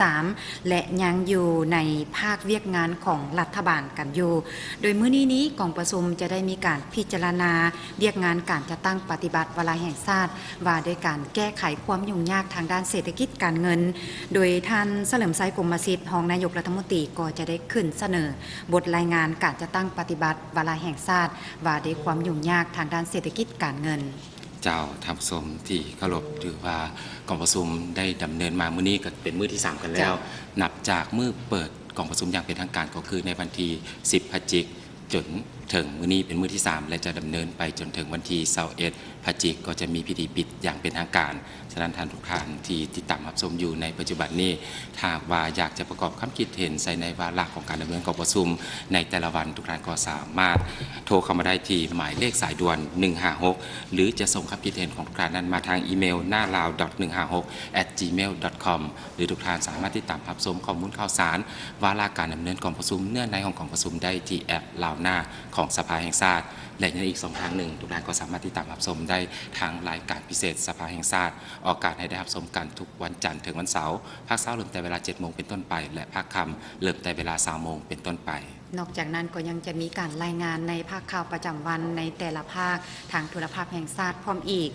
ສາມ ແລະ ຍັງຢູ່ໃນພາກວຽກງານຂອງລັດຖະບານກັນຢູ່. ໂດຍມື້ນີ້ນີ້ ກອງປະຊຸມຈະໄດ້ມີການພິຈາລະນາວຽກງານການຈັດຕັ້ງປະຕິບັດວາລະແຫ່ງຊາດ ວ່າດ້ວຍການແກ້ໄຂຄວາມຫຍຸ້ງຍາກທາງດ້ານເສດຖະກິດການເງິນ, ໂດຍທ່ານ ສະເຫຼີມໄຊ ກົມມະສິດ ຮອງນາຍົກລັດຖະມົນຕີ ກໍຈະໄດ້ຂຶ້ນສະເໜີບົດລາຍງານການຈັດຕັ້ງປະຕິບັດວາລະແຫ່ງຊາດ ວ່າດ້ວຍຄວາມຫຍຸ້ງຍາກທາງດ້ານເສດຖະກິດການເງິນ. ເຈົ້າ, ທ່ານຜູ້ຊົມທີ່ເຄົາລົບ, ຖືວ່າກອງປະຊຸມໄດ້ດຳເນີນມາມື້ນີ້ກໍເປັນມື້ທີສາມກັນແລ້ວ. ເຈົ້າ. ນັບຈາກມື້ເປີດກອງປະຊຸມຢ່າງເປັນທາງການ ກໍຄືໃນວັນທີສິບພະຈິກ ຈົນເຖິງມື້ນີ້ເປັນມື້ທີສາມ ແລະ ຈະດຳເນີນໄປຈົນເຖິງວັນທີຊາວເອັດພະຈິກ ກໍຈະມີພິທີປິດຢ່າງເປັນທາງການ. ສະນັ້ນທ່ານທຸກທ່ານທີ່ຕິດຕາມຮັບຊົມຢູ່ໃນປັດຈຸບັນນີ້, ຖ້າຫາກວ່າຢາກຈະປະກອບຄຳຄິດເຫັນໃສ່ໃນວາລະຂອງການດຳເນີນກອງປະຊຸມໃນແຕ່ລະວັນ, ທຸກທ່ານກໍສາມາດໂທເຂົ້າມາໄດ້ທີ່ໝາຍເລກສາຍດ່ວນໜຶ່ງຫ້າຫົກ ຫຼື ຈະສົ່ງຄຳຄິດເຫັນຂອງທຸກທ່ານນັ້ນມາທາງອີເມວ ນາລາວ ໜຶ່ງຫ້າຫົກ ແອັດ ຈີເມວ ດອດຄອມ ຫຼື ທຸກທ່ານສາມາດຕິດຕາມຮັບຊົມຂໍ້ມູນຂ່າວສານ ວາລະການດຳເນີນກອງປະຊຸມ ເນື້ອໃນຂອງກອງປະຊຸມໄດ້ທີ່ແອັບລາວນາ ຂອງສະພາແຫ່ງຊາດ ແລະ ຍັງອີກຊ່ອງທາງໜຶ່ງ, ທຸກທ່ານກໍສາມາດຕິດຕາມຮັບຊົມໄດ້ທາງລາຍການພິເສດສະພາແຫ່ງຊາດ, ອອກອາກາດໃຫ້ໄດ້ຮັບຊົມກັນທຸກວັນຈັນເຖິງວັນເສົາ, ພາກເຊົ້າເລີ່ມແຕ່ເວລາເຈັດໂມງເປັນຕົ້ນໄປ ແລະ ພາກຄ່ຳເລີ່ມແຕ່ເວລາຊາວໂມງເປັນຕົ້ນໄປ. ນອກຈາກນັ້ນກໍຍັງຈະມີການລາຍງານໃນພາກຂ່າວປະຈຳວັນໃນແຕ່ລະພາກທາງໂທລະພາບແຫ່ງຊາດພ້ອມອີກ.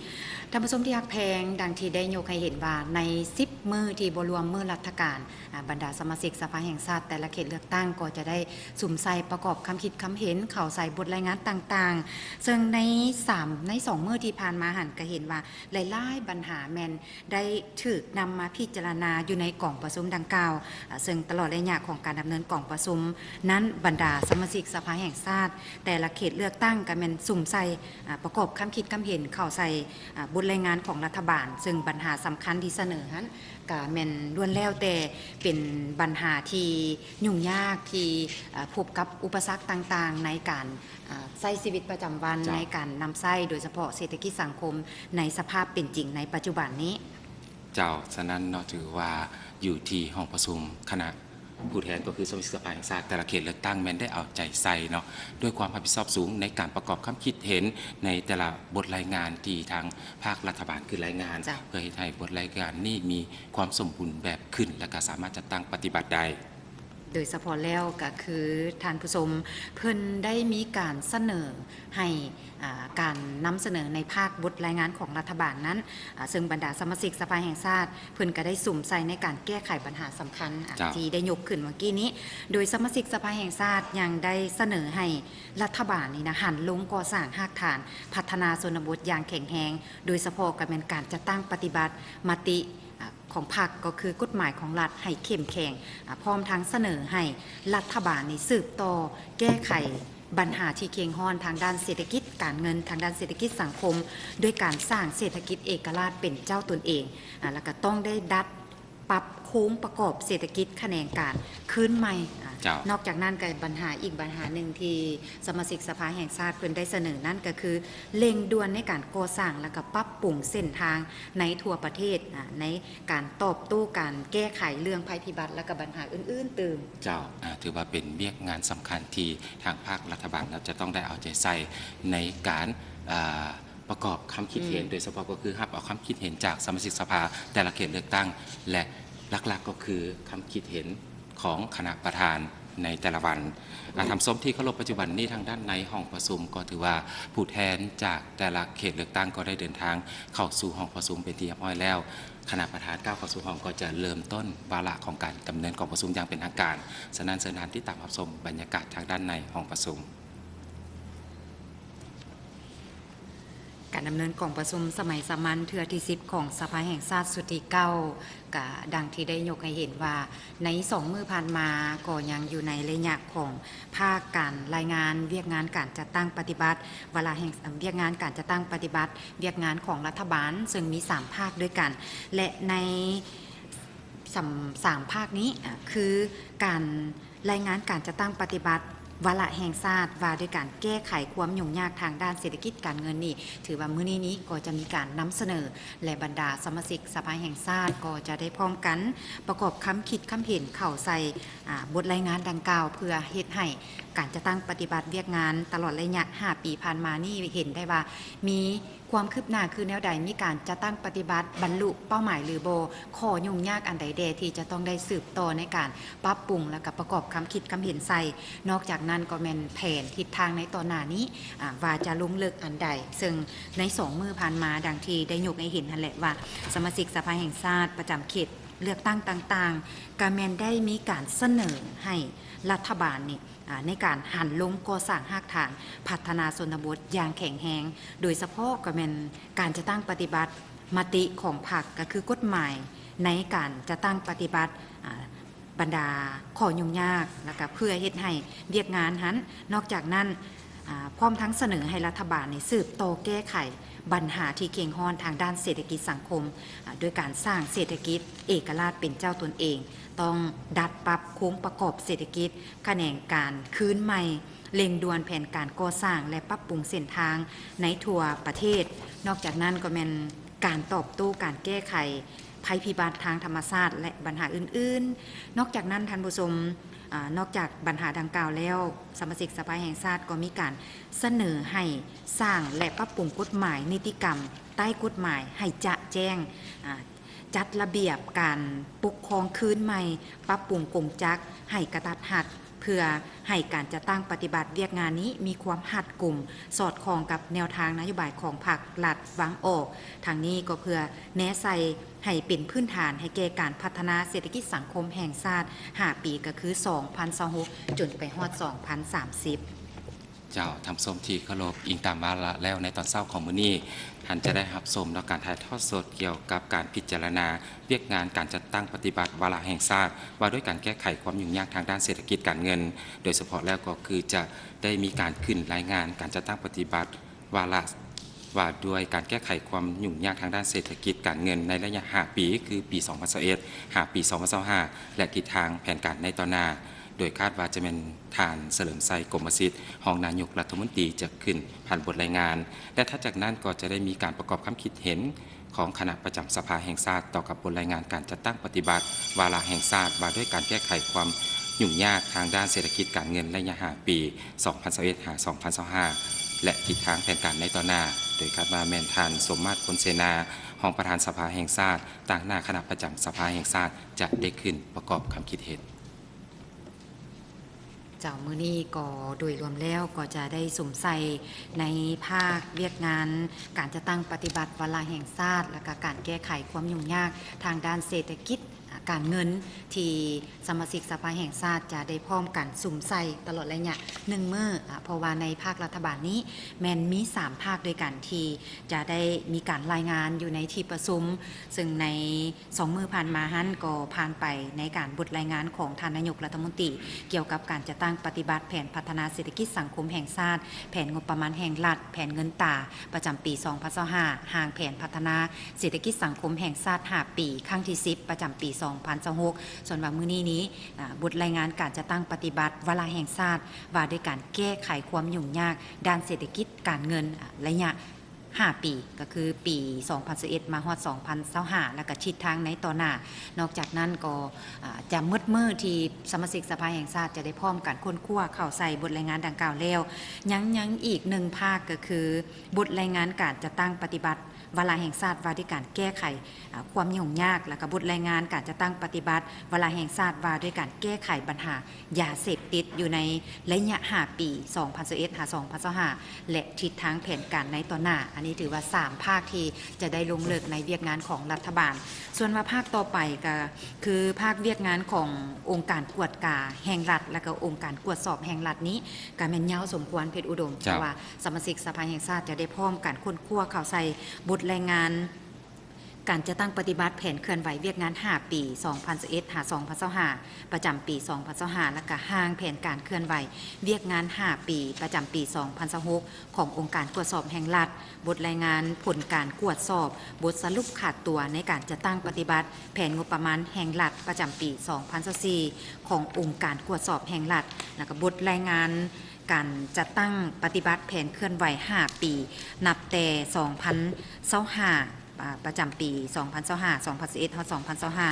ທ່ານຜູ້ຊົມທີ່ຮັກແພງ, ດັ່ງທີ່ໄດ້ຍົກໃຫ້ເຫັນວ່າ ໃນສິບມື້ທີ່ບໍ່ລວມມື້ລັດຖະການ, ອາ, ບັນດາສະມາຊິກສະພາແຫ່ງຊາດແຕ່ລະເຂດເລືອກຕັ້ງກໍຈະໄດ້ສຸມໃສ່ປະກອບຄຳຄິດຄຳເຫັນເຂົ້າໃສ່ບົດລາຍງານຕ່າງໆ, ເຊິ່ງໃນສາມ ໃນສອງມື້ທີ່ຜ່ານມາຫັ້ນ ກໍເຫັນວ່າຫຼາຍໆບັນຫາແມ່ນ ໄດ້ຖືກນຳມາພິຈາລະນາຢູ່ໃນກອງປະຊຸມດັ່ງກ່າວ, ເຊິ່ງຕະຫຼອດໄລຍະຂອງການດຳເນີນກອງປະຊຸມນັ້ນ, ບັນດາສະມາຊິກສະພາແຫ່ງຊາດແຕ່ລະເຂດເລືອກຕັ້ງກໍແມ່ນສຸມໃສ່ ປະກອບຄຳຄິດຄຳເຫັນເຂົ້າໃສ່ບົດລາຍງານຂອງລັດຖະບານ, ເຊິ່ງບັນຫາສຳຄັນທີ່ສະເໜີຫັ້ນກໍແມ່ນລ້ວນແລ້ວແຕ່ເປັນບັນຫາທີ່ຫຍຸ້ງຍາກ ທີ່ພົບກັບອຸປະສັກຕ່າງໆໃນການ ອາ ໃຊ້ຊີວິດປະຈຳວັນ ເຈົ້າ ໃນການນຳໃຊ້ ໂດຍສະເພາະເສດຖະກິດສັງຄົມໃນສະພາບເປັນຈິງໃນປັດຈຸບັນນີ້. ເຈົ້າ, ສະນັ້ນເນາະ ຖືວ່າຢູ່ທີ່ຫ້ອງປະຊຸມຄະນະຜູ້ແທນ ກໍຄືສະມາຊິກສະພາແຫ່ງຊາດແຕ່ລະເຂດເລືອກຕັ້ງ ແມ່ນໄດ້ເອົາໃຈໃສ່ເນາະ ດ້ວຍຄວາມຮັບຜິດຊອບສູງໃນການປະກອບຄຳຄິດເຫັນໃນແຕ່ລະບົດລາຍງານທີ່ທາງພາກລັດຖະບານຂຶ້ນລາຍງານ ເຈົ້າ ເພື່ອເຮັດໃຫ້ບົດລາຍງານນີ້ມີຄວາມສົມບູນແບບຂຶ້ນ ແລະ ກໍສາມາດຈັດຕັ້ງປະຕິບັດໄດ້. ໂດຍສະເພາະແລ້ວກໍຄືທ່ານຜູ້ຊົມ ເພິ່ນໄດ້ມີການສະເໜີໃຫ້ ອາ ການນຳສະເໜີໃນພາກບົດລາຍງານຂອງລັດຖະບານນັ້ນ ອາ ເຊິ່ງບັນດາສະມາຊິກສະພາແຫ່ງຊາດ ເພິ່ນກໍໄດ້ສຸມໃສ່ໃນການແກ້ໄຂບັນຫາສຳຄັນ ອາ ເຈົ້າ ທີ່ໄດ້ຍົກຂຶ້ນເມື່ອກີ້ນີ້, ໂດຍສະມາຊິກສະພາແຫ່ງຊາດຍັງໄດ້ສະເໜີໃຫ້ລັດຖະບານນີ້ນະ ຫັນລົງກໍ່ສ້າງຮາກຖານພັດທະນາຊົນນະບົດຢ່າງແຂງແຮງ, ໂດຍສະເພາະກໍແມ່ນການຈັດຕັ້ງປະຕິບັດມະຕິ ອາ ຂອງພັກ ກໍຄືກົດໝາຍຂອງລັດໃຫ້ເຂັ້ມແຂງ, ອາ ພ້ອມທັງສະເໜີໃຫ້ລັດຖະບານນີ້ສືບຕໍ່ແກ້ໄຂບັນຫາທີ່ເຄັ່ງຮ້ອນທາງດ້ານເສດຖະກິດການເງິນ, ທາງດ້ານເສດຖະກິດສັງຄົມ ດ້ວຍການສ້າງເສດຖະກິດເອກະລາດເປັນເຈົ້າຕົນເອງ, ອາ ແລ້ວກໍຕ້ອງໄດ້ດັດປັບໂຄງປະກອບເສດຖະກິດຂະແໜງການຄືນໃໝ່. ອາ ເຈົ້າ ນອກຈາກນັ້ນກໍບັນຫາອີກບັນຫາໜຶ່ງທີ່ສະມາຊິກສະພາແຫ່ງຊາດເພິ່ນໄດ້ສະເໜີນັ້ນ ກໍຄືເລັ່ງດ່ວນໃນການກໍ່ສ້າງ ແລ້ວກໍປັບປຸງເສັ້ນທາງໃນທົ່ວປະເທດ, ອາ ໃນ ການຕອບໂຕ້ການແກ້ໄຂເລື່ອງໄພພິບັດ ແລະ ກະບັນຫາອື່ນໆຕື່ມ. ເຈົ້າ, ອາ, ຖືວ່າເປັນວຽກງານສຳຄັນທີ່ທາງພາກລັດຖະບານເນາະ ຈະຕ້ອງໄດ້ເອົາໃຈໃສ່ໃນການ, ອາ, ປະກອບຄຳຄິດເຫັນ, ອືມ ໂດຍສະເພາະກໍຄືຮັບເອົາຄຳຄິດເຫັນຈາກສະມາຊິກສະພາແຕ່ລະເຂດເລືອກຕັ້ງ ແລະ ຫຼັກໆກໍຄືຄຳຄິດເຫັນ ຂອງຄະນະປະທານໃນແຕ່ລະວັນ. ອາ ທ່ານຜູ້ຊົມທີ່ເຄົາລົບ, ປັດຈຸບັນນີ້ທາງດ້ານໃນຫ້ອງປະຊຸມກໍຖືວ່າຜູ້ແທນຈາກແຕ່ລະເຂດເລືອກຕັ້ງກໍໄດ້ເດີນທາງເຂົ້າສູ່ຫ້ອງປະຊຸມເປັນທີ່ຮຽບຮ້ອຍແລ້ວ. ຄະນະປະທານກ້າວເຂົ້າສູ່ຫ້ອງກໍຈະເລີ່ມຕົ້ນວາລະຂອງການດຳເນີນກອງປະຊຸມຢ່າງເປັນທາງການ. ສະນັ້ນເຊີນທ່ານຕິດຕາມຮັບຊົມບັນຍາກາດທາງດ້ານໃນຫ້ອງປະຊຸມ. ການດຳເນີນກອງປະຊຸມສະໄໝສາມັນເທື່ອທີສິບຂອງສະພາແຫ່ງຊາດຊຸດທີເກົ້າ ກະດັ່ງທີ່ໄດ້ຍົກໃຫ້ເຫັນວ່າ ໃນສອງມື້ຜ່ານມາກໍຍັງຢູ່ໃນໄລຍະຂອງພາກການລາຍງານວຽກງານການຈັດຕັ້ງປະຕິບັດ ວາລະແຫ່ງ ວຽກງານການຈັດຕັ້ງປະຕິບັດວຽກງານຂອງລັດຖະບານ ເຊິ່ງມີສາມພາກດ້ວຍກັນ ແລະ ໃນ ສຳ ສາມພາກນີ້ ອາ ຄືການລາຍງານການຈັດຕັ້ງປະຕິບັດ ວາລະແຫ່ງຊາດວ່າດ້ວຍການແກ້ໄຂຄວາມຫຍຸ້ງຍາກທາງດ້ານເສດຖະກິດການເງິນນີ້ ຖືວ່າມື້ນີ້ນີ້ກໍຈະມີການນຳສະເໜີ ແລະ ບັນດາສະມາຊິກສະພາແຫ່ງຊາດກໍຈະໄດ້ພ້ອມກັນປະກອບຄຳຄິດຄຳເຫັນເຂົ້າໃສ່ ອາ ບົດລາຍງານດັ່ງກ່າວ ເພື່ອເຮັດໃຫ້ການຈັດຕັ້ງປະຕິບັດວຽກງານຕະຫຼອດໄລຍະຫ້າປີຜ່ານມານີ້ ເຫັນໄດ້ວ່າມີ ຄວາມຄືບໜ້າຄືແນວໃດ, ມີການຈັດຕັ້ງປະຕິບັດບັນລຸເປົ້າໝາຍຫຼືບໍ່, ຂໍ້ຫຍຸ້ງຍາກອັນໃດແດ່ທີ່ຈະຕ້ອງໄດ້ສືບຕໍ່ໃນການປັບປຸງ ແລ້ວກໍປະກອບຄຳຄິດຄຳເຫັນໃສ່. ນອກຈາກນັ້ນກໍແມ່ນແຜນທິດທາງໃນຕໍ່ໜ້ານີ້ ອາ ວ່າຈະລົງເລິກອັນໃດ, ເຊິ່ງໃນສອງມື້ຜ່ານມາ ດັ່ງທີ່ໄດ້ຍົກໃຫ້ເຫັນຫັ້ນແຫຼະວ່າ ສະມາຊິກສະພາແຫ່ງຊາດປະຈຳເຂດເລືອກຕັ້ງຕ່າງໆ ກໍແມ່ນໄດ້ມີການສະເໜີໃຫ້ລັດຖະບານນີ້ ອາ ໃນການຫັນລົງກໍ່ສ້າງຮາກຖານພັດທະນາຊົນນະບົດຢ່າງແຂງແຮງ, ໂດຍສະເພາະກໍແມ່ນການຈັດຕັ້ງປະຕິບັດມະຕິຂອງພັກ ກໍຄືກົດໝາຍໃນການຈັດຕັ້ງປະຕິບັດ ອາ ບັນດາຂໍ້ຫຍຸ້ງຍາກ ແລ້ວກໍເພື່ອເຮັດໃຫ້ວຽກງານຫັ້ນ. ນອກຈາກນັ້ນ ອາ ພ້ອມທັງສະເໜີໃຫ້ລັດຖະບານນີ້ສືບຕໍ່ແກ້ໄຂບັນຫາທີ່ເຄັ່ງຮ້ອນທາງດ້ານເສດຖະກິດສັງຄົມ ອາ ໂດຍການສ້າງເສດຖະກິດເອກະລາດເປັນເຈົ້າຕົນເອງ, ຕ້ອງດັດປັບໂຄງປະກອບເສດຖະກິດ, ຂະແໜງການຄືນໃໝ່, ເລັ່ງດ່ວນແຜນການກໍ່ສ້າງ ແລະ ປັບປຸງເສັ້ນທາງໃນທົ່ວປະເທດ. ນອກຈາກນັ້ນກໍແມ່ນການຕອບໂຕ້ການແກ້ໄຂໄພພິບັດທາງທຳມະຊາດ ແລະ ບັນຫາອື່ນໆ. ນອກຈາກນັ້ນທ່ານຜູ້ຊົມ, ອາ, ນອກຈາກບັນຫາດັ່ງກ່າວແລ້ວ, ສະມາຊິກສະພາແຫ່ງຊາດກໍມີການສະເໜີໃຫ້ສ້າງ ແລະ ປັບປຸງກົດໝາຍນິຕິກຳໃຕ້ກົດໝາຍໃຫ້ຈະແຈ້ງ, ອາ, ຈັດລະບຽບການປົກຄອງຄືນໃໝ່, ປັບປຸງກົງຈັກໃຫ້ກະທັດຮັດ ເພື່ອໃຫ້ການຈັດຕັ້ງປະຕິບັດວຽກງານນີ້ມີຄວາມຮັດກຸມ, ສອດຄ່ອງກັບແນວທາງນະໂຍບາຍຂອງພັກລັດວາງອອກ. ທັງນີ້ກໍເພື່ອແນໃສ່ໃຫ້ເປັນພື້ນຖານໃຫ້ແກ່ການພັດທະນາເສດຖະກິດສັງຄົມແຫ່ງຊາດຫ້າປີ, ກໍຄືສອງພັນຊາວຫົກ ຈົນໄປຮອດສອງພັນສາມສິບ. ເຈົ້າ, ທ່ານຜູ້ຊົມທີ່ເຄົາລົບ, ອີງຕາມວາລະແລ້ວໃນຕອນເຊົ້າຂອງມື້ນີ້, ທ່ານຈະໄດ້ຮັບຊົມນອກການຖ່າຍທອດສົດກ່ຽວກັບການພິຈາລະນາວຽກງານການຈັດຕັ້ງປະຕິບັດວາລະແຫ່ງຊາດ ວ່າດ້ວຍການແກ້ໄຂຄວາມຫຍຸ້ງຍາກທາງດ້ານເສດຖະກິດການເງິນ, ໂດຍສະເພາະແລ້ວກໍຄືຈະໄດ້ມີການຂຶ້ນລາຍງານການຈັດຕັ້ງປະຕິບັດວາລະວ່າດ້ວຍການແກ້ໄຂຄວາມຫຍຸ້ງຍາກທາງດ້ານເສດຖະກິດການເງິນໃນໄລຍະຫ້າປີ, ຄືປີສອງພັນຊາວເອັດ ຫາປີສອງພັນຊາວຫ້າ ແລະ ທິດທາງແຜນການໃນຕໍ່ໜ້າ. ໂດຍຄາດວ່າຈະແມ່ນທ່ານສະເຫຼີມໄຊ ກົມມະສິດ ຮອງນາຍົກລັດຖະມົນຕີຈະຂຶ້ນຜ່ານບົດລາຍງານ ແລະ ຖັດຈາກນັ້ນກໍຈະໄດ້ມີການປະກອບຄຳຄິດເຫັນຂອງຄະນະປະຈຳສະພາແຫ່ງຊາດຕໍ່ກັບບົດລາຍງານການຈັດຕັ້ງປະຕິບັດວາລະແຫ່ງຊາດ ວ່າດ້ວຍການແກ້ໄຂຄວາມຫຍຸ້ງຍາກທາງດ້ານເສດຖະກິດການເງິນໄລຍະຫ້າປີ ສອງພັນຊາວເອັດ ຫາ ສອງພັນຊາວຫ້າ ແລະ ທິດທາງແຜນການໃນຕໍ່ໜ້າ, ໂດຍຄາດວ່າແມ່ນທ່ານ ສົມມາດ ພົນເສນາ ຮອງປະທານສະພາແຫ່ງຊາດ ຕາງໜ້າຄະນະປະຈຳສະພາແຫ່ງຊາດ ຈະໄດ້ຂຶ້ນປະກອບຄຳຄິດເຫັນ. ເຈົ້າ, ມື້ນີ້ກໍໂດຍລວມແລ້ວກໍຈະໄດ້ສຸມໃສ່ໃນພາກວຽກງານການຈັດຕັ້ງປະຕິບັດວາລະແຫ່ງຊາດ ແລະ ກະການແກ້ໄຂຄວາມຫຍຸ້ງຍາກທາງດ້ານເສດຖະກິດການເງິນ ທີ່ສະມາຊິກສະພາແຫ່ງຊາດຈະໄດ້ພ້ອມກັນສຸມໃສ່ຕະຫຼອດໄລຍະໜຶ່ງມື້, ອາ, ເພາະວ່າໃນພາກລັດຖະບານນີ້ແມ່ນມີສາມພາກດ້ວຍກັນທີ່ຈະໄດ້ມີການລາຍງານຢູ່ໃນທີ່ປະຊຸມ, ເຊິ່ງໃນ ສອງມື້ຜ່ານມາຫັ້ນກໍຜ່ານໄປໃນການບົດລາຍງານຂອງທ່ານນາຍົກລັດຖະມົນຕີ ກ່ຽວກັບການຈັດຕັ້ງປະຕິບັດແຜນພັດທະນາເສດຖະກິດສັງຄົມແຫ່ງຊາດ, ແຜນງົບປະມານແຫ່ງລັດ, ແຜນເງິນຕາ ປະຈຳປີສອງພັນຊາວຫ້າ, ຮ່າງແຜນພັດທະນາເສດຖະກິດສັງຄົມແຫ່ງຊາດຫ້າປີ ຄັ້ງທີສິບ ປະຈຳປີສອງພັນຊາວຫົກ. ສ່ວນວ່າມື້ນີ້ນີ້ ອາ ບົດລາຍງານການຈັດຕັ້ງປະຕິບັດວາລະແຫ່ງຊາດ ວ່າດ້ວຍການແກ້ໄຂຄວາມຫຍຸ້ງຍາກດ້ານເສດຖະກິດການເງິນ ອາ ໄລຍະ ຫ້າປີ ກໍຄືປີສອງພັນຊາວເອັດ ມາຮອດສອງພັນຊາວຫ້າ ແລ້ວກໍທິດທາງໃນຕໍ່ໜ້າ. ນອກຈາກນັ້ນກໍ ອາ ຈະໝົດມື້ທີ່ສະມາຊິກສະພາແຫ່ງຊາດຈະໄດ້ພ້ອມກັນຄົ້ນຄວ້າເຂົ້າໃສ່ບົດລາຍງານດັ່ງກ່າວແລ້ວ ຍັງ ຍັງອີກໜຶ່ງພາກ ກໍຄືບົດລາຍງານການຈັດຕັ້ງປະຕິບັດວາລະແຫ່ງຊາດວ່າດ້ວຍການແກ້ໄຂ ອາ ຄວາມຫຍຸ້ງຍາກ ແລ້ວກໍບົດລາຍງານການຈັດຕັ້ງປະຕິບັດວາລະແຫ່ງຊາດວ່າດ້ວຍການແກ້ໄຂບັນຫາ ຢາເສບຕິດຢູ່ໃນໄລຍະຫ້າປີ ສອງພັນຊາວເອັດ ຫາ ສອງພັນຊາວຫ້າ ແລະ ທິດທາງແຜນການໃນຕໍ່ໜ້າ. ອັນນີ້ຖືວ່າສາມພາກທີ່ຈະໄດ້ລົງເລິກໃນວຽກງານຂອງລັດຖະບານ. ສ່ວນວ່າພາກຕໍ່ໄປກໍຄືພາກວຽກງານຂອງອົງການກວດກາແຫ່ງລັດ ແລະ ກໍອົງການກວດສອບແຫ່ງລັດນີ້ ກໍແມ່ນຍາວສົມຄວນ ເພັດອຸດົມ, ເຈົ້າ. ເພາະວ່າສະມາຊິກສະພາແຫ່ງຊາດຈະໄດ້ພ້ອມກັນຄົ້ນຄວ້າເຂົ້າໃສ່ບົດລາຍງານ ການຈັດຕັ້ງປະຕິບັດແຜນເຄື່ອນໄຫວວຽກງານຫ້າປີ ສອງພັນຊາວເອັດ ຫາ ສອງພັນຊາວຫ້າ ປະຈຳປີ ສອງພັນຊາວຫ້າ ແລະ ກະຮ່າງແຜນການເຄື່ອນໄຫວວຽກງານຫ້າປີ ປະຈຳປີ ສອງພັນຊາວຫົກ ຂອງອົງການກວດສອບແຫ່ງລັດ, ບົດລາຍງານຜົນການກວດສອບ, ບົດສະຫຼຸບຂາດຕົວໃນການຈັດຕັ້ງປະຕິບັດແຜນງົບປະມານແຫ່ງລັດປະຈຳປີ ສອງພັນຊາວສີ່ ຂອງອົງການກວດສອບແຫ່ງລັດ ແລະ ກະບົດລາຍງານ ການຈັດຕັ້ງປະຕິບັດແຜນເຄື່ອນໄຫວຫ້າປີ ນັບແຕ່ ສອງພັນຊາວຫ້າ ອາ ປະຈຳປີ ສອງພັນຊາວຫ້າ ສອງພັນຊາວເອັດ ຮອດ ສອງພັນຊາວຫ້າ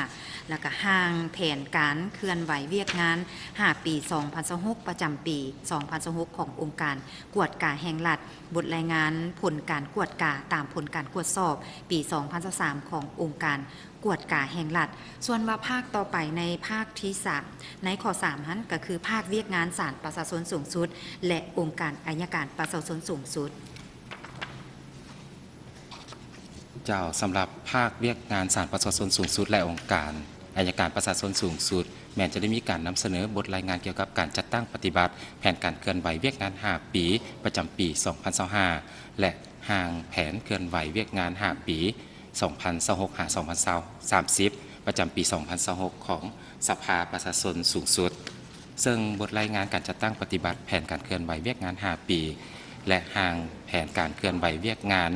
ແລ້ວກະຮ່າງແຜນການເຄື່ອນໄຫວວຽກງານຫ້າປີ ສອງພັນຊາວຫົກ ປະຈຳປີ ສອງພັນຊາວຫົກ ຂອງອົງການກວດກາແຫ່ງລັດ, ບົດລາຍງານຜົນການກວດກາຕາມຜົນການກວດສອບປີ ສອງພັນຊາວສາມ ຂອງອົງການ ກວດກາແຫ່ງລັດ. ສ່ວນວ່າພາກຕໍ່ໄປໃນພາກທີສາມ ໃນຂໍ້ສາມຫັ້ນ ກໍຄືພາກວຽກງານສານປະຊາຊົນສູງສຸດ ແລະ ອົງການໄອຍະການປະຊາຊົນສູງສຸດ. ເຈົ້າ, ສຳລັບພາກວຽກງານສານປະຊາຊົນສູງສຸດ ແລະ ອົງການໄອຍະການປະຊາຊົນສູງສຸດ ແມ່ນຈະໄດ້ມີການນຳສະເໜີບົດລາຍງານກ່ຽວກັບການຈັດຕັ້ງປະຕິບັດແຜນການເຄື່ອນໄຫວວຽກງານຫ້າປີ ປະຈຳປີ ສອງພັນຊາວຫ້າ ແລະ ຮ່າງແຜນເຄື່ອນໄຫວວຽກງານຫ້າປີ ສອງພັນຊາວຫົກ ຫາ ສອງພັນຊາວ ສາມສິບ ປະຈຳປີ ສອງພັນຊາວຫົກ ຂອງສະພາປະຊາຊົນສູງສຸດ. ເຊິ່ງບົດລາຍງານການຈັດຕັ້ງປະຕິບັດແຜນການເຄື່ອນໄຫວວຽກງານຫ້າປີ ແລະ ຮ່າງແຜນການເຄື່ອນໄຫວວຽກງານ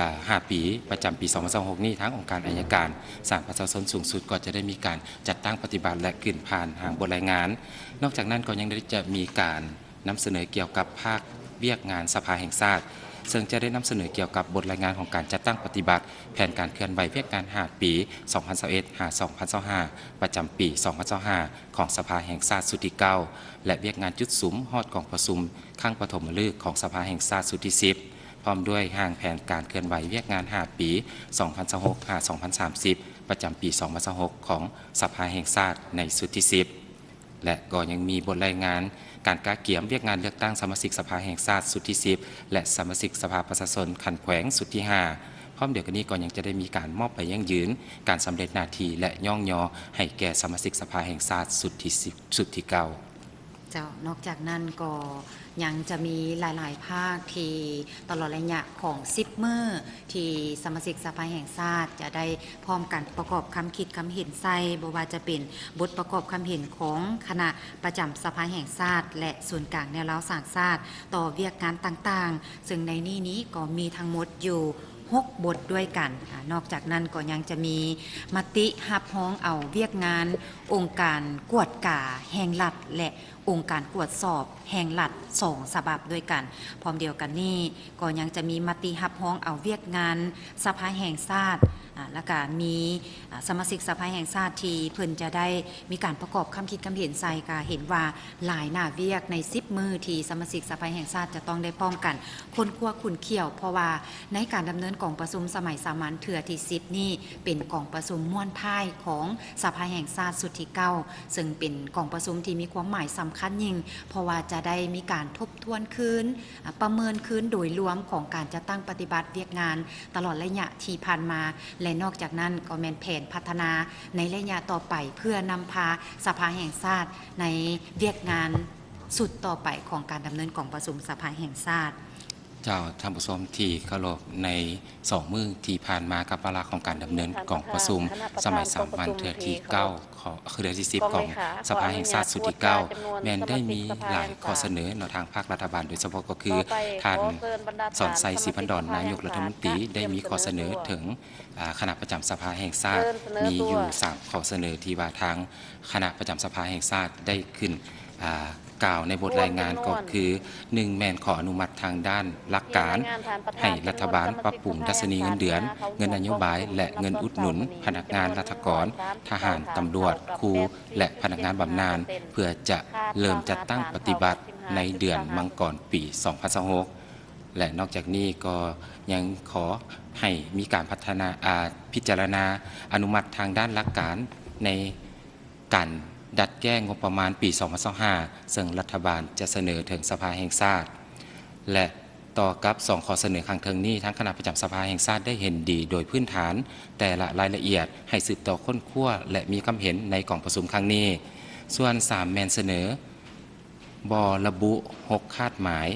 ອາ ຫ້າປີ ປະຈຳປີ ສອງພັນຊາວຫົກ ນີ້ ທາງອົງການໄອຍະການສານປະຊາຊົນສູງສຸດ ກໍຈະໄດ້ມີການຈັດຕັ້ງປະຕິບັດ ແລະ ຂຶ້ນຜ່ານຮ່າງບົດລາຍງານ. ນອກຈາກນັ້ນກໍຍັງໄດ້ຈະມີການ ນຳສະເໜີກ່ຽວກັບພາກວຽກງານສະພາແຫ່ງຊາດ, ເຊິ່ງຈະໄດ້ນຳສະເໜີກ່ຽວກັບບົດລາຍງານຂອງການຈັດຕັ້ງປະຕິບັດແຜນການເຄື່ອນໄຫວວຽກງານຫ້າປີ ສອງພັນຊາວເອັດ ຫາ ສອງພັນຊາວຫ້າ ປະຈຳປີ ສອງພັນຊາວຫ້າ ຂອງສະພາແຫ່ງຊາດຊຸດທີເກົ້າ ແລະ ວຽກງານຈຸດສຸມຮອດກອງປະຊຸມຄັ້ງປະຖົມມະລຶກຂອງສະພາແຫ່ງຊາດຊຸດທີສິບ ພ້ອມດ້ວຍຮ່າງແຜນການເຄື່ອນໄຫວວຽກງານຫ້າປີ ສອງພັນຊາວຫົກ ຫາ ສອງພັນສາມສິບ ປະຈຳປີ ສອງພັນຊາວຫົກ ຂອງສະພາແຫ່ງຊາດໃນຊຸດທີສິບ. ແລະ ກໍຍັງມີບົດລາຍງານການກະກຽມວຽກງານເລືອກຕັ້ງສະມາຊິກສະພາແຫ່ງຊາດຊຸດທີສິບ ແລະ ສະມາຊິກສະພາປະຊາຊົນຂັ້ນແຂວງຊຸດທີຫ້າ. ພ້ອມດຽວກັນນີ້ກໍຍັງຈະໄດ້ມີການມອບໃບຢັ້ງຢືນການສຳເລັດໜ້າທີ່ ແລະ ຍ້ອງຍໍໃຫ້ແກ່ສະມາຊິກສະພາແຫ່ງຊາດຊຸດທີສິບ ຊຸດທີເກົ້າ. ເຈົ້າ, ນອກຈາກນັ້ນກໍຍັງຈະມີຫຼາຍໆພາກທີ່ຕະຫຼອດໄລຍະຂອງສິບມື້ ທີ່ສະມາຊິກສະພາແຫ່ງຊາດຈະໄດ້ພ້ອມກັນປະກອບຄຳຄິດຄຳເຫັນໃສ່, ບໍ່ວ່າຈະເປັນບົດປະກອບຄຳເຫັນຂອງຄະນະປະຈຳສະພາແຫ່ງຊາດ ແລະ ສູນກາງແນວລາວສ້າງຊາດຕໍ່ວຽກງານຕ່າງໆ, ເຊິ່ງໃນນີ້ນີ້ກໍມີທັງໝົດຢູ່ຫົກບົດດ້ວຍກັນ. ອາ, ນອກຈາກນັ້ນກໍຍັງຈະມີມະຕິຮັບຮອງເອົາວຽກງານອົງການກວດກາແຫ່ງລັດ ແລະ ອົງການກວດສອບແຫ່ງລັດສອງສະບັບດ້ວຍກັນ. ພ້ອມດຽວກັນນີ້ ກໍຍັງຈະມີມະຕິຮັບຮອງເອົາວຽກງານສະພາແຫ່ງຊາດ, ອາ, ແລ້ວກະມີ, ອາ, ສະມາຊິກສະພາແຫ່ງຊາດທີ່ເພິ່ນຈະໄດ້ມີການປະກອບຄຳຄິດຄຳເຫັນໃສ່, ກະເຫັນວ່າຫຼາຍໜ້າວຽກໃນສິບມື້ທີ່ສະມາຊິກສະພາແຫ່ງຊາດຈະຕ້ອງໄດ້ພ້ອມກັນຄົ້ນຄວ້າຂຸ້ນຂ້ຽວ, ເພາະວ່າໃນການດຳເນີນກອງປະຊຸມສະໄໝສາມັນເທື່ອທີສິບນີ້ ເປັນກອງປະຊຸມມ້ວນທ້າຍຂອງສະພາແຫ່ງຊາດຊຸດທີເກົ້າ ເຊິ່ງເປັນກອງປະຊຸມທີ່ມີຄວາມໝາຍສຳຄັນຍິ່ງ, ເພາະວ່າຈະໄດ້ມີການທົບທວນຄືນ, ອາ, ປະເມີນຄືນໂດຍລວມຂອງການຈັດຕັ້ງປະຕິບັດວຽກງານຕະຫຼອດໄລຍະທີ່ຜ່ານມາ ແລະ ນອກຈາກນັ້ນກໍແມ່ນແຜນພັດທະນາໃນໄລຍະຕໍ່ໄປ ເພື່ອນຳພາສະພາແຫ່ງຊາດໃນວຽກງານຊຸດຕໍ່ໄປຂອງການດຳເນີນກອງປະຊຸມສະພາແຫ່ງຊາດ. ເຈົ້າ, ທ່ານຜູ້ຊົມທີ່ເຄົາລົບ, ໃນສອງມື້ທີ່ຜ່ານມາກັບວາລະຂອງການດຳເນີນກອງປະຊຸມສະໄໝສາມັນເທື່ອທີເກົ້າ ຂອງ ເທື່ອທີສິບຂອງສະພາແຫ່ງຊາດຊຸດທີເກົ້າ ແມ່ນໄດ້ມີຫຼາຍຂໍ້ສະເໜີເນາະ ທາງພາກລັດຖະບານ, ໂດຍສະເພາະກໍຄືທ່ານ ສອນໄຊ ສີພັນດອນ ນາຍົກລັດຖະມົນຕີ ໄດ້ມີຂໍ້ສະເໜີເຖິງ ອາ ຄະນະປະຈຳສະພາແຫ່ງຊາດ ມີຢູ່ສາມຂໍ້ສະເໜີທີ່ວ່າທາງຄະນະປະຈຳສະພາແຫ່ງຊາດໄດ້ຂຶ້ນ ອາ ກ່າວໃນບົດລາຍງານກໍຄື ໜຶ່ງ ແມ່ນຂໍອະນຸມັດທາງດ້ານຫຼັກການ ໃຫ້ລັດຖະບານປັບປຸງດັດຊະນີເງິນເດືອນ, ເງິນນະໂຍບາຍ ແລະ ເງິນອຸດໜູນພະນັກງານລັດຖະກອນ, ທະຫານ, ຕຳຫຼວດ, ຄູ ແລະ ພະນັກງານບຳນານ ເພື່ອຈະເລີ່ມຈັດຕັ້ງປະຕິບັດໃນເດືອນມັງກອນປີສອງພັນຊາວຫົກ ແລະ ນອກຈາກນີ້ກໍຍັງຂໍໃຫ້ມີການພັດທະນາ ອາ ພິຈາລະນາອະນຸມັດທາງດ້ານຫຼັກການໃນ ການດັດແກ້ງົບປະມານປີສອງພັນຊາວຫ້າ ເຊິ່ງລັດຖະບານຈະສະເໜີເຖິງສະພາແຫ່ງຊາດ ແລະ ຕໍ່ກັບສອງຂໍ້ສະເໜີຂ້າງເທິງນີ້, ທາງຄະນະປະຈຳສະພາແຫ່ງຊາດໄດ້ເຫັນດີໂດຍພື້ນຖານແຕ່ລະລາຍລະອຽດ ໃຫ້ສືບຕໍ່ຄົ້ນຄວ້າ ແລະ ມີຄຳເຫັນໃນກອງປະຊຸມຄັ້ງນີ້. ສ່ວນສາມ ແມ່ນສະເໜີບໍ່ລະບຸຫົກຄາດໝາຍ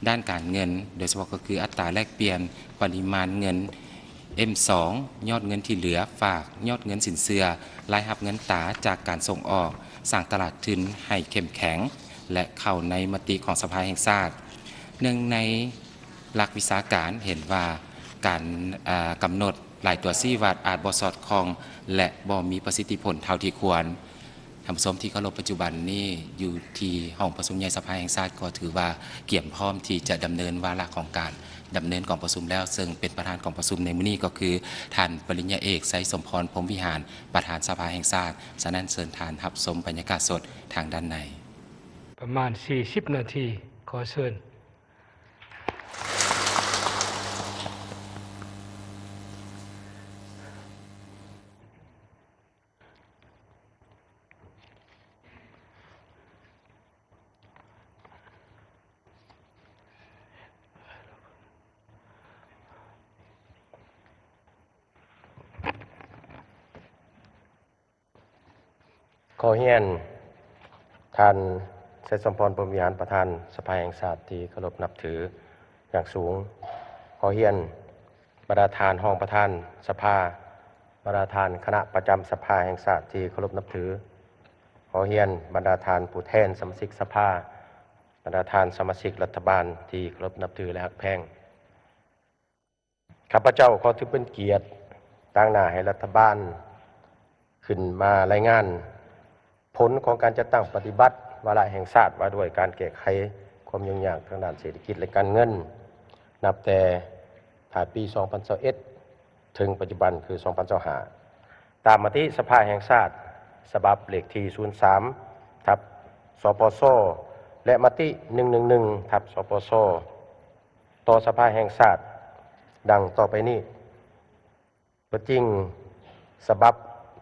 ດ້ານການເງິນ, ໂດຍສະເພາະກໍຄືອັດຕາແລກປ່ຽນ, ປະລິມານເງິນ ເອັມສອງ ຍອດເງິນທີ່ເຫຼືອຝາກ, ຍອດເງິນສິນເຊື່ອ, ລາຍຮັບເງິນຕາຈາກການສົ່ງອອກ, ສ້າງຕະຫຼາດທຶນໃຫ້ເຂັ້ມແຂງ ແລະ ເຂົ້າໃນມະຕິຂອງສະພາແຫ່ງຊາດ. ເນື່ອງໃນຫຼັກວິຊາການເຫັນວ່າການ, ເອີ່, ກຳນົດຫຼາຍຕົວຊີ້ວັດອາດບໍ່ສອດຄ່ອງ ແລະ ບໍ່ມີປະສິດທິຜົນເທົ່າທີ່ຄວນ. ທ່ານຜູ້ຊົມທີ່ເຄົາລົບ, ປັດຈຸບັນນີ້ຢູ່ທີ່ຫ້ອງປະຊຸມໃຫຍ່ສະພາແຫ່ງຊາດກໍຖືວ່າກຽມພ້ອມທີ່ຈະດຳເນີນວາລະຂອງການດຳເນີນກອງປະຊຸມແລ້ວ, ເຊິ່ງເປັນປະທານກອງປະຊຸມໃນມື້ນີ້ກໍຄືທ່ານປະລິນຍາເອກ ໄຊສົມພອນ ພົມວິຫານ ປະທານສະພາແຫ່ງຊາດ. ສະນັ້ນເຊີນທ່ານຮັບຊົມບັນຍາກາດສົດທາງດ້ານໃນ. ປະມານສີ່ສິບນາທີ, ຂໍເຊີນ. ຂໍຮຽນທ່ານ ໄຊສົມພອນ ພົມວິຫານ ປະທານສະພາແຫ່ງຊາດທີ່ເຄົາລົບນັບຖືຢ່າງສູງ. ຂໍຮຽນບັນດາທ່ານຮອງປະທານສະພາ, ບັນດາທ່ານຄະນະປະຈຳສະພາແຫ່ງຊາດທີ່ເຄົາລົບນັບຖື. ຂໍຮຽນບັນດາທ່ານຜູ້ແທນສະມາຊິກສະພາ, ບັນດາທ່ານສະມາຊິກລັດຖະບານທີ່ເຄົາລົບນັບຖື ແລະ ຮັກແພງ. ຂ້າພະເຈົ້າຂໍຖືເປັນກຽດຕາງໜ້າໃຫ້ລັດຖະບານຂຶ້ນມາລາຍງານຜົນຂອງການຈັດຕັ້ງປະຕິບັດວາລະແຫ່ງຊາດວ່າດ້ວຍການແກ້ໄຂຄວາມຫຍຸ້ງຍາກທາງດ້ານເສດຖະກິດ ແລະ ການເງິນ ນັບແຕ່ທ້າຍປີສອງພັນຊາວເອັດ ເຖິງປັດຈຸບັນຄືສອງພັນຊາວຫ້າ ຕາມມະຕິສະພາແຫ່ງຊາດ ສະບັບເລກທີສູນສາມ ທັບ ສປຊ ແລະ ມະຕິໜຶ່ງໜຶ່ງໜຶ່ງ ທັບ ສປຊ ຕໍ່ສະພາແຫ່ງຊາດ ດັ່ງຕໍ່ໄປນີ້. ຕົວຈິງສະບັບ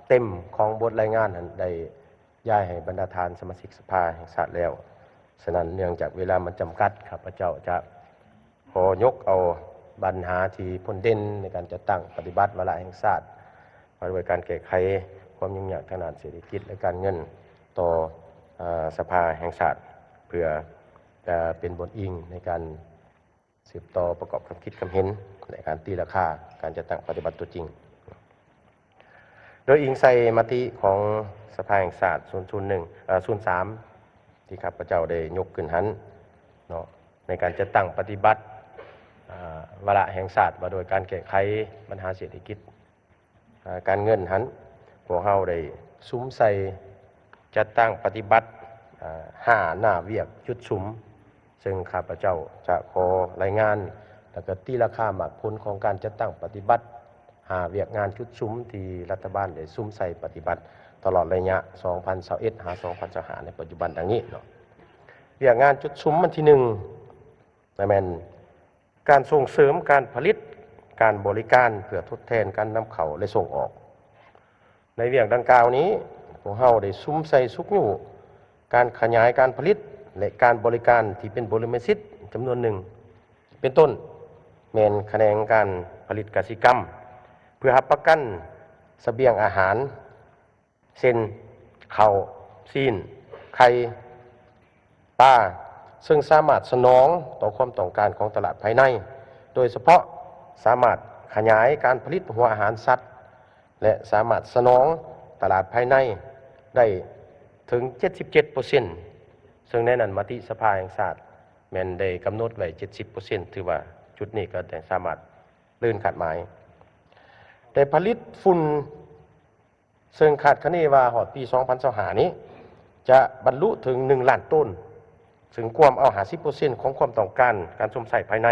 ເຕັມຂອງບົດລາຍງານນັ້ນໄດ້ຍ້າຍໃຫ້ບັນດາທ່ານສະມາຊິກສະພາແຫ່ງຊາດແລ້ວ. ສະນັ້ນ ເນື່ອງຈາກເວລາມັນຈຳກັດ, ຂ້າພະເຈົ້າຈະຂໍຍົກເອົາບັນຫາທີ່ພົ້ນເດັ່ນໃນການຈັດຕັ້ງປະຕິບັດວາລະແຫ່ງຊາດ ວ່າດ້ວຍການແກ້ໄຂຄວາມຫຍຸ້ງຍາກທາງດ້ານເສດຖະກິດ ແລະ ການເງິນຕໍ່, ເອີ່, ສະພາແຫ່ງຊາດ ເພື່ອຈະເປັນບົດອີງໃນການ ສືບຕໍ່ປະກອບຄຳຄິດຄຳເຫັນ ແລະ ການຕີລາຄາການຈັດຕັ້ງປະຕິບັດຕົວຈິງ. ໂດຍອີງໃສ່ມະຕິຂອງສະພາແຫ່ງຊາດ ສູນໜຶ່ງ ເອີ່ ສູນສາມ ທີ່ຂ້າພະເຈົ້າໄດ້ຍົກຂຶ້ນຫັ້ນເນາະ, ໃນການຈັດຕັ້ງປະຕິບັດ, ເອີ່, ວາລະແຫ່ງຊາດວ່າໂດຍການແກ້ໄຂບັນຫາເສດຖະກິດ ການເງິນຫັ້ນ, ພວກເຮົາໄດ້ສຸມໃສ່ຈັດຕັ້ງປະຕິບັດ ຫ້າໜ້າວຽກຈຸດສຸມ, ເຊິ່ງຂ້າພະເຈົ້າຈະຂໍລາຍງານ ແລະ ກະຕີລາຄາໝາກຜົນຂອງການຈັດຕັ້ງປະຕິບັດ ຫ້າວຽກງານຈຸດສຸມທີ່ລັດຖະບານໄດ້ສຸມໃສ່ປະຕິບັດຕະຫຼອດໄລຍະສອງພັນຊາວເອັດ ຫາ ສອງພັນຊາວຫ້າ ໃນປັດຈຸບັນ ດັ່ງນີ້ເນາະ. ວຽກງານຈຸດສຸມອັນທີໜຶ່ງ ແມ່ນ ການສົ່ງເສີມການຜະລິດ, ການບໍລິການເພື່ອທົດແທນການນຳເຂົ້າ ແລະ ສົ່ງອອກ. ໃນວຽກດັ່ງກ່າວນີ້, ພວກເຮົາໄດ້ສຸມໃສ່ຊຸກຍູ້ການຂະຫຍາຍການຜະລິດ ແລະ ການບໍລິການທີ່ເປັນບໍລິມະສິດຈຳນວນໜຶ່ງ, ເປັນຕົ້ນ ແມ່ນຂະແໜງການຜະລິດກະສິກຳ ເພື່ອຮັບປະກັນສະບຽງອາຫານ ເຊັ່ນ ເຂົ້າ, ຊີ້ນ, ໄຂ່, ປາ, ເຊິ່ງສາມາດສະໜອງຕໍ່ຄວາມຕ້ອງການຂອງຕະຫຼາດພາຍໃນ, ໂດຍສະເພາະສາມາດຂະຫຍາຍການຜະລິດຫົວອາຫານສັດ ແລະ ສາມາດສະໜອງຕະຫຼາດພາຍໃນໄດ້ເຖິງເຈັດສິບເຈັດເປີເຊັນ, ເຊິ່ງໃນນັ້ນມະຕິສະພາແຫ່ງຊາດແມ່ນໄດ້ກຳນົດໄວ້ເຈັດສິບເປີເຊັນ, ຖືວ່າຈຸດນີ້ກໍໄດ້ສາມາດເກີນຄາດໝາຍ. ໄດ້ຜະລິດຝຸ່ນ ເຊິ່ງຄາດຄະເນວ່າຮອດປີສອງພັນຊາວຫ້ານີ້ ຈະບັນລຸເຖິງໜຶ່ງລ້ານໂຕນ, ເຊິ່ງກວມເອົາຫ້າສິບເປີເຊັນຂອງຄວາມຕ້ອງການການຊົມໃຊ້ພາຍໃນ,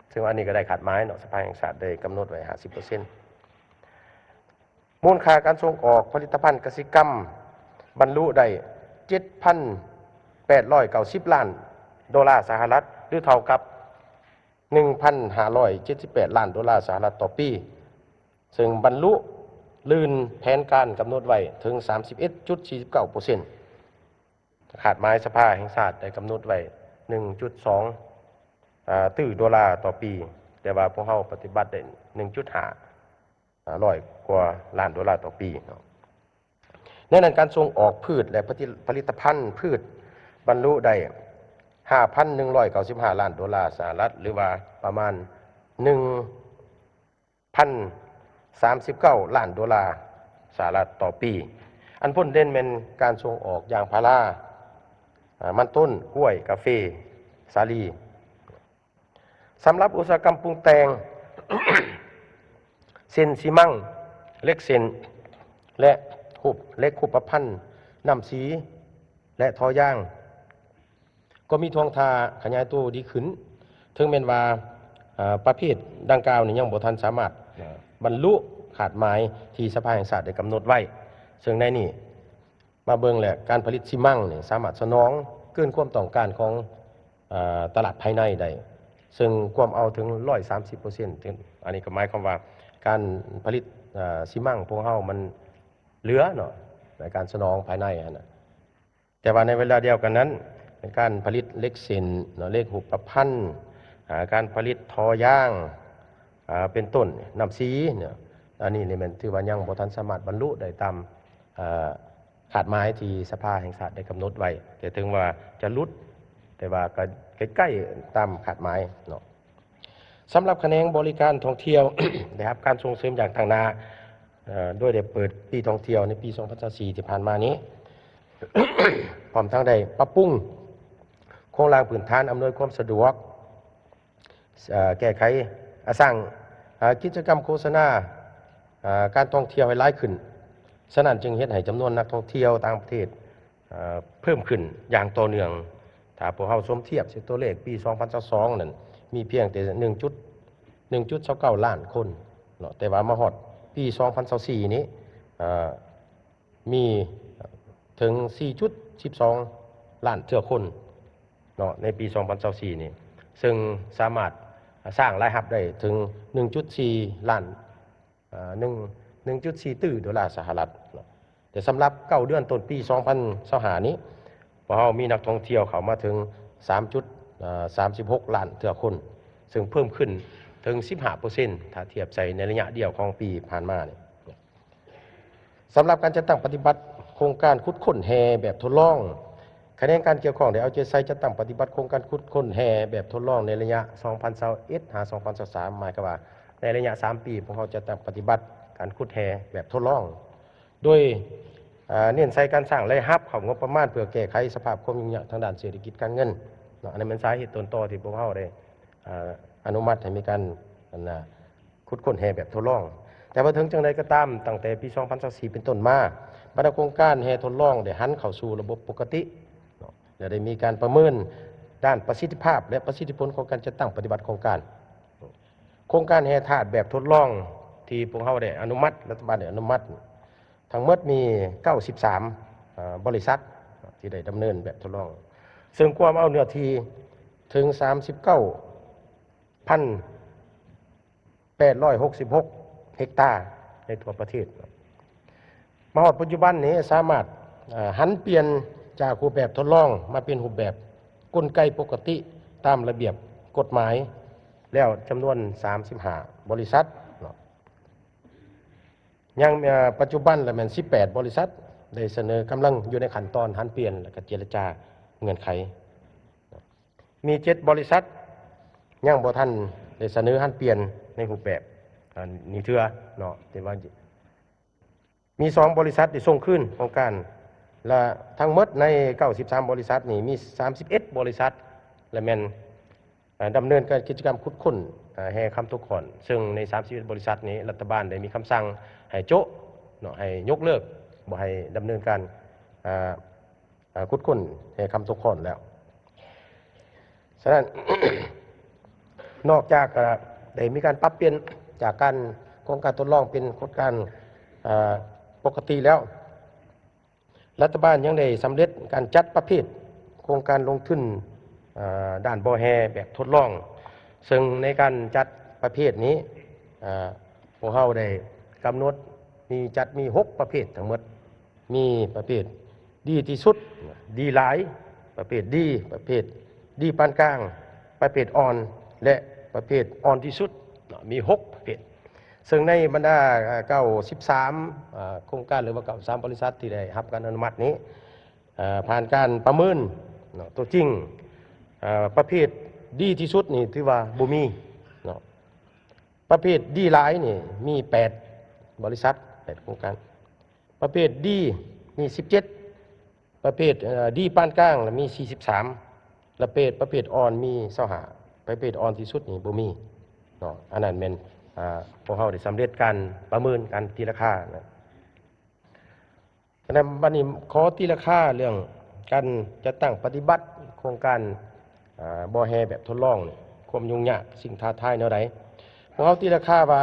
ເຊິ່ງອັນນີ້ກໍໄດ້ຄາດໝາຍເນາະ, ສະພາແຫ່ງຊາດໄດ້ກຳນົດໄວ້ຫ້າສິບເປີເຊັນ. ມູນຄ່າການສົ່ງອອກຜະລິດຕະພັນກະສິກຳບັນລຸໄດ້ເຈັດພັນແປດຮ້ອຍເກົ້າສິບລ້ານໂດລາສະຫະລັດ ຫຼື ເທົ່າກັບໜຶ່ງພັນຫ້າຮ້ອຍເຈັດສິບແປດລ້ານໂດລາສະຫະລັດຕໍ່ປີ. ເຊິ່ງບັນລຸລື່ນແຜນການກຳນົດໄວ້ເຖິງສາມສິບເອັດຈຸດສີ່ສິບເກົ້າເປີເຊັນ. ຄາດໝາຍສະພາແຫ່ງຊາດໄດ້ກຳນົດໄວ້ໜຶ່ງຈຸດສອງ ອາ ຕື້ໂດລາຕໍ່ປີ, ແຕ່ວ່າພວກເຮົາປະຕິບັດໄດ້ໜຶ່ງຈຸດຫ້າ ອາ ຮ້ອຍກວ່າລ້ານໂດລາຕໍ່ປີເນາະ. ໃນນັ້ນການສົ່ງອອກພືດ ແລະ ຜະລິດ ຜະລິດຕະພັນພືດບັນລຸໄດ້ຫ້າພັນໜຶ່ງຮ້ອຍເກົ້າສິບຫ້າລ້ານໂດລາສະຫະລັດ ຫຼືວ່າປະມານໜຶ່ງ ພັນສາມສິບເກົ້າລ້ານໂດລາສະຫະລັດຕໍ່ປີ. ອັນພົ້ນເດັ່ນແມ່ນການສົ່ງອອກຢາງພາລາ, ອາ, ມັນຕົ້ນ, ກ້ວຍ, ກາເຟ, ສາລີ. ສຳລັບອຸດສາຫະກຳປຸງແຕ່ງ ເຊັ່ນ ຊີມັງ, ເຫຼັກເສັ້ນ ແລະ ຮູບ, ເຫຼັກຮູບປະພັນ, ນ້ຳສີ ແລະ ທໍ່ຢາງ ກໍມີທ່ວງທ່າຂະຫຍາຍໂຕດີຂຶ້ນ, ເຖິງແມ່ນວ່າ, ອາ, ປະເພດດັ່ງກ່າວນີ້ຍັງບໍ່ທັນສາມາດ, ອາ, ບັນລຸຄາດໝາຍທີ່ສະພາແຫ່ງຊາດໄດ້ກຳນົດໄວ້. ເຊິ່ງໃນນີ້ມາເບິ່ງແລ້ວ, ການຜະລິດຊີມັງນີ້ສາມາດສະໜອງເກີນຄວາມຕ້ອງການຂອງ, ອາ, ຕະຫຼາດພາຍໃນໄດ້, ເຊິ່ງກວມເອົາເຖິງຮ້ອຍສາມສິບເປີເຊັນ. ເຖິງ, ອັນນີ້ກໍໝາຍຄວາມວ່າການຜະລິດ, ອາ, ຊີມັງພວກເຮົາມັນເຫຼືອເນາະ ໃນການສະໜອງພາຍໃນຫັ້ນນະ. ແຕ່ວ່າໃນເວລາດຽວກັນນັ້ນ, ການຜະລິດເຫຼັກເສັ້ນເນາະ, ເຫຼັກຮູບປະພັນ, ອາ, ການຜະລິດທໍ່ຢາງ, ອາ, ເປັນຕົ້ນ ນ້ຳສີເນາະ, ອັນນີ້ນີ້ແມ່ນຖືວ່າຍັງບໍ່ທັນສາມາດບັນລຸໄດ້ຕາມ, ອາ, ຄາດໝາຍທີ່ສະພາແຫ່ງຊາດໄດ້ກຳນົດໄວ້, ແຕ່ເຖິງວ່າຈະຫຼຸດ, ແຕ່ວ່າກໍໃກ້ໆຕາມຄາດໝາຍເນາະ. ສຳລັບຂະແໜງບໍລິການທ່ອງທ່ຽວ ໄດ້ຮັບການສົ່ງເສີມຢ່າງຕັ້ງໜ້າ, ເອີ, ໂດຍໄດ້ເປີດປີທ່ອງທ່ຽວໃນປີສອງພັນຊາວສີ່ທີ່ຜ່ານມານີ້, ພ້ອມທັງໄດ້ປັບປຸງໂຄງລ່າງພື້ນຖານອຳນວຍຄວາມສະດວກ, ເອີ, ແກ້ໄຂ, ອາ, ສ້າງ, ອາ, ກິດຈະກຳໂຄສະນາ, ອາ, ການທ່ອງທ່ຽວໃຫ້ຫຼາຍຂຶ້ນ. ສະນັ້ນຈຶ່ງເຮັດໃຫ້ຈຳນວນນັກທ່ອງທ່ຽວຕ່າງປະເທດ, ເອີ, ເພີ່ມຂຶ້ນຢ່າງຕໍ່ເນື່ອງ. ຖ້າພວກເຮົາສົມທຽບໃສ່ຕົວເລກປີສອງພັນຊາວສອງນັ້ນ ມີພຽງແຕ່ໜຶ່ງຈຸດ, ໜຶ່ງຈຸດຊາວເກົ້າລ້ານຄົນເນາະ, ແຕ່ວ່າມາຮອດປີສອງພັນຊາວສີ່ນີ້, ເອີ, ມີເຖິງສີ່ຈຸດສິບສອງລ້ານເທື່ອຄົນເນາະ ໃນປີສອງພັນຊາວສີ່ນີ້, ເຊິ່ງສາມາດສ້າງລາຍຮັບໄດ້ເຖິງໜຶ່ງຈຸດສີ່ລ້ານ ເອີ, ໜຶ່ງ, ໜຶ່ງຈຸດສີ່ຕື້ໂດລາສະຫະລັດເນາະ. ແຕ່ສຳລັບເກົ້າເດືອນຕົ້ນປີສອງພັນຊາວຫ້ານີ້, ພວກເຮົາມີນັກທ່ອງທ່ຽວເຂົ້າມາເຖິງສາມຈຸດສາມສິບຫົກລ້ານເທື່ອຄົນ, ເຊິ່ງເພີ່ມຂຶ້ນເຖິງສິບຫ້າເປີເຊັນ ຖ້າທຽບໃສ່ໃນໄລຍະດຽວຂອງປີຜ່ານມານີ້. ສຳລັບການຈັດຕັ້ງປະຕິບັດໂຄງການຂຸດຄົ້ນແຮ່ແບບທົດລອງ, ຂະແໜງການກ່ຽວຂ້ອງໄດ້ເອົາໃຈໃສ່ຈັດຕັ້ງປະຕິບັດໂຄງການຂຸດຄົ້ນແຮ່ແບບທົດລອງໃນໄລຍະສອງພັນຊາວເອັດຫາສອງພັນຊາວສາມ, ໝາຍຄວາມວ່າໃນໄລຍະສາມປີ ພວກເຮົາຈັດຕັ້ງປະຕິບັດການຂຸດແຮ່ແບບທົດລອງ ໂດຍ, ເອີ, ເນັ້ນໃສ່ການສ້າງລາຍຮັບເຂົ້າງົບປະມານ ເພື່ອແກ້ໄຂສະພາບຄວາມຫຍຸ້ງຍາກທາງດ້ານເສດຖະກິດການເງິນເນາະ. ອັນນັ້ນແມ່ນສາເຫດຕົ້ນຕໍທີ່ພວກເຮົາໄດ້, ເອີ, ອະນຸມັດໃຫ້ມີການ, ອັນນະ, ຂຸດຄົ້ນແຮ່ແບບທົດລອງ. ແຕ່ວ່າເຖິງຈັ່ງໃດກໍຕາມ, ຕັ້ງແຕ່ປີສອງພັນຊາວສີ່ເປັນຕົ້ນມາ, ບັນດາໂຄງການແຮ່ທົດລອງໄດ້ຫັນເຂົ້າສູ່ລະບົບປົກກະຕິເນາະ ແລະ ໄດ້ມີການປະເມີນດ້ານປະສິດທິພາບ ແລະ ປະສິດທິຜົນຂອງການຈັດຕັ້ງປະຕິບັດໂຄງການ. ໂຄງການແຮ່ທາດແບບທົດລອງທີ່ພວກເຮົາໄດ້ອະນຸມັດ, ລັດຖະບານໄດ້ອະນຸມັດ, ທັງໝົດມີເກົ້າສິບສາມ, ເອີ, ບໍລິສັດທີ່ໄດ້ດຳເນີນແບບທົດລອງ, ເຊິ່ງກວມເອົາເນື້ອທີ່ເຖິງສາມສິບເກົ້າພັນແປດຮ້ອຍຫົກສິບຫົກເຮັກຕາໃນທົ່ວປະເທດ. ມາຮອດປັດຈຸບັນນີ້ສາມາດ, ເອີ, ຫັນປ່ຽນຈາກຮູບແບບທົດລອງມາເປັນຮູບແບບກົນໄກປົກກະຕິຕາມລະບຽບກົດໝາຍແລ້ວຈຳນວນສາມສິບຫ້າບໍລິສັດເນາະ. ຍັງ, ເອີ, ປັດຈຸບັນລະແມ່ນສິບແປດບໍລິສັດໄດ້ສະເໜີ, ກຳລັງຢູ່ໃນຂັ້ນຕອນຫັນປ່ຽນ ແລະ ກະເຈລະຈາເງື່ອນໄຂ. ມີເຈັດບໍລິສັດຍັງບໍ່ທັນໄດ້ສະເໜີຫັນປ່ຽນໃນຮູບແບບ, ອັນນີ້ເທື່ອເນາະ, ແຕ່ວ່າມີສອງບໍລິສັດໄດ້ສົ່ງຄືນໂຄງການ ແລະ ທັງໝົດໃນເກົ້າສິບສາມບໍລິສັດນີ້ ມີສາມສິບເອັດບໍລິສັດ ແລະ ແມ່ນ, ເອີ, ດຳເນີນການກິດຈະກຳຂຸດຄົ້ນ, ເອີ, ແຮ່ຄຳຕົກຂ້ອນ, ເຊິ່ງໃນສາມສິບເອັດບໍລິສັດນີ້ ລັດຖະບານໄດ້ມີຄຳສັ່ງໃຫ້ໂຈະເນາະ, ໃຫ້ຍົກເລີກ, ບໍ່ໃຫ້ດຳເນີນການ, ເອີ, ເອີ, ຂຸດຄົ້ນແຮ່ຄຳຕົກຂ້ອນແລ້ວ. ສະນັ້ນ, ນອກຈາກ, ເອີ, ໄດ້ມີການປັບປ່ຽນຈາກການ, ໂຄງການທົດລອງເປັນໂຄງການ, ເອີ, ປົກກະຕິແລ້ວ, ລັດຖະບານຍັງໄດ້ສຳເລັດການຈັດປະເພດໂຄງການລົງທຶນ, ເອີ, ດ້ານບໍ່ແຮ່ແບບທົດລອງ, ເຊິ່ງໃນການຈັດປະເພດນີ້, ເອີ, ພວກເຮົາໄດ້ກຳນົດມີ, ຈັດມີຫົກປະເພດທັງໝົດ. ມີປະເພດດີທີ່ສຸດ, ດີຫຼາຍ, ປະເພດດີ, ປະເພດດີປານກາງ, ປະເພດອ່ອນ ແລະ ປະເພດອ່ອນທີ່ສຸດເນາະ, ມີຫົກປະເພດ. ເຊິ່ງໃນບັນດາເກົ້າສິບສາມໂຄງການ ຫຼືວ່າເກົ້າສິບສາມບໍລິສັດທີ່ໄດ້ຮັບການອະນຸມັດນີ້, ຜ່ານການປະເມີນເນາະ, ຕົວຈິງ, ປະເພດດີທີ່ສຸດນີ້ຖືວ່າບໍ່ມີເນາະ. ປະເພດດີຫຼາຍນີ້ມີແປດບໍລິສັດ ແປດໂຄງການ, ປະເພດດີມີສິບເຈັດ, ປະເພດ ເອີ ດີປານກາງລະມີສີ່ສິບສາມ ລະເພດ ປະເພດອ່ອນມີຊາວຫ້າ, ປະເພດອ່ອນທີ່ສຸດນີ້ບໍ່ມີເນາະ. ອັນນັ້ນແມ່ນ ອາ ພວກເຮົາໄດ້ສຳເລັດການປະເມີນການຕີລາຄານະ. ສະນັ້ນບັດນີ້ຂໍຕີລາຄາເລື່ອງການຈັດຕັ້ງປະຕິບັດໂຄງການ ອາ ບໍ່ແຮ່ແບບທົດລອງນີ້ ຄວາມຫຍຸ້ງຍາກ ສິ່ງທ້າທາຍແນວໃດ? ພວກເຮົາຕີລາຄາວ່າ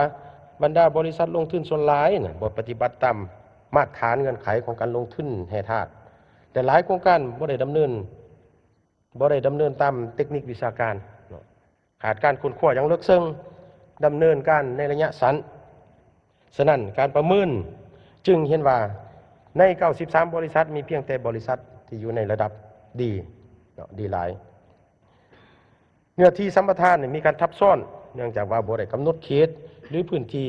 ບັນດາບໍລິສັດລົງທຶນສ່ວນຫຼາຍນະ ບໍ່ປະຕິບັດຕາມມາດຖານເງື່ອນໄຂຂອງການລົງທຶນແຮ່ທາດ ແລະ ຫຼາຍໂຄງການບໍ່ໄດ້ດຳເນີນ ບໍ່ໄດ້ດຳເນີນຕາມເຕັກນິກວິຊາການເນາະ, ຂາດການຄົ້ນຄວ້າຢ່າງເລິກເຊິ່ງ, ດຳເນີນການໃນໄລຍະສັ້ນ. ສະນັ້ນ ການປະເມີນຈຶ່ງເຫັນວ່າ ໃນເກົ້າສິບສາມບໍລິສັດ ມີພຽງແຕ່ບໍລິສັດທີ່ຢູ່ໃນລະດັບດີເນາະ ດີຫຼາຍ. ເນື້ອທີ່ສຳປະທານນີ້ມີການທັບຊ້ອນ ເນື່ອງຈາກວ່າບໍ່ໄດ້ກຳນົດເຂດ ຫຼື ພື້ນທີ່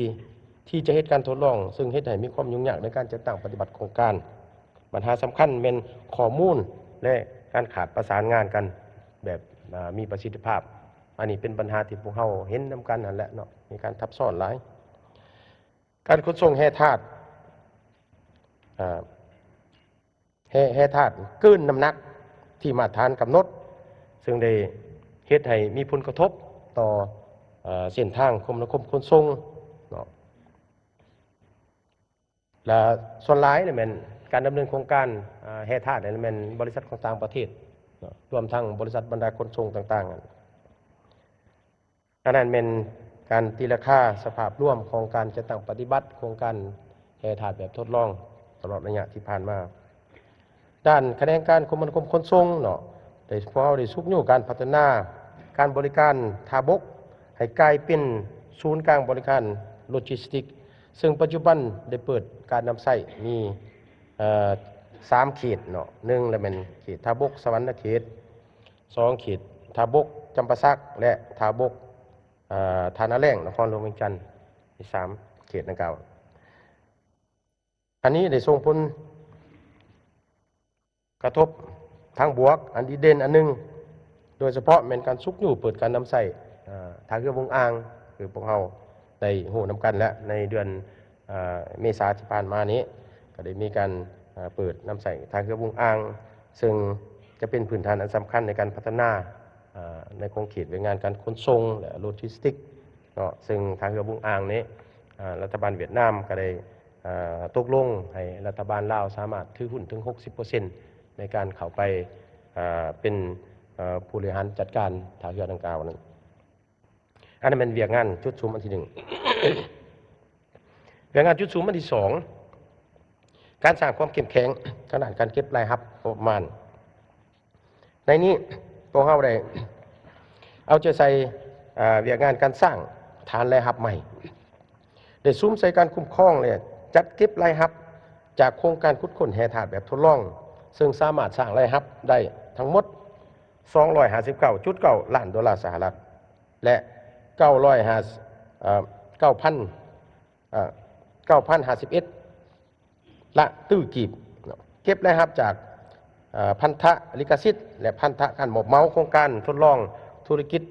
ທີ່ຈະເຮັດການທົດລອງ, ເຊິ່ງເຮັດໃຫ້ມີຄວາມຫຍຸ້ງຍາກໃນການຈັດຕັ້ງປະຕິບັດໂຄງການ. ບັນຫາສຳຄັນແມ່ນຂໍ້ມູນ ແລະ ການຂາດປະສານງານກັນແບບ ອາ ມີປະສິດທິພາບ. ອັນນີ້ເປັນບັນຫາທີ່ພວກເຮົາເຫັນນຳກັນຫັ້ນແຫຼະເນາະ, ມີການທັບຊ້ອນຫຼາຍ. ການຂົນສົ່ງແຮ່ທາດ ອາ ແຮ່ ແຮ່ທາດເກີນນ້ຳໜັກທີ່ມາດຖານກຳນົດ, ເຊິ່ງໄດ້ເຮັດໃຫ້ມີຜົນກະທົບຕໍ່ ເອີ ເສັ້ນທາງຄົມນາຄົມຂົນສົ່ງເນາະ. ແລະ ສ່ວນຫຼາຍນີ້ແມ່ນການດຳເນີນໂຄງການ ອາ ແຮ່ທາດນີ້ແມ່ນບໍລິສັດຂອງຕ່າງປະເທດເນາະ, ລວມທັງບໍລິສັດບັນດາຂົນສົ່ງຕ່າງໆ. ອັນນັ້ນແມ່ນການຕີລາຄາສະພາບລວມຂອງການຈັດຕັ້ງປະຕິບັດໂຄງການແຮ່ທາດແບບທົດລອງຕະຫຼອດໄລຍະທີ່ຜ່ານມາ. ດ້ານຂະແໜງການຄົມມະນາຄົມຂົນສົ່ງເນາະ ໄດ້ ພວກເຮົາໄດ້ຊຸກຍູ້ການພັດທະນາການບໍລິການທ່າບົກໃຫ້ກາຍເປັນສູນກາງບໍລິການໂລຈິສຕິກ, ເຊິ່ງປັດຈຸບັນໄດ້ເປີດການນຳໃຊ້ມີ ເອີ ສາມເຂດເນາະ, ໜຶ່ງລະແມ່ນເຂດທ່າບົກສະຫວັນນະເຂດ, ສອງເຂດທ່າບົກຈຳປາສັກ ແລະ ທ່າບົກ ເອີ ທ່ານາແລ້ງ ນະຄອນຫຼວງວຽງຈັນ, ມີສາມເຂດດັ່ງກ່າວ. ອັນນີ້ໄດ້ສົ່ງຜົນກະທົບທາງບວກອັນດີເດັ່ນອັນໜຶ່ງ, ໂດຍສະເພາະແມ່ນການຊຸກຍູ້ເປີດການນຳໃຊ້ ເອີ ທ່າເຮືອວົງອ່າງ, ຄືພວກເຮົາໄດ້ຮູ້ນຳກັນແລ້ວ ໃນເດືອນ ເອີ ເມສາທີ່ຜ່ານມານີ້ ກໍໄດ້ມີການ ເອີ ເປີດນຳໃຊ້ທ່າເຮືອວົງອ່າງ, ເຊິ່ງຈະເປັນພື້ນຖານອັນສຳຄັນໃນການພັດທະນາ ເອີ ໃນຂົງເຂດວຽກງານການຂົນສົ່ງ ແລະ ໂລຈິສຕິກເນາະ, ເຊິ່ງທ່າເຮືອວຸ້ງອ່າງນີ້ ເອີ ລັດຖະບານຫວຽດນາມກໍໄດ້ ເອີ ຕົກລົງໃຫ້ລັດຖະບານລາວສາມາດຖືຫຸ້ນເຖິງຫົກສິບເປີເຊັນ ໃນການເຂົ້າໄປ ເອີ ເປັນ ເອີ ຜູ້ບໍລິຫານຈັດການທ່າເຮືອດັ່ງກ່າວນັ້ນ. ອັນນັ້ນແມ່ນວຽກງານຈຸດສຸມອັນທີໜຶ່ງ. ວຽກງານຈຸດສຸມອັນທີສອງ ການສ້າງຄວາມເຂັ້ມແຂງທາງດ້ານການເກັບລາຍຮັບງົບປະມານ. ໃນນີ້ພວກເຮົາໄດ້ເອົາໃຈໃສ່ ເອີ ວຽກງານການສ້າງຖານລາຍຮັບໃໝ່, ໄດ້ສຸມໃສ່ການຄຸ້ມຄອງ ແລະ ຈັດເກັບລາຍຮັບຈາກໂຄງການຂຸດຄົ້ນແຮ່ທາດແບບທົດລອງ, ເຊິ່ງສາມາດສ້າງລາຍຮັບໄດ້ທັງໝົດສອງຮ້ອຍຫ້າສິບເກົ້າຈຸດເກົ້າລ້ານໂດລາສະຫະລັດ ແລະ ເກົ້າຮ້ອຍຫ້າ ເອີ ເກົ້າພັນ ເອີ ເກົ້າພັນຫ້າສິບເອັດ ລະຕື້ກີບເນາະ, ເກັບລາຍຮັບຈາກ ເອີ ພັນທະລິຂະສິດ ແລະ ພັນທະການມອບເໝົາໂຄງການທົດລອງທຸລະກິດ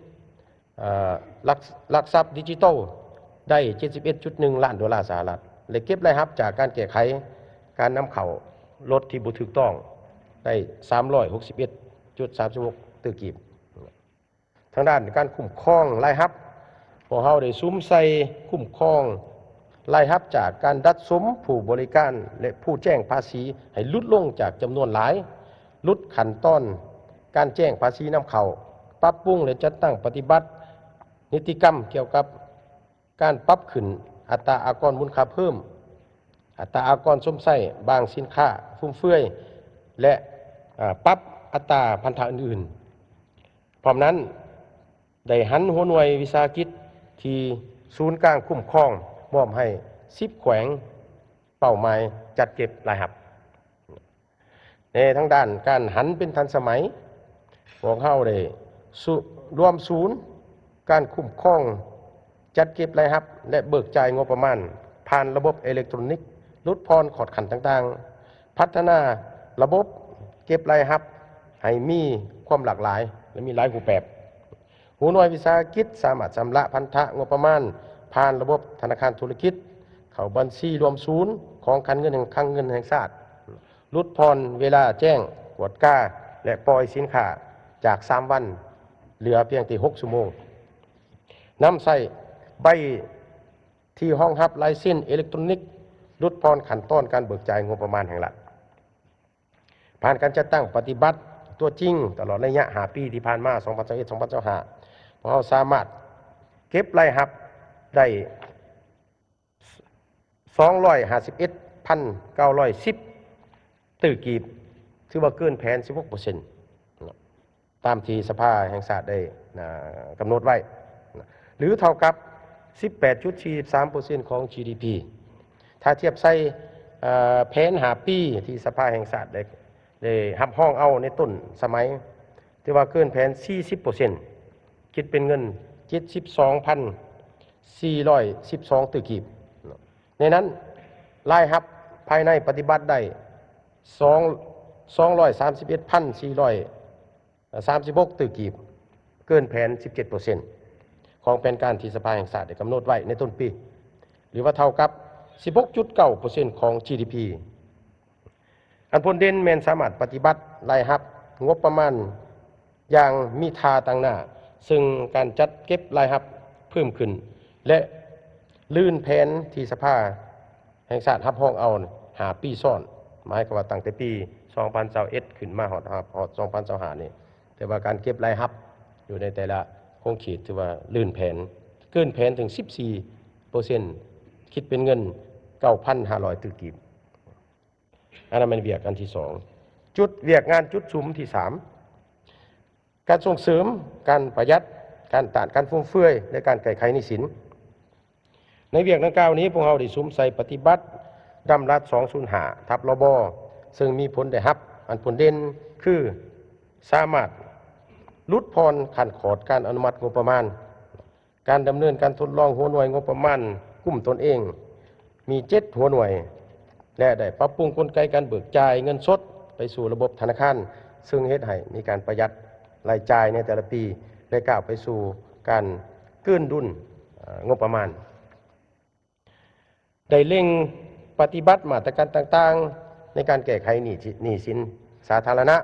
ເອີ ຫຼັກ ຫຼັກຊັບດິຈິຕອລໄດ້ເຈັດສິບເອັດຈຸດໜຶ່ງລ້ານໂດລາສະຫະລັດ ແລະ ເກັບລາຍຮັບຈາກການແກ້ໄຂການນຳເຂົ້າລົດທີ່ບໍ່ຖືກຕ້ອງໄດ້ສາມຮ້ອຍຫົກສິບເອັດຈຸດສາມສິບຫົກຕື້ກີບ. ທາງດ້ານການຄຸ້ມຄອງລາຍຮັບ, ພວກເຮົາໄດ້ສຸມໃສ່ຄຸ້ມຄອງລາຍຮັບຈາກການດັດສົມຜູ້ບໍລິການ ແລະ ຜູ້ແຈ້ງພາສີໃຫ້ຫຼຸດລົງຈາກຈຳນວນຫຼາຍ, ຫຼຸດຂັ້ນຕອນການແຈ້ງພາສີນຳເຂົ້າ, ປັບປຸງ ແລະ ຈັດຕັ້ງປະຕິບັດນິຕິກຳກ່ຽວກັບ ການປັບຂຶ້ນອັດຕາອາກອນມູນຄ່າເພີ່ມ, ອັດຕາອາກອນຊົມໃຊ້ບາງສິນຄ້າຟຸມເຟືອຍ ແລະ ອາ ປັບອັດຕາພັນທະອື່ນໆ. ພ້ອມນັ້ນ, ໄດ້ຫັນຫົວໜ່ວຍວິສາຫະກິດທີ່ສູນກາງຄຸ້ມຄອງມອບໃຫ້ສິບແຂວງເປົ້າໝາຍຈັດເກັບລາຍຮັບ. ແລະ ທາງດ້ານການຫັນເປັນທັນສະໄໝ, ພວກເຮົາໄດ້ສຸ ລວມສູນການຄຸ້ມຄອງຈັດເກັບລາຍຮັບ ແລະ ເບີກຈ່າຍງົບປະມານຜ່ານລະບົບເອເລັກໂຕຣນິກ, ຫຼຸດຜ່ອນຂອດຂັ້ນຕ່າງໆ, ພັດທະນາລະບົບເກັບລາຍຮັບໃຫ້ມີຄວາມຫຼາກຫຼາຍ ແລະ ມີຫຼາຍຮູບແບບ. ຫົວໜ່ວຍວິສາຫະກິດສາມາດຊຳລະພັນທະງົບປະມານ ຜ່ານລະບົບທະນາຄານທຸລະກິດ ເຂົ້າບັນຊີລວມສູນຂອງຄັງເງິນ ຄັງເງິນແຫ່ງຊາດ, ຫຼຸດຜ່ອນເວລາແຈ້ງກວດກາ ແລະ ປ່ອຍສິນຄ້າຈາກສາມວັນ ເຫຼືອພຽງແຕ່ຫົກຊົ່ວໂມງ, ນຳໃຊ້ໃບທີ່ຮອງຮັບລາຍເຊັນເອເລັກໂຕຣນິກ, ຫຼຸດຜ່ອນຂັ້ນຕອນການເບີກຈ່າຍງົບປະມານແຫ່ງລັດ. ຜ່ານການຈັດຕັ້ງປະຕິບັດຕົວຈິງຕະຫຼອດໄລຍະຫ້າປີທີ່ຜ່ານມາ ສອງພັນຊາວເອັດ ສອງພັນຊາວຫ້າ ພວກເຮົາສາມາດເກັບລາຍຮັບໄດ້ ສອງຮ້ອຍຫ້າສິບເອັດພັນເກົ້າຮ້ອຍສິບຕື້ກີບ, ຖືວ່າເກີນແຜນສິບຫົກເປີເຊັນ ຕາມທີ່ສະພາແຫ່ງຊາດໄດ້ ນະ ກຳນົດໄວ້ ນະ ຫຼືເທົ່າກັບສິບແປດຈຸດສີ່ສາມເປີເຊັນຂອງ ຈີ ດີ ພີ. ຖ້າທຽບໃສ່ ເອີ ແຜນຫ້າປີທີ່ສະພາແຫ່ງຊາດໄດ້ ໄດ້ຮັບຮອງເອົາໃນຕົ້ນສະໄໝ ຖືວ່າເກີນແຜນສີ່ສິບເປີເຊັນ ຄິດເປັນເງິນເຈັດສິບສອງພັນສີ່ຮ້ອຍສິບສອງຕື້ກີບ. ໃນນັ້ນ ລາຍຮັບພາຍໃນປະຕິບັດໄດ້ ສອງ ສອງຮ້ອຍສາມສິບເອັດພັນສີ່ຮ້ອຍສາມສິບຫົກຕື້ກີບ, ເກີນແຜນສິບເຈັດເປີເຊັນຂອງແຜນການທີ່ສະພາແຫ່ງຊາດໄດ້ກຳນົດໄວ້ໃນຕົ້ນປີ ຫຼືວ່າເທົ່າກັບສິບຫົກຈຸດເກົ້າເປີເຊັນຂອງ ຈີ ດີ ພີ. ອັນພົ້ນເດັ່ນແມ່ນສາມາດປະຕິບັດລາຍຮັບງົບປະມານຢ່າງມີທ່າຕັ້ງໜ້າ, ເຊິ່ງການຈັດເກັບລາຍຮັບເພີ່ມຂຶ້ນ ແລະ ລື່ນແຜນທີ່ສະພາແຫ່ງຊາດຮັບຮອງເອົາຫ້າປີຊ້ອນ, ໝາຍຄວາມວ່າຕັ້ງແຕ່ປີສອງພັນຊາວເອັດ ຂຶ້ນມາຮອດ ຮອດສອງພັນຊາວຫ້ານີ້, ແຕ່ວ່າການເກັບລາຍຮັບຢູ່ໃນແຕ່ລະຂົງເຂດຖືວ່າລື່ນແຜນ, ເກີນແຜນເຖິງສິບສີ່ເປີເຊັນ ຄິດເປັນເງິນເກົ້າພັນຫ້າຮ້ອຍຕື້ກີບ. ອັນນັ້ນແມ່ນວຽກອັນທີສອງ. ຈຸດ ວຽກງານຈຸດສຸມທີສາມ ການສົ່ງເສີມການປະຢັດ, ການຕ້ານການຟຸມເຟືອຍ ແລະ ການແກ້ໄຂໜີ້ສິນ. ໃນວຽກດັ່ງກ່າວນີ້ ພວກເຮົາໄດ້ສຸມໃສ່ປະຕິບັດດຳລັດສອງສູນຫ້າ ທັບ ລບ ເຊິ່ງມີຜົນໄດ້ຮັບ ອັນຜົນເດັ່ນຄື ສາມາດຫຼຸດຜ່ອນຂັ້ນຂອດການອະນຸມັດງົບປະມານ, ການດຳເນີນການທົດລອງຫົວໜ່ວຍງົບປະມານກຸ້ມຕົນເອງມີເຈັດຫົວໜ່ວຍ ແລະ ໄດ້ປັບປຸງກົນໄກການເບີກຈ່າຍເງິນສົດໄປສູ່ລະບົບທະນາຄານ, ເຊິ່ງເຮັດໃຫ້ມີການປະຢັດລາຍຈ່າຍໃນແຕ່ລະປີ ແລະ ກ້າວໄປສູ່ການເກີນດຸນ ເອີ ງົບປະມານ. ໄດ້ເລັ່ງປະຕິບັດມາດຕະການຕ່າງໆ ໃນການແກ້ໄຂໜີ້ ໜີ້ສິນສາທາລະນະ,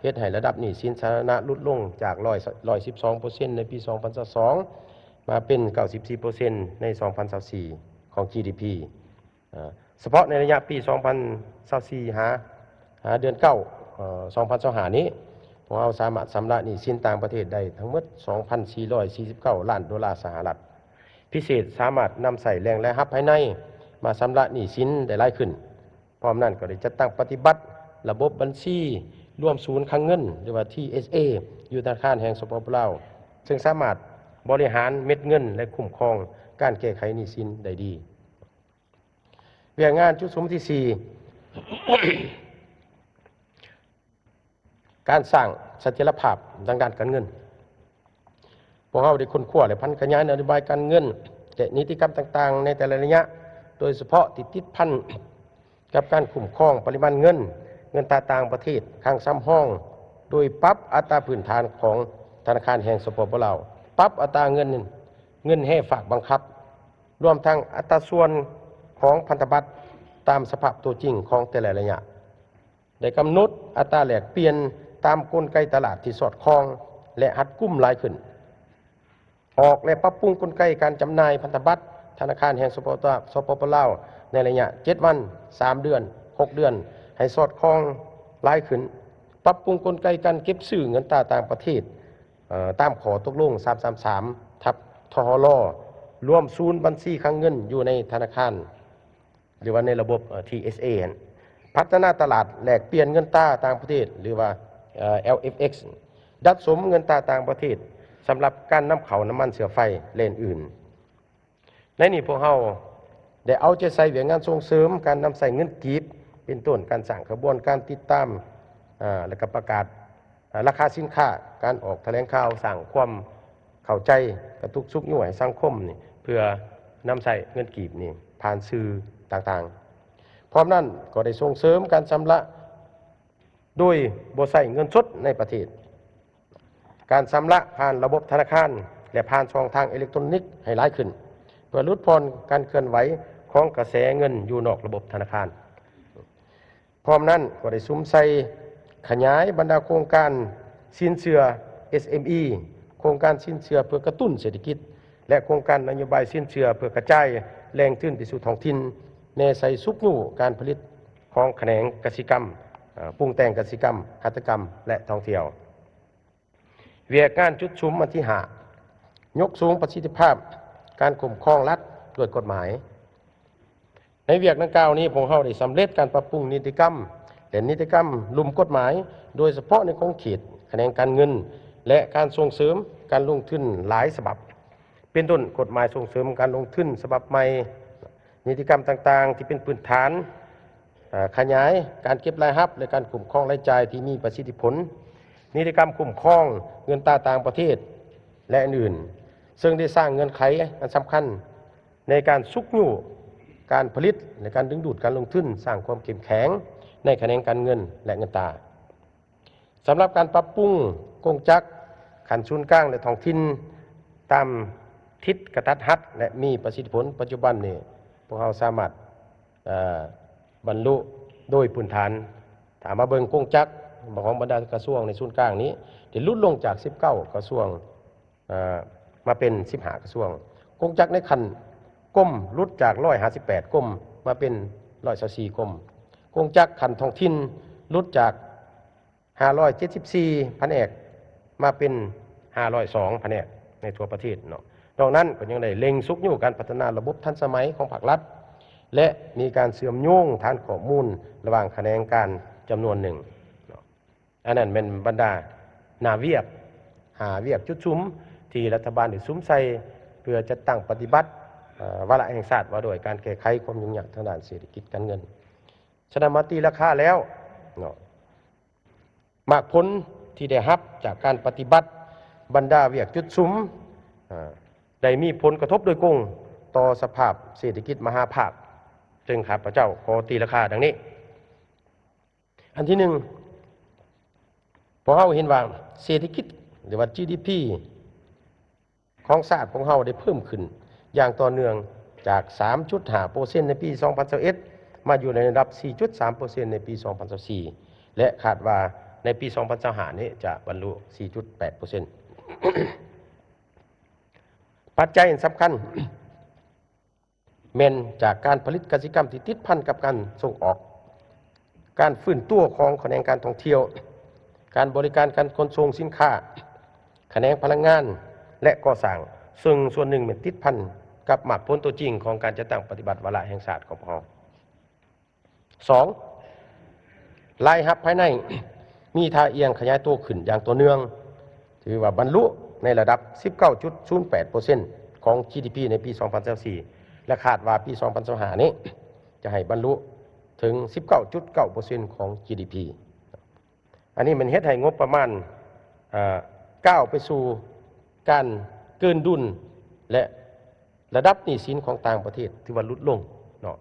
ເຮັດໃຫ້ລະດັບໜີ້ສິນສາທາລະນະຫຼຸດລົງຈາກຮ້ອຍ ຮ້ອຍສິບສອງເປີເຊັນໃນປີສອງພັນຊາວສອງ ມາເປັນເກົ້າສິບສີ່ເປີເຊັນໃນສອງພັນຊາວສີ່ຂອງ ຈີ ດີ ພີ. ເອີ ສະເພາະໃນໄລຍະປີສອງພັນຊາວສີ່ ຫາ ຫາເດືອນເກົ້າ ເອີ ສອງພັນຊາວຫ້ານີ້ ພວກເຮົາສາມາດຊຳລະໜີ້ສິນຕ່າງປະເທດໄດ້ທັງໝົດສອງພັນສີ່ຮ້ອຍສີ່ສິບເກົ້າລ້ານໂດລາສະຫະລັດ. ພິເສດສາມາດນຳໃຊ້ແຫຼ່ງລາຍຮັບພາຍໃນມາຊຳລະໜີ້ສິນໄດ້ຫຼາຍຂຶ້ນ. ພ້ອມນັ້ນກໍໄດ້ຈັດຕັ້ງປະຕິບັດລະບົບບັນຊີລວມສູນຄັງເງິນ ຫຼືວ່າ ທີ ເອສ ເອ ຢູ່ທະນາຄານແຫ່ງ ສປປ ລາວ ເຊິ່ງສາມາດບໍລິຫານເມັດເງິນ ແລະ ຄຸ້ມຄອງການແກ້ໄຂໜີ້ສິນໄດ້ດີ. ວຽກງານຈຸດສຸມທີສີ່ ການສ້າງສະຖຽນລະພາບທາງດ້ານການເງິນ. ພວກເຮົາໄດ້ຄົ້ນຄວ້າ ແລະ ຜັນຂະຫຍາຍນະໂຍບາຍການເງິນ ແລະ ນິຕິກຳຕ່າງໆໃນແຕ່ລະໄລຍະ, ໂດຍສະເພາະທີ່ຕິດພັນກັບການຄຸ້ມຄອງປະລິມານເງິນ, ເງິນຕາຕ່າງປະເທດ, ຄັງສຳຮອງ, ໂດຍປັບອັດຕາພື້ນຖານຂອງທະນາຄານແຫ່ງ ສປປ ລາວ, ປັບອັດຕາເງິນ, ເງິນແຮ່ຝາກບັງຄັບ, ລວມທັງອັດຕາສ່ວນຂອງພັນທະບັດຕາມສະພາບຕົວຈິງຂອງແຕ່ລະໄລຍະ. ໄດ້ກຳນົດອັດຕາແລກປ່ຽນຕາມກົນໄກຕະຫຼາດທີ່ສອດຄ່ອງ ແລະ ຮັດກຸມຫຼາຍຂຶ້ນ. ອອກ ແລະ ປັບປຸງກົນໄກການຈຳໜ່າຍພັນທະບັດທະນາຄານແຫ່ງ ສປປ ລາວ ໃນໄລຍະເຈັດວັນ, ສາມເດືອນ, ຫົກເດືອນ ໃຫ້ສອດຄ່ອງຫຼາຍຂຶ້ນ. ປັບປຸງກົນໄກການເກັບຊື້ເງິນຕາຕ່າງປະເທດ ເອີ ຕາມຂໍ້ຕົກລົງສາມສາມສາມ ທັບ ທຫລ ລວມສູນບັນຊີຄັງເງິນຢູ່ໃນທະນາຄານ ຫຼືວ່າໃນລະບົບ ເອີ ທີ ເອສ ເອ ຫັ້ນ, ພັດທະນາຕະຫຼາດແລກປ່ຽນເງິນຕາຕ່າງປະເທດ ຫຼືວ່າ ເອີ ແອລ ເອັຟ ເອັກ ດັດສົມເງິນຕາຕ່າງປະເທດສຳລັບການນຳເຂົ້ານ້ຳມັນເຊື້ອໄຟ ແລະ ອື່ນໆ. ໃນນີ້ພວກເຮົາໄດ້ເອົາໃຈໃສ່ວຽກງານສົ່ງເສີມການນຳໃຊ້ເງິນກີບ ເປັນຕົ້ນການສ້າງຂະບວນການຕິດຕາມ ອາ ແລະ ກະປະກາດ ອາ ລາຄາສິນຄ້າ, ການອອກຖະແຫຼງຂ່າວສ້າງຄວາມເຂົ້າໃຈ, ກະຕຸກຊຸກຍູ້ໃຫ້ສັງຄົມນີ້ ເພື່ອນຳໃຊ້ເງິນກີບນີ້ຜ່ານສື່ຕ່າງໆ. ພ້ອມນັ້ນກໍໄດ້ສົ່ງເສີມການຊຳລະໂດຍບໍ່ໃຊ້ເງິນສົດໃນປະເທດ, ການຊຳລະຜ່ານລະບົບທະນາຄານ ແລະ ຜ່ານຊ່ອງທາງເອເລັກໂຕຣນິກໃຫ້ຫຼາຍຂຶ້ນ, ພື່ອຫຼຸດຜ່ອນການເຄື່ອນໄຫວຂອງກະແສເງິນຢູ່ນອກລະບົບທະນາຄານ. ພ້ອມນັ້ນກໍໄດ້ສຸມໃສ່ຂະຫຍາຍບັນດາໂຄງການສິນເຊື່ອ ເອສເອັມອີ ໂຄງການສິນເຊື່ອເພື່ອກະຕຸ້ນເສດຖະກິດ ແລະ ໂຄງການນະໂຍບາຍສິນເຊື່ອເພື່ອກະຈາຍແຫຼ່ງທຶນໄປສູ່ທ້ອງຖິ່ນ, ແນໃສ່ຊຸກຍູ້ການຜະລິດຂອງຂະແໜງກະສິກຳ, ເອີ່ ປຸງແຕ່ງກະສິກຳ, ຫັດຖະກຳ ແລະ ທ່ອງທ່ຽວ. ວຽກງານຈຸດສຸມອັນທີຫ້າ ຍົກສູງປະສິດທິພາບການຄຸ້ມຄອງລັດດ້ວຍກົດໝາຍ. ໃນວຽກດັ່ງກ່າວນີ້, ພວກເຮົາໄດ້ສຳເລັດການປັບປຸງນິຕິກຳ ແລະ ນິຕິກຳລຸ່ມກົດໝາຍ, ໂດຍສະເພາະໃນຂົງເຂດຂະແໜງການເງິນ ແລະ ການສົ່ງເສີມການລົງທຶນຫຼາຍສະບັບ, ເປັນຕົ້ນ ກົດໝາຍສົ່ງເສີມການລົງທຶນສະບັບໃໝ່, ນິຕິກຳຕ່າງໆທີ່ເປັນພື້ນຖານ, ເອີ່ ຂະຫຍາຍການເກັບລາຍຮັບ ແລະ ການຄຸ້ມຄອງລາຍຈ່າຍທີ່ມີປະສິດທິຜົນ, ນິຕິກຳຄຸ້ມຄອງເງິນຕາຕ່າງປະເທດ ແລະ ອື່ນໆ, ເຊິ່ງໄດ້ສ້າງເງື່ອນໄຂອັນສຳຄັນໃນການຊຸກຍູ້ການຜະລິດ ແລະ ການດຶງດູດການລົງທຶນ, ສ້າງຄວາມເຂັ້ມແຂງໃນຂະແໜງການເງິນ ແລະ ເງິນຕາ. ສຳລັບການປັບປຸງກົງຈັກຂັ້ນສູນກາງ ແລະ ທ້ອງຖິ່ນຕາມທິດກະທັດຮັດ ແລະ ມີປະສິດທິຜົນ, ປັດຈຸບັນນີ້ພວກເຮົາສາມາດ ເອີ່ ບັນລຸໂດຍພື້ນຖານ. ຖ້າມາເບິ່ງກົງຈັກຂອງບັນດາກະຊວງໃນສູນກາງນີ້ ໄດ້ຫຼຸດລົງຈາກສິບເກົ້າກະຊວງ ເອີ່ ມາເປັນສິບຫ້າກະຊວງ. ກົງຈັກໃນຂັ້ນກົມຫຼຸດຈາກຮ້ອຍຫ້າສິບແປດກົມມາເປັນຮ້ອຍຊາວສີ່ກົມ. ກົງຈັກຂັ້ນທ້ອງຖິ່ນຫຼຸດຈາກ ຫ້າຮ້ອຍເຈັດສິບສີ່ພະແນກ ມາເປັນຫ້າຮ້ອຍສອງພະແນກໃນທົ່ວປະເທດເນາະ. ນອກນັ້ນກໍຍັງໄດ້ເລັ່ງຊຸກຍູ້ການພັດທະນາລະບົບທັນສະໄໝຂອງພາກລັດ ແລະ ມີການເຊື່ອມໂຍງຖານຂໍ້ມູນລະຫວ່າງຂະແໜງການຈຳນວນໜຶ່ງເນາະ. ອັນນັ້ນແມ່ນບັນດາໜ້າວຽກ ຫ້າວຽກຈຸດສຸມທີ່ລັດຖະບານໄດ້ສຸມໃສ່ເພື່ອຈັດຕັ້ງປະຕິບັດ ເອີ່ ວາລະແຫ່ງຊາດວ່າດ້ວຍການແກ້ໄຂຄວາມຫຍຸ້ງຍາກທາງດ້ານເສດຖະກິດການເງິນ. ສະນັ້ນມາຕີລາຄາແລ້ວເນາະ ໝາກຜົນທີ່ໄດ້ຮັບຈາກການປະຕິບັດບັນດາວຽກຈຸດສຸມ ເອີ່ ໄດ້ມີຜົນກະທົບໂດຍກົງຕໍ່ສະພາບເສດຖະກິດມະຫາພາກ, ເຊິ່ງຂ້າພະເຈົ້າຂໍຕີລາຄາດັ່ງນີ້. ອັນທີໜຶ່ງ, ພວກເຮົາເຫັນວ່າເສດຖະກິດ ຫຼືວ່າ ຈີດີພີ ຂອງຊາດຂອງເຮົາໄດ້ເພີ່ມຂຶ້ນຢ່າງຕໍ່ເນື່ອງ ຈາກສາມຈຸດຫ້າເປີເຊັນໃນປີສອງພັນຊາວເອັດ ມາຢູ່ໃນລະດັບສີ່ຈຸດສາມເປີເຊັນໃນປີສອງພັນຊາວສີ່ ແລະ ຄາດວ່າໃນປີສອງພັນຊາວຫ້ານີ້ຈະບັນລຸສີ່ຈຸດແປດເປີເຊັນ. ປັດໄຈສຳຄັນ ແມ່ນຈາກການຜະລິດກະສິກຳທີ່ຕິດພັນກັບການສົ່ງອອກ, ການຟື້ນຕົວຂອງຂະແໜງການທ່ອງທ່ຽວ, ການບໍລິການການຂົນສົ່ງສິນຄ້າ, ຂະແໜງພະລັງງານ ແລະ ກໍ່ສ້າງ, ເຊິ່ງສ່ວນໜຶ່ງແມ່ນຕິດພັນກັບໝາກຜົນຕົວຈິງຂອງການຈັດຕັ້ງປະຕິບັດວາລະແຫ່ງຊາດຂອງພວກເຮົາ. ສອງ, ລາຍຮັບພາຍໃນມີທ່າອ່ຽງຂະຫຍາຍໂຕຂຶ້ນຢ່າງຕໍ່ເນື່ອງ, ຖືວ່າບັນລຸໃນລະດັບສິບເກົ້າຈຸດສູນແປດເປີເຊັນຂອງ ຈີດີພີ ໃນປີສອງພັນຊາວສີ່ ແລະ ຄາດວ່າປີສອງພັນຊາວຫ້ານີ້ຈະໃຫ້ບັນລຸເຖິງສິບເກົ້າຈຸດເກົ້າເປີເຊັນຂອງ ຈີດີພີ. ອັນນີ້ແມ່ນເຮັດໃຫ້ງົບປະມານ ເອີ່ ກ້າວໄປສູ່ການເກີນດຸນ ແລະ ລະດັບໜີ້ສິນຂອງຕ່າງປະເທດຖືວ່າຫຼຸດລົງເນາະ,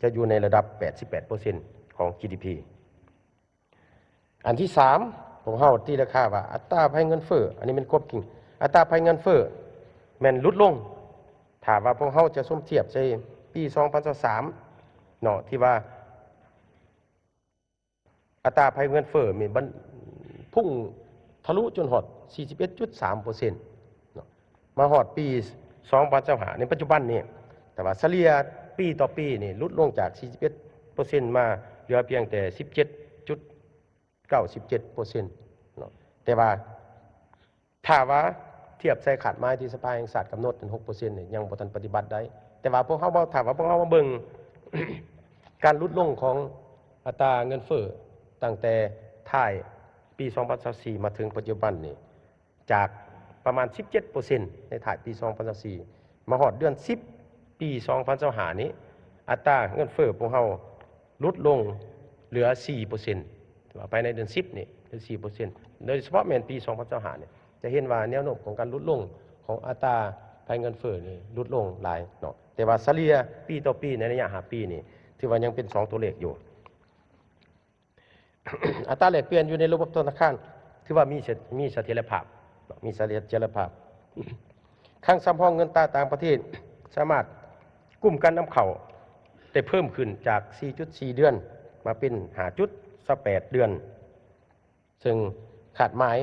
ຈະຢູ່ໃນລະດັບແປດສິບແປດເປີເຊັນຂອງ ຈີດີພີ. ອັນທີສາມ, ພວກເຮົາຕີລາຄາວ່າອັດຕາໄພເງິນເຟີ້, ອັນນີ້ແມ່ນຄວາມຈິງ, ອັດຕາໄພເງິນເຟີ້ແມ່ນຫຼຸດລົງ. ຖ້າວ່າພວກເຮົາຈະສົມທຽບໃສ່ປີສອງພັນຊາວສາມເນາະ ທີ່ວ່າ ອັດຕາໄພເງິນເຟີ້ມີບັນ ພຸ່ງທະລຸຈົນຮອດສີ່ສິບເອັດຈຸດສາມເປີເຊັນເນາະ, ມາຮອດປີສອງພັນຊາວຫ້າ ໃນປັດຈຸບັນນີ້, ແຕ່ວ່າສະເລ່ຍປີຕໍ່ປີນີ້ຫຼຸດລົງຈາກສີ່ສິບເອັດເປີເຊັນມາເຫຼືອພຽງແຕ່ສິບເຈັດຈຸດເກົ້າສິບເຈັດເປີເຊັນເນາະ. ແຕ່ວ່າ ຖ້າວ່າທຽບໃສ່ຄາດໝາຍທີ່ສະພາແຫ່ງຊາດກຳນົດນັ້ນ ຫົກເປີເຊັນນີ້ຍັງບໍ່ທັນປະຕິບັດໄດ້. ແຕ່ວ່າພວກເຮົາມາ ຖ້າວ່າພວກເຮົາມາເບິ່ງການຫຼຸດລົງຂອງອັດຕາເງິນເຟີ້ຕັ້ງແຕ່ທ້າຍປີສອງພັນຊາວສີ່ມາເຖິງປັດຈຸບັນນີ້ ຈາກປະມານສິບເຈັດເປີເຊັນໃນທ້າຍປີສອງພັນຊາວສີ່ ມາຮອດເດືອນສິບ ປີສອງພັນຊາວຫ້ານີ້ ອັດຕາເງິນເຟີ້ພວກເຮົາຫຼຸດລົງເຫຼືອສີ່ເປີເຊັນ ວ່າພາຍໃນເດືອນສິບນີ້ເຫຼືອສີ່ເປີເຊັນ ໂດຍສະເພາະແມ່ນປີສອງພັນຊາວຫ້ານີ້ ຈະເຫັນວ່າແນວໂນ້ມຂອງການຫຼຸດລົງຂອງອັດຕາໄພເງິນເຟີ້ນີ້ຫຼຸດລົງຫຼາຍເນາະ. ແຕ່ວ່າສະເລ່ຍປີຕໍ່ປີໃນໄລຍະຫ້າປີນີ້ ຖືວ່າຍັງເປັນສອງຕົວເລກຢູ່. ອັດຕາແລກປ່ຽນຢູ່ໃນລະບົບທະນາຄານ ຖືວ່າມີເສ ມີສະຖຽນລະພາບເນາະ ມີສະຖຽນລະພາບ. ຄັງສຳຮອງເງິນຕາຕ່າງປະເທດ ສາມາດກຸມການນຳເຂົ້າໄດ້ເພີ່ມຂຶ້ນຈາກ ສີ່ຈຸດສີ່ ເດືອນ ມາເປັນ ຫ້າຈຸດຊາວແປດ ເດືອນ ເຊິ່ງຄາດໝາຍ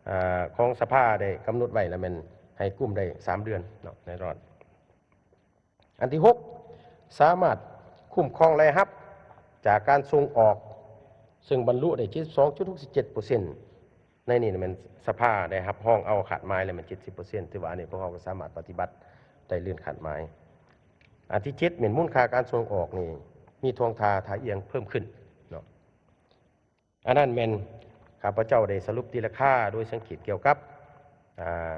ອາ ຂອງສະພາໄດ້ກຳນົດໄວ້ແລ້ວແມ່ນໃຫ້ກຸມໄດ້ ສາມ ເດືອນເນາະ ແນ່ນອນ. ອັນທີຫົກ ສາມາດຄຸ້ມຄອງລາຍຮັບຈາກການສົ່ງອອກ ເຊິ່ງບັນລຸໄດ້ ເຈັດສິບສອງຈຸດຫົກສິບເຈັດເປີເຊັນ. ໃນນີ້ແມ່ນສະພາໄດ້ຮັບຮອງເອົາຄາດໝາຍແລ້ວແມ່ນ ເຈັດສິບເປີເຊັນ ຖືວ່າອັນນີ້ພວກເຮົາກໍສາມາດປະຕິບັດໄດ້ເກີນຄາດໝາຍ. ອັນທີເຈັດ ແມ່ນມູນຄ່າການສົ່ງອອກນີ້ມີທ່ວງທ່າທ່າອ່ຽງເພີ່ມຂຶ້ນເນາະ. ອັນນັ້ນແມ່ນຂ້າພະເຈົ້າໄດ້ສະຫຼຸບຕີລາຄາໂດຍສັງເກດກ່ຽວກັບ ອາ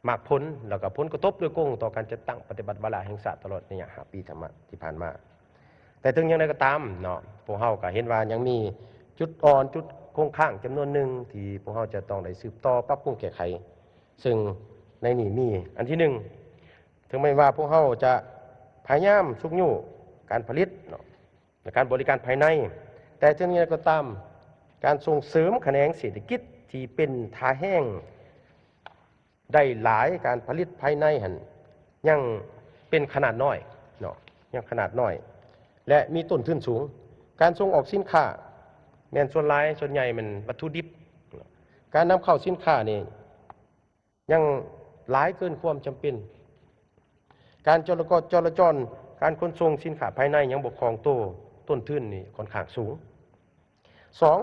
ໝາກຜົນ ແລ້ວກໍຜົນກະທົບໂດຍກົງຕໍ່ການຈັດຕັ້ງປະຕິບັດວາລະແຫ່ງຊາດຕະຫຼອດໄລຍະຫ້າປີທີ່ຜ່ານມາ. ແຕ່ເຖິງຢ່າງໃດກໍຕາມເນາະ ພວກເຮົາກໍເຫັນວ່າຍັງມີຈຸດອ່ອນ ຈຸດຄົງຄ້າງຈຳນວນໜຶ່ງທີ່ພວກເຮົາຈະຕ້ອງໄດ້ສືບຕໍ່ປັບປຸງແກ້ໄຂ. ເຊິ່ງໃນນີ້ມີ ອັນທີໜຶ່ງ ເຖິງແມ່ນວ່າພວກເຮົາຈະພະຍາຍາມຊຸກຍູ້ການຜະລິດເນາະ ແລະ ການບໍລິການພາຍໃນ, ແຕ່ເຖິງຢ່າງໃດກໍຕາມ ການສົ່ງເສີມຂະແໜງເສດຖະກິດທີ່ເປັນທ່າແຮງໄດ້ຫຼາຍ, ການຜະລິດພາຍໃນຫັ້ນຍັງເປັນຂະໜາດນ້ອຍເນາະ, ຍັງຂະໜາດນ້ອຍ ແລະ ມີຕົ້ນທຶນສູງ. ການສົ່ງອອກສິນຄ້າແມ່ນສ່ວນຫຼາຍ, ສ່ວນໃຫຍ່ແມ່ນວັດຖຸດິບ. ການນຳເຂົ້າສິນຄ້ານີ້ ຍັງຫຼາຍເກີນຄວາມຈຳເປັນ. ການຈະລະກອນ ຈະລາຈອນ ການຂົນສົ່ງສິນຄ້າພາຍໃນຍັງບໍ່ຄ່ອງໂຕ, ຕົ້ນທຶນນີ້ຂ້ອນຂ້າງສູງ. ສອງ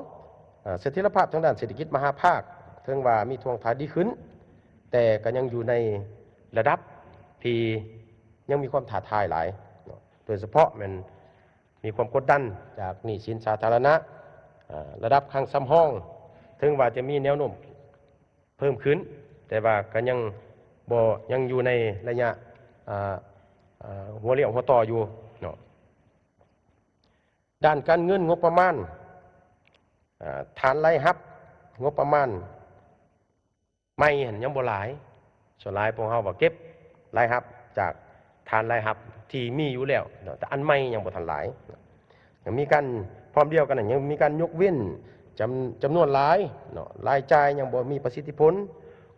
ເອີ ສະຖຽນລະພາບທາງດ້ານເສດຖະກິດມະຫາພາກ ເຖິງວ່າມີທ່ວງທ່າດີຂຶ້ນ, ແຕ່ກໍຍັງຢູ່ໃນລະດັບທີ່ຍັງມີຄວາມທ້າທາຍຫຼາຍເນາະ, ໂດຍສະເພາະແມ່ນມີຄວາມກົດດັນຈາກໜີ້ສິນສາທາລະນະ, ເອີ ລະດັບຄັງສຳຮອງ ເຖິງວ່າຈະມີແນວໂນ້ມ ເພີ່ມຂຶ້ນ, ແຕ່ວ່າກໍຍັງບໍ່ ຍັງຢູ່ໃນໄລຍະ ອ່າ ອ່າ ຫົວລ້ຽວຫົວຕໍ່ຢູ່ເນາະ. ດ້ານການເງິນ ງົບປະມານ ອ່າ ຖານລາຍຮັບ ງົບປະມານໃໝ່ຫັ້ນຍັງບໍ່ຫຼາຍ, ສ່ວນຫຼາຍພວກເຮົາວ່າເກັບລາຍຮັບຈາກ ຖານລາຍຮັບທີ່ມີຢູ່ແລ້ວເນາະ, ແຕ່ອັນໃໝ່ຍັງບໍ່ທັນຫຼາຍ. ຍັງມີການ ພ້ອມດຽວກັນນັ້ນ ຍັງມີການຍົກເວັ້ນຈຳ ຈຳນວນຫຼາຍເນາະ, ລາຍຈ່າຍຍັງບໍ່ມີປະສິດທິຜົນ,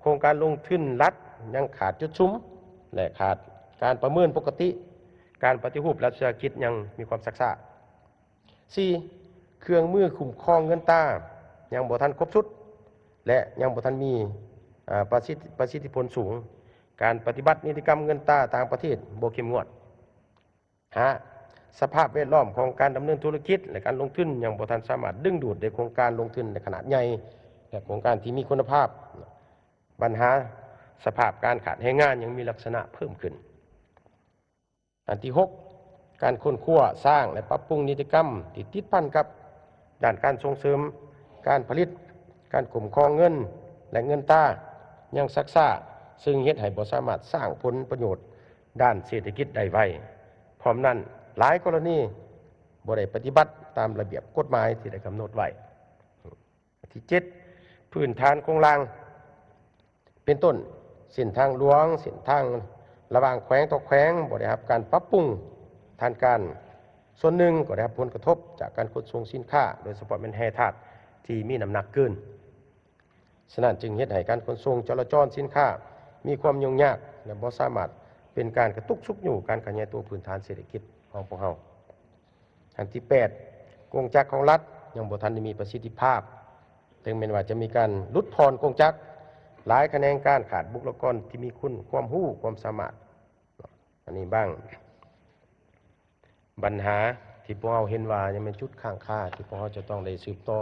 ໂຄງການລົງທຶນລັດຍັງຂາດຈຸດສຸມ ແລະ ຂາດການປະເມີນປົກກະຕິ, ການປະຕິຮູບລັດວິສາຫະກິດຍັງມີຄວາມຊັກຊ້າ. ສີ່ ເຄື່ອງມືຄຸ້ມຄອງເງິນຕາຍັງບໍ່ທັນຄົບຊຸດ ແລະ ຍັງບໍ່ທັນມີ ເອີ ປະສິດ ປະສິດທິຜົນສູງ, ການປະຕິບັດນິຕິກຳເງິນຕາຕ່າງປະເທດບໍ່ເຂັ້ມງວດ. ຫ້າ ສະພາບແວດລ້ອມຂອງການດຳເນີນທຸລະກິດ ແລະ ການລົງທຶນຍັງບໍ່ທັນສາມາດດຶງດູດໄດ້ໂຄງການລົງທຶນໃນຂະໜາດໃຫຍ່ ແລະ ໂຄງການທີ່ມີຄຸນນະພາບ. ບັນຫາສະພາບການຂາດແຮງງານຍັງມີລັກສະນະເພີ່ມຂຶ້ນ. ອັນທີຫົກ ການຄົ້ນຄວ້າ, ສ້າງ ແລະ ປັບປຸງນິຕິກຳທີ່ຕິດພັນກັບດ້ານການສົ່ງເສີມການຜະລິດ, ການຄຸ້ມຄອງເງິນ ແລະ ເງິນຕາຍັງຊັກຊ້າ, ເຊິ່ງເຮັດໃຫ້ບໍ່ສາມາດສ້າງຜົນປະໂຫຍດດ້ານເສດຖະກິດໄດ້ໄວ. ພ້ອມນັ້ນ, ຫຼາຍກໍລະນີບໍ່ໄດ້ປະຕິບັດຕາມລະບຽບກົດໝາຍທີ່ໄດ້ກຳນົດໄວ້. ທີເຈັດ ພື້ນຖານໂຄງລ່າງ ເປັນຕົ້ນ ເສັ້ນທາງຫຼວງ, ເສັ້ນທາງລະຫວ່າງແຂວງຕໍ່ແຂວງ ບໍ່ໄດ້ຮັບການປັບປຸງທັນການ, ສ່ວນໜຶ່ງກໍໄດ້ຮັບຜົນກະທົບຈາກການຂົນສົ່ງສິນຄ້າ, ໂດຍສະເພາະແມ່ນແຮ່ທາດທີ່ມີນ້ຳໜັກເກີນ. ສະນັ້ນຈຶ່ງເຮັດໃຫ້ການຂົນສົ່ງຈະລາຈອນສິນຄ້າມີຄວາມຫຍຸ້ງຍາກ ແລະ ບໍ່ສາມາດເປັນການກະຕຸກຊຸກຍູ້ການຂະຫຍາຍຕົວພື້ນຖານເສດຖະກິດຂອງພວກເຮົາ. ອັນທີແປດ ກົງຈັກຂອງລັດຍັງບໍ່ທັນໄດ້ມີປະສິດທິພາບ, ເຖິງແມ່ນວ່າຈະມີການຫຼຸດຜ່ອນກົງຈັກ, ຫຼາຍຂະແໜງການຂາດບຸກລະກອນທີ່ມີຄຸນ ຄວາມຮູ້ ຄວາມສາມາດ. ອັນນີ້ບາງບັນຫາທີ່ພວກເຮົາເຫັນວ່າຍັງແມ່ນຈຸດຄ້າງຄາທີ່ພວກເຮົາຈະຕ້ອງໄດ້ສືບຕໍ່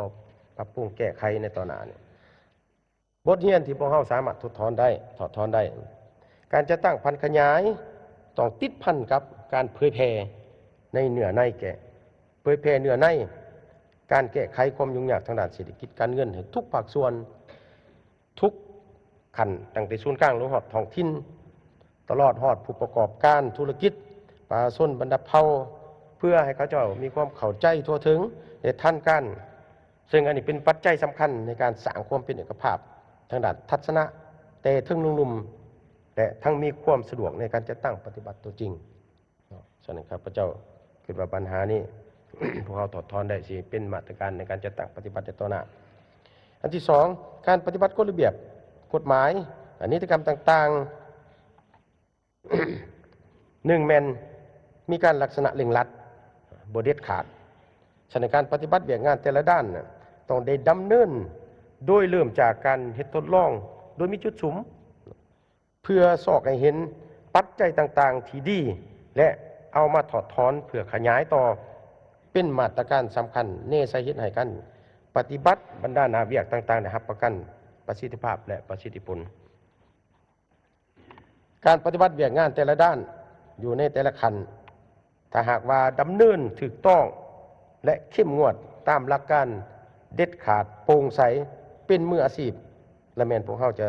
ປັບປຸງແກ້ໄຂໃນຕໍ່ໜ້ານີ້. ບົດຮຽນທີ່ພວກເຮົາສາມາດຖອດຖອນໄດ້, ຖອດຖອນໄດ້, ການຈັດຕັ້ງຜັນຂະຫຍາຍຕ້ອງຕິດພັນກັບການເຜີຍແຜ່ໃນເນື້ອໃນແກ່, ເຜີຍແຜ່ເນື້ອໃນການແກ້ໄຂຄວາມຫຍຸ້ງຍາກທາງດ້ານເສດຖະກິດການເງິນໃຫ້ທຸກພາກສ່ວນ, ທຸກຂັ້ນ, ຕັ້ງແຕ່ສູນກາງລົງຮອດທ້ອງຖິ່ນ, ຕະຫຼອດຮອດຜູ້ປະກອບການທຸລະກິດ, ປະຊາຊົນບັນດາເຜົ່າ, ເພື່ອໃຫ້ເຂົາເຈົ້າມີຄວາມເຂົ້າໃຈທົ່ວເຖິງ ແລະ ທັນການ. ເຊິ່ງອັນນີ້ເປັນປັດໄຈສຳຄັນໃນການສ້າງຄວາມເປັນເອກະພາບທາງດ້ານທັດສະນະແຕ່ເທິງລຸ່ມໆ ແລະ ທັງມີຄວາມສະດວກໃນການຈັດຕັ້ງປະຕິບັດຕົວຈິງເນາະ. ສະນັ້ນ ຂ້າພະເຈົ້າຄິດວ່າບັນຫານີ້ ພວກເຮົາຖອດຖອນໄດ້ ຊິເປັນມາດຕະການໃນການຈັດຕັ້ງປະຕິບັດໃນຕໍ່ໜ້າ. ອັນທີສອງ ການປະຕິບັດກົດລະບຽບ, ກົດໝາຍ, ນິຕິກຳຕ່າງໆ. ໜຶ່ງແມ່ນມີການລັກສະນະເລັ່ງລັດ, ບໍ່ເດັດຂາດ. ສະນັ້ນ ການປະຕິບັດວຽກງານແຕ່ລະດ້ານນະ ຕ້ອງໄດ້ດຳເນີນໂດຍເລີ່ມຈາກການເຮັດທົດລອງໂດຍມີຈຸດສຸມ ເພື່ອຊອກໃຫ້ເຫັນປັດໄຈຕ່າງໆທີ່ດີ ແລະ ເອົາມາຖອດຖອນເພື່ອຂະຫຍາຍຕໍ່ເປັນມາດຕະການສຳຄັນ ແນໃສ່ເຮັດໃຫ້ການປະຕິບັດບັນດາໜ້າວຽກຕ່າງໆໄດ້ຮັບປະກັນປະສິດທິພາບ ແລະ ປະສິດທິຜົນ. ການປະຕິບັດວຽກງານແຕ່ລະດ້ານຢູ່ໃນແຕ່ລະຂັ້ນ ຖ້າຫາກວ່າດຳເນີນຖືກຕ້ອງ ແລະ ເຂັ້ມງວດຕາມຫຼັກການເດັດຂາດ, ໂປ່ງໃສ, ເປັນມືອາຊີບ ລະແມ່ນພວກເຮົາຈະ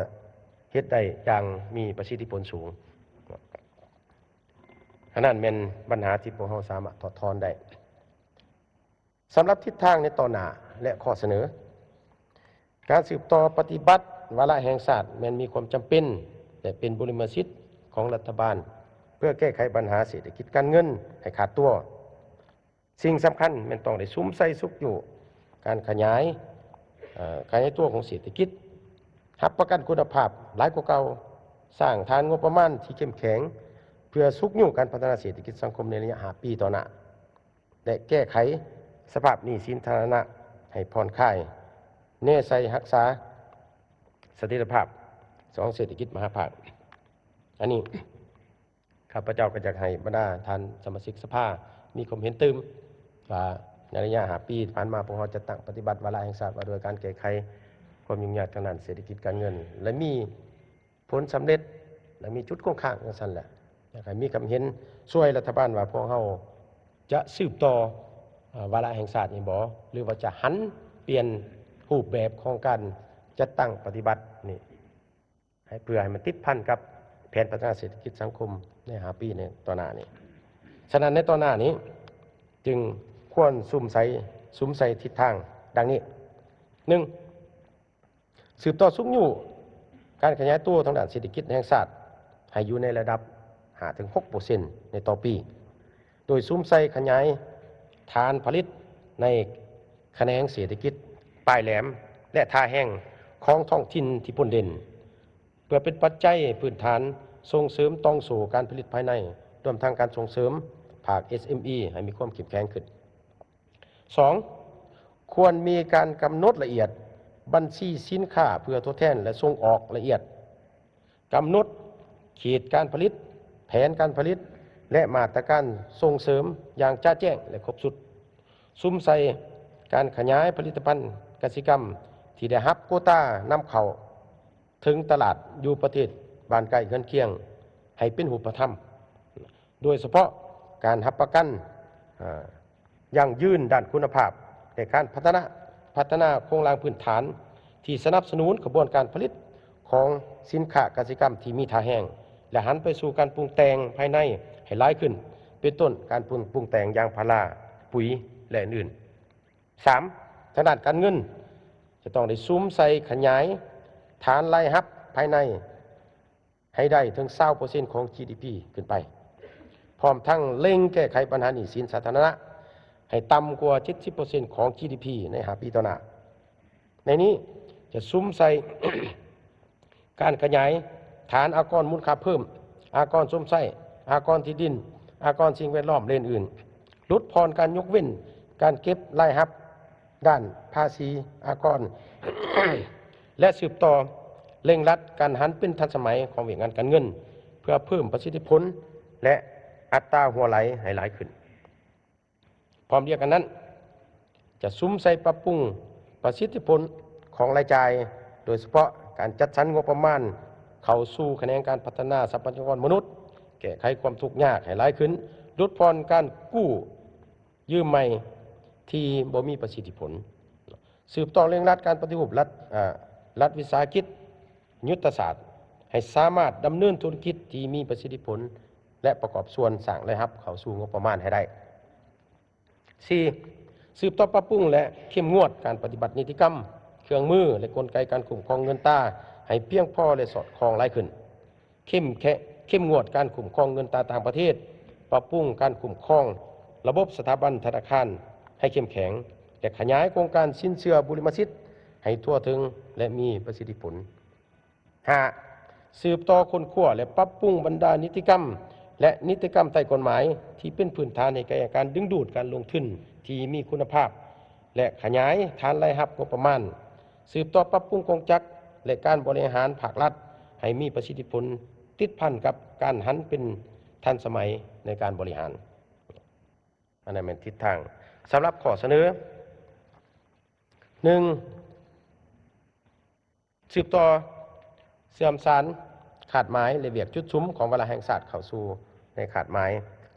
ເຮັດໄດ້ຢ່າງມີປະສິດທິຜົນສູງ. ອັນນັ້ນແມ່ນບັນຫາທີ່ພວກເຮົາສາມາດຖອດຖອນໄດ້. ສຳລັບທິດທາງໃນຕໍ່ໜ້າ ແລະ ຂໍ້ສະເໜີ, ການສືບຕໍ່ປະຕິບັດວາລະແຫ່ງຊາດແມ່ນມີຄວາມຈຳເປັນ ແລະ ເປັນບຸລິມະສິດຂອງລັດຖະບານ ເພື່ອແກ້ໄຂບັນຫາເສດຖະກິດການເງິນໃຫ້ຂາດຕົວ. ສິ່ງສຳຄັນແມ່ນຕ້ອງໄດ້ສຸມໃສ່ຊຸກຍູ້ການຂະຫຍາຍ, ເອີ, ຂະຫຍາຍຕົວຂອງເສດຖະກິດ, ຮັບປະກັນຄຸນນະພາບຫຼາຍກວ່າເກົ່າ, ສ້າງຖານງົບປະມານທີ່ເຂັ້ມແຂງ ເພື່ອຊຸກຍູ້ການພັດທະນາເສດຖະກິດສັງຄົມໃນໄລຍະຫ້າປີຕໍ່ໜ້າ. ແລະ ແກ້ໄຂສະພາບໜີ້ສິນສາທາລະນະໃຫ້ຜ່ອນຄາຍ, ແນໃສ່ຮັກສາສະຖຽນລະພາບຂອງເສດຖະກິດມະຫາພາກ. ອັນນີ້ ຂ້າພະເຈົ້າກໍຢາກໃຫ້ບັນດາທ່ານສະມາຊິກສະພາມີຄວາມເຫັນຕື່ມວ່າ ໃນໄລຍະຫ້າປີຜ່ານມາ ພວກເຮົາຈັດຕັ້ງປະຕິບັດວາລະແຫ່ງຊາດວ່າດ້ວຍການແກ້ໄຂຄວາມຫຍຸ້ງຍາກທາງດ້ານເສດຖະກິດການເງິນ ແລະ ມີ ຜົນສຳເລັດ ແລະ ມີຈຸດຄົງຄ້າງຈັ່ງຊັ້ນແຫຼະ. ຢາກໃຫ້ມີຄຳເຫັນຊ່ວຍລັດຖະບານວ່າພວກເຮົາຈະສືບຕໍ່ ເອີ ວາລະແຫ່ງຊາດນີ້ບໍ່ ຫຼືວ່າຈະຫັນປ່ຽນຮູບແບບຂອງການຈັດຕັ້ງປະຕິບັດນີ້ ໃຫ້ ເພື່ອໃຫ້ມັນຕິດພັນກັບແຜນພັດທະນາເສດຖະກິດສັງຄົມໃນຫ້າປີໃນຕໍ່ໜ້ານີ້. ສະນັ້ນໃນຕໍ່ໜ້ານີ້ຈຶ່ງຄວນສຸມໃສ່ ສຸມໃສ່ທິດທາງດັ່ງນີ້. ໜຶ່ງ ສືບຕໍ່ຊຸກຍູ້ການຂະຫຍາຍຕົວທາງດ້ານເສດຖະກິດແຫ່ງຊາດໃຫ້ຢູ່ໃນລະດັບຫ້າເຖິງຫົກເປີເຊັນໃນຕໍ່ປີ ໂດຍສຸມໃສ່ຂະຫຍາຍຖານຜະລິດໃນຂະແໜງເສດຖະກິດປາຍແຫຼມ ແລະ ທ່າແຮງຂອງທ້ອງຖິ່ນທີ່ພົ້ນເດັ່ນ ເພື່ອເປັນປັດໄຈພື້ນຖານສົ່ງເສີມຕ່ອງໂສ້ການຜະລິດພາຍໃນ ລວມທັງການສົ່ງເສີມພາກ ເອສເອັມອີ ໃຫ້ມີຄວາມເຂັ້ມແຂງຂຶ້ນ. ສອງ ຄວນມີການກຳນົດລະອຽດບັນຊີສິນຄ້າເພື່ອທົດແທນ ແລະ ສົ່ງອອກລະອຽດ, ກຳນົດເຂດການຜະລິດ, ແຜນການຜະລິດ ແລະ ມາດຕະການສົ່ງເສີມຢ່າງຈະແຈ້ງ ແລະ ຄົບຊຸດ, ສຸມໃສ່ການຂະຫຍາຍຜະລິດຕະພັນກະສິກຳທີ່ໄດ້ຮັບໂກຕານຳເຂົ້າ ເຖິງຕະຫຼາດຢູ່ປະເທດບ້ານໃກ້ເຮືອນຄຽງໃຫ້ເປັນຮູບປະທຳ, ໂດຍສະເພາະການຮັບປະກັນ ອາ ຢັ້ງຢືນດ້ານຄຸນນະພາບ ແລະ ການພັດທະນາ ພັດທະນາໂຄງລ່າງພື້ນຖານທີ່ສະໜັບສະໜູນຂະບວນການຜະລິດຂອງສິນຄ້າກະສິກຳທີ່ມີທ່າແຮງ ແລະ ຫັນໄປສູ່ການປຸງແຕ່ງພາຍໃນໃຫ້ຫຼາຍຂຶ້ນ, ເປັນຕົ້ນການປຸງ ປຸງແຕ່ງຢາງພາລາ, ປຸ໋ຍ ແລະ ອື່ນໆ. ສາມ ທາງດ້ານການເງິນ ຈະຕ້ອງໄດ້ສຸມໃສ່ຂະຫຍາຍຖານລາຍຮັບພາຍໃນໃຫ້ໄດ້ເຖິງຊາວເປີເຊັນຂອງຈີດີພີຂຶ້ນໄປ, ພ້ອມທັງເລັ່ງແກ້ໄຂບັນຫາໜີ້ສິນສາທາລະນະໃຫ້ຕ່ຳກວ່າເຈັດສິບເປີເຊັນຂອງຈີດີພີໃນຫ້າປີຕໍ່ໜ້າ. ໃນນີ້ຈະສຸມໃສ່ ການຂະຫຍາຍຖານອາກອນມູນຄ່າເພີ່ມ, ອາກອນຊົມໃຊ້, ອາກອນທີ່ດິນ, ອາກອນສິ່ງແວດລ້ອມ ແລະ ອື່ນໆ, ຫຼຸດຜ່ອນການຍົກເວັ້ນການເກັບລາຍຮັບດ້ານພາສີອາກອນ ແລະ ສືບຕໍ່ເລັ່ງລັດການຫັນເປັນທັນສະໄໝຂອງວຽກງານການເງິນ ເພື່ອເພີ່ມປະສິດທິຜົນ ແລະ ອັດຕາຮົ່ວໄຫຼໃຫ້ຫຼາຍຂຶ້ນ. ພ້ອມດຽວກັນນັ້ນ ຈະສຸມໃສ່ປັບປຸງປະສິດທິຜົນຂອງລາຍຈ່າຍ, ໂດຍສະເພາະການຈັດສັນງົບປະມານເຂົ້າສູ່ຂະແໜງການພັດທະນາຊັບພະຍາກອນມະນຸດ, ແກ້ໄຂຄວາມທຸກຍາກໃຫ້ຫຼາຍຂຶ້ນ, ຫຼຸດຜ່ອນການກູ້ຢືມໃໝ່ທີ່ບໍ່ມີປະສິດທິຜົນ, ສືບຕໍ່ເລັ່ງລັດການປະຕິຮູບລັດ ອາ ລັດວິສາຫະກິດ ຍຸດທະສາດ ໃຫ້ສາມາດດຳເນີນທຸລະກິດທີ່ມີປະສິດທິຜົນ ແລະ ປະກອບສ່ວນສ້າງລາຍຮັບເຂົ້າສູ່ງົບປະມານໃຫ້ໄດ້. ສີ່ ສືບຕໍ່ປັບປຸງ ແລະ ເຂັ້ມງວດການປະຕິບັດນິຕິກຳ, ເຄື່ອງມື ແລະ ກົນໄກການຄຸ້ມຄອງເງິນຕາໃຫ້ພຽງພໍ ແລະ ສອດຄ່ອງຫຼາຍຂຶ້ນ. ເຂັ້ມແຂ- ເຂັ້ມງວດການຄຸ້ມຄອງເງິນຕາຕ່າງປະເທດ, ປັບປຸງການຄຸ້ມຄອງລະບົບສະຖາບັນທະນາຄານໃຫ້ເຂັ້ມແຂງ ແລະ ຂະຫຍາຍໂຄງການສິນເຊື່ອບຸລິມະສິດໃຫ້ທົ່ວເຖິງ ແລະ ມີປະສິດທິຜົນ. ຫ້າ ສືບຕໍ່ຄົ້ນຄວ້າ ແລະ ປັບປຸງບັນດານິຕິກຳ ແລະ ນິຕິກຳໃຕ້ກົດໝາຍ ທີ່ເປັນພື້ນຖານໃຫ້ແກ່ການດຶງດູດການລົງທຶນທີ່ມີຄຸນນະພາບ ແລະ ຂະຫຍາຍຖານລາຍຮັບງົບປະມານ, ສືບຕໍ່ປັບປຸງກົງຈັກ ແລະ ການບໍລິຫານພາກລັດໃຫ້ມີປະສິດທິຜົນ ຕິດພັນກັບການຫັນເປັນທັນສະໄໝໃນການບໍລິຫານ. ອັນນັ້ນແມ່ນທິດທາງ. ສຳລັບຂໍ້ສະເໜີ ໜຶ່ງ ສືບຕໍ່ເຊື່ອມສານຄາດໝາຍ ແລະ ວຽກຈຸດສຸມຂອງວາລະແຫ່ງຊາດເຂົ້າສູ່ໃນຄາດໝາຍ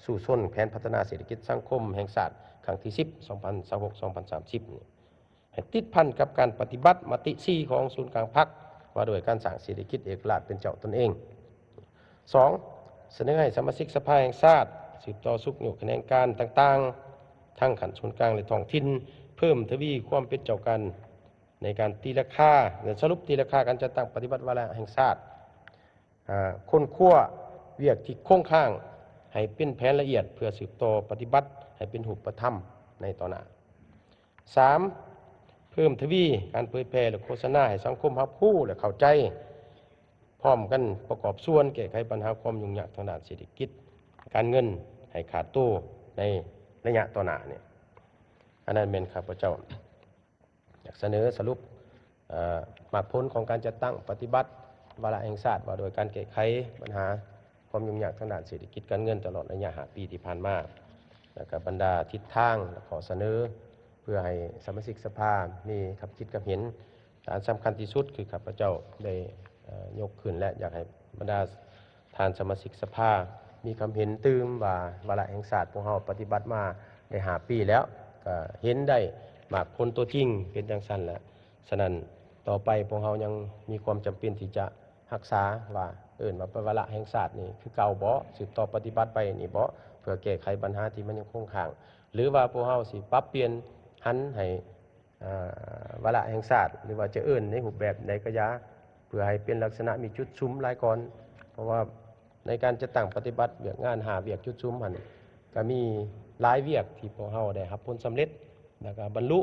ສູ້ຊົນແຜນພັດທະນາເສດຖະກິດສັງຄົມແຫ່ງຊາດຄັ້ງທີສິບ ສອງພັນຊາວຫົກ ສອງພັນສາມສິບນີ້ ໃຫ້ຕິດພັນກັບການປະຕິບັດມະຕິສີ່ຂອງສູນກາງພັກ ວ່າດ້ວຍການສ້າງເສດຖະກິດເອກະລາດເປັນເຈົ້າຕົນເອງ. ສອງ ສະເໜີໃຫ້ສະມາຊິກສະພາແຫ່ງຊາດສືບຕໍ່ຊຸກຍູ້ຂະແໜງການຕ່າງໆ ທັງຂັ້ນສູນກາງ ແລະ ທ້ອງຖິ່ນ ເພີ່ມທະວີຄວາມເປັນເຈົ້າການ ໃນການຕີລາຄາ ແລະ ສະຫຼຸບຕີລາຄາການຈັດຕັ້ງປະຕິບັດວາລະແຫ່ງຊາດ, ອາ, ຄົ້ນຄວ້າວຽກທີ່ຄົງຄ້າງໃຫ້ເປັນແຜນລະອຽດ ເພື່ອສືບຕໍ່ປະຕິບັດໃຫ້ເປັນຮູບປະທຳໃນຕໍ່ໜ້າ. ສາມ ເພີ່ມທະວີການເຜີຍແຜ່ ແລະ ໂຄສະນາໃຫ້ສັງຄົມຮັບຮູ້ ແລະ ເຂົ້າໃຈ, ພ້ອມກັນປະກອບສ່ວນແກ້ໄຂບັນຫາຄວາມຫຍຸ້ງຍາກທາງດ້ານເສດຖະກິດການເງິນໃຫ້ຂາດໂຕໃນໄລຍະຕໍ່ໜ້ານີ້. ອັນນັ້ນແມ່ນຂ້າພະເຈົ້າ ຢາກສະເໜີສະຫຼຸບ ເອີ ໝາກຜົນຂອງການຈັດຕັ້ງປະຕິບັດວາລະແຫ່ງຊາດ ວ່າໂດຍການແກ້ໄຂບັນຫາຄວາມຫຍຸ້ງຍາກທາງດ້ານເສດຖະກິດການເງິນຕະຫຼອດໄລຍະຫ້າປີທີ່ຜ່ານມາ ແລ້ວກະບັນດາທິດທາງ ແລະ ຂໍ້ສະເໜີ ເພື່ອໃຫ້ສະມາຊິກສະພາມີຄຳຄິດຄຳເຫັນ. ອັນສຳຄັນທີ່ສຸດຄືຂ້າພະເຈົ້າໄດ້ ເອີ ຍົກຂຶ້ນ ແລະ ຢາກໃຫ້ບັນດາ ທ່ານສະມາຊິກສະພາມີຄຳເຫັນຕື່ມວ່າ ວາລະແຫ່ງຊາດພວກເຮົາປະຕິບັດມາໄດ້ຫ້າປີແລ້ວ ກໍເຫັນໄດ້ໝາກຜົນຕົວຈິງເປັນຈັ່ງຊັ້ນແຫຼະ. ສະນັ້ນ ຕໍ່ໄປພວກເຮົາຍັງມີຄວາມຈຳເປັນທີ່ຈະຮັກສາ ວ່າເອີ້ນວ່າເປັນວາລະແຫ່ງຊາດນີ້ຄືເກົ່າບໍ? ສືບຕໍ່ປະຕິບັດໄປນີ້ບໍ? ເພື່ອແກ້ໄຂບັນຫາທີ່ມັນຍັງຄົງຄ້າງ ຫຼືວ່າພວກເຮົາຊິປັບປ່ຽນຫັນໃຫ້ ອາ ວາລະແຫ່ງຊາດ ຫຼືວ່າຈະເອີ້ນໃນຮູບແບບໃດກໍຢ່າ ເພື່ອໃຫ້ເປັນລັກສະນະມີຈຸດສຸມຫຼາຍກ່ອນ. ເພາະວ່າໃນການຈັດຕັ້ງປະຕິບັດວຽກງານຫ້າວຽກຈຸດສຸມຫັ້ນ ກໍມີຫຼາຍວຽກທີ່ພວກເຮົາໄດ້ຮັບຜົນສຳເລັດ ແລ້ວກໍບັນລຸ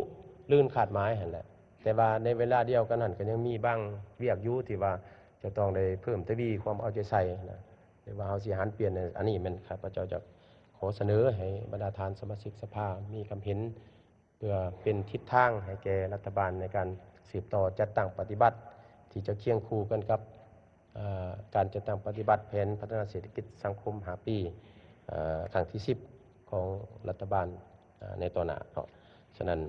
ລື່ນຄາດໝາຍຫັ້ນແຫຼະ. ແຕ່ວ່າໃນເວລາດຽວກັນຫັ້ນ ກໍຍັງມີບາງວຽກຢູ່ທີ່ວ່າຈະຕ້ອງໄດ້ເພີ່ມທະວີຄວາມເອົາໃຈໃສ່ນະ ຫຼືວ່າເຮົາຊິຫັນປ່ຽນ. ອັນນີ້ແມ່ນຂ້າພະເຈົ້າຈະຂໍສະເໜີໃຫ້ບັນດາທ່ານສະມາຊິກສະພາມີຄຳເຫັນ ເພື່ອເປັນທິດທາງໃຫ້ແກ່ລັດຖະບານໃນການສືບຕໍ່ຈັດຕັ້ງປະຕິບັດ ທີ່ຈະຄຽງຄູ່ກັນກັບ ເອີ ການຈັດຕັ້ງປະຕິບັດແຜນພັດທະນາເສດຖະກິດສັງຄົມຫ້າປີ ເອີ ຄັ້ງທີສິບຂອງລັດຖະບານ ເອີ ໃນຕໍ່ໜ້າເນາະ. ສະນັ້ນ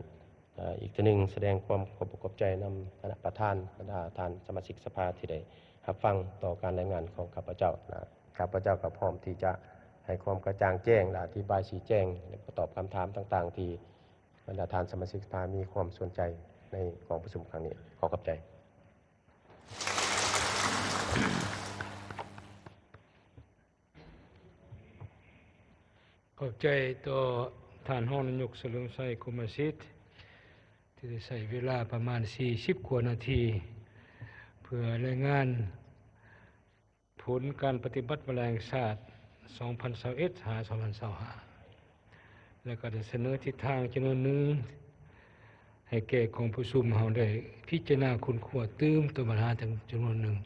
ເອີ ອີກເທື່ອໜຶ່ງສະແດງຄວາມຂອບອົກຂອບໃຈນຳຄະນະປະທານ, ບັນດາທ່ານສະມາຊິກສະພາທີ່ໄດ້ຮັບຟັງຕໍ່ການລາຍງານຂອງຂ້າພະເຈົ້ານະ. ຂ້າພະເຈົ້າກໍພ້ອມທີ່ຈະໃຫ້ຄວາມກະຈ່າງແຈ້ງ ແລະ ອະທິບາຍຊີ້ແຈງ ແລະ ກໍຕອບຄຳຖາມຕ່າງໆທີ່ ບັນດາທ່ານສະມາຊິກສະພາມີຄວາມສົນໃຈໃນກອງປະຊຸມຄັ້ງນີ້. ຂໍຂອບໃຈ. ຂອບໃຈຕໍ່ທ່ານຮອງນາຍົກສະເຫຼີມໄຊ ກົມມະສິດ ທີ່ໄດ້ໃຊ້ເວລາປະມານສີ່ສິບກວ່ານາທີ ເພື່ອລາຍງານ ຜົນການປະຕິບັດວາລະແຫ່ງຊາດ ສອງພັນຊາວເອັດ ຫາ ສອງພັນຊາວຫ້າ ແລະ ກໍໄດ້ສະເໜີທິດທາງຈຳນວນໜຶ່ງ ໃຫ້ແກ່ກອງປະຊຸມເຮົາໄດ້ພິຈາລະນາຄົ້ນຄວ້າຕື່ມຕໍ່ບັນຫາຈຳນວນໜຶ່ງ.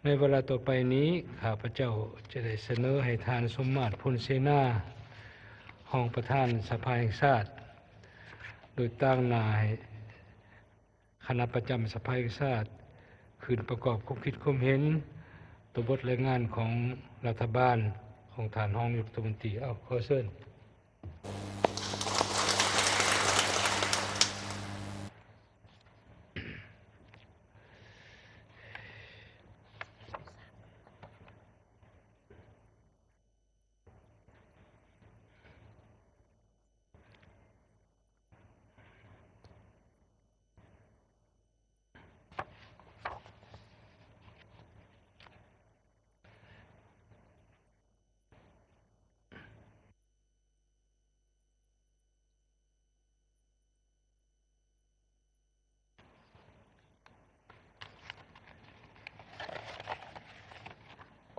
ໃນວາລະຕໍ່ໄປນີ້ ຂ້າພະເຈົ້າຈະໄດ້ສະເໜີໃຫ້ທ່ານ ສົມມາດ ພົນເສນາ ຮອງປະທານສະພາແຫ່ງຊາດ ໂດຍຕາງໜ້າໃຫ້ ຄະນະປະຈຳສະພາແຫ່ງຊາດ ຂຶ້ນປະກອບຄວາມຄິດຄວາມເຫັນຕໍ່ບົດລາຍງານຂອງລັດຖະບານ ຂອງທ່ານຮອງນາຍົກລັດຖະມົນຕີ. ເອົາ, ຂໍເຊີນ.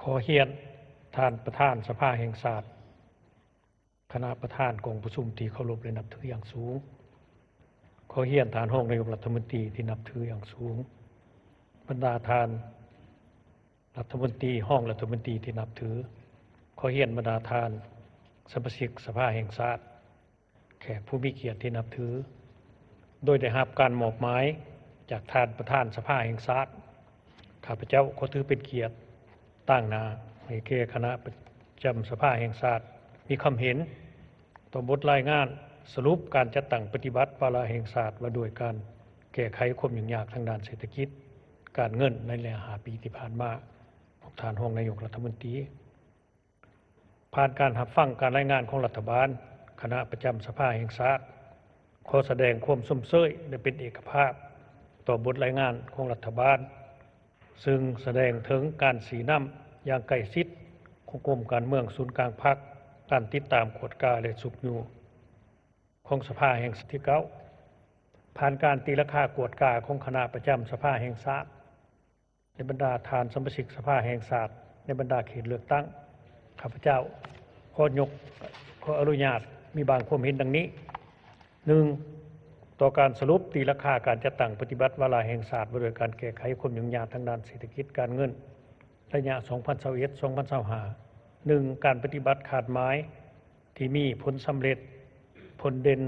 ຂໍຮຽນທ່ານປະທານສະພາແຫ່ງຊາດ, ຄະນະປະທານກອງປະຊຸມທີ່ເຄົາລົບ ແລະ ນັບຖືຢ່າງສູງ. ຂໍຮຽນທ່ານຮອງນາຍົກລັດຖະມົນຕີທີ່ນັບຖືຢ່າງສູງ, ບັນດາທ່ານລັດຖະມົນຕີ, ຮອງລັດຖະມົນຕີທີ່ນັບຖື, ຂໍຮຽນບັນດາທ່ານສະມາຊິກສະພາແຫ່ງຊາດ, ແຂກຜູ້ມີກຽດທີ່ນັບຖື, ໂດຍໄດ້ຮັບການມອບໝາຍຈາກທ່ານປະທານສະພາແຫ່ງຊາດ, ຂ້າພະເຈົ້າຂໍຖືເປັນກຽດຕາງໜ້າໃຫ້ແກ່ຄະນະປະຈຳສະພາແຫ່ງຊາດມີຄຳເຫັນຕໍ່ບົດລາຍງານສະຫຼຸບການຈັດຕັ້ງປະຕິບັດວາລະແຫ່ງຊາດວ່າດ້ວຍການແກ້ໄຂຄວາມຫຍຸ້ງຍາກທາງດ້ານເສດຖະກິດ, ການເງິນໃນໄລຍະຫ້າປີທີ່ຜ່ານມາ. ທ່ານຮອງນາຍົກລັດຖະມົນຕີ. ຜ່ານການຮັບຟັງການລາຍງານຂອງລັດຖະບານ, ຄະນະປະຈຳສະພາແຫ່ງຊາດ ຂໍສະແດງຄວາມຊົມເຊີຍ ແລະ ເປັນເອກະພາບຕໍ່ບົດລາຍງານຂອງລັດຖະບານ, ຊຶ່ງສະແດງເຖິງການຊີ້ນຳຢ່າງໃກ້ຊິດຂອງກົມການເມືອງສູນກາງພັກ, ການຕິດຕາມກວດກາ ແລະ ຊຸກຍູ້ຂອງສະພາແຫ່ງຊາດທີເກົ້າ. ຜ່ານການຕີລາຄາກວດກາຂອງຄະນະປະຈຳສະພາແຫ່ງຊາດ ແລະ ບັນດາທ່ານສະມາຊິກສະພາແຫ່ງຊາດໃນບັນດາເຂດເລືອກຕັ້ງ, ຂ້າພະເຈົ້າຂໍຍົກ, ຂໍອະນຸຍາດມີບາງຄວາມເຫັນດັ່ງນີ້. ໜຶ່ງ, ຕໍ່ການສະຫຼຸບຕີລາຄາການຈັດຕັ້ງປະຕິບັດວາລະແຫ່ງຊາດວ່າດ້ວຍການແກ້ໄຂຄວາມຫຍຸ້ງຍາກທາງດ້ານເສດຖະກິດການເງິນ ໄລຍະສອງພັນຊາວເອັດ ສອງພັນຊາວຫ້າ. ໜຶ່ງ, ການປະຕິບັດຄາດໝາຍທີ່ມີຜົນສຳເລັດ, ຜົນເດັ່ນ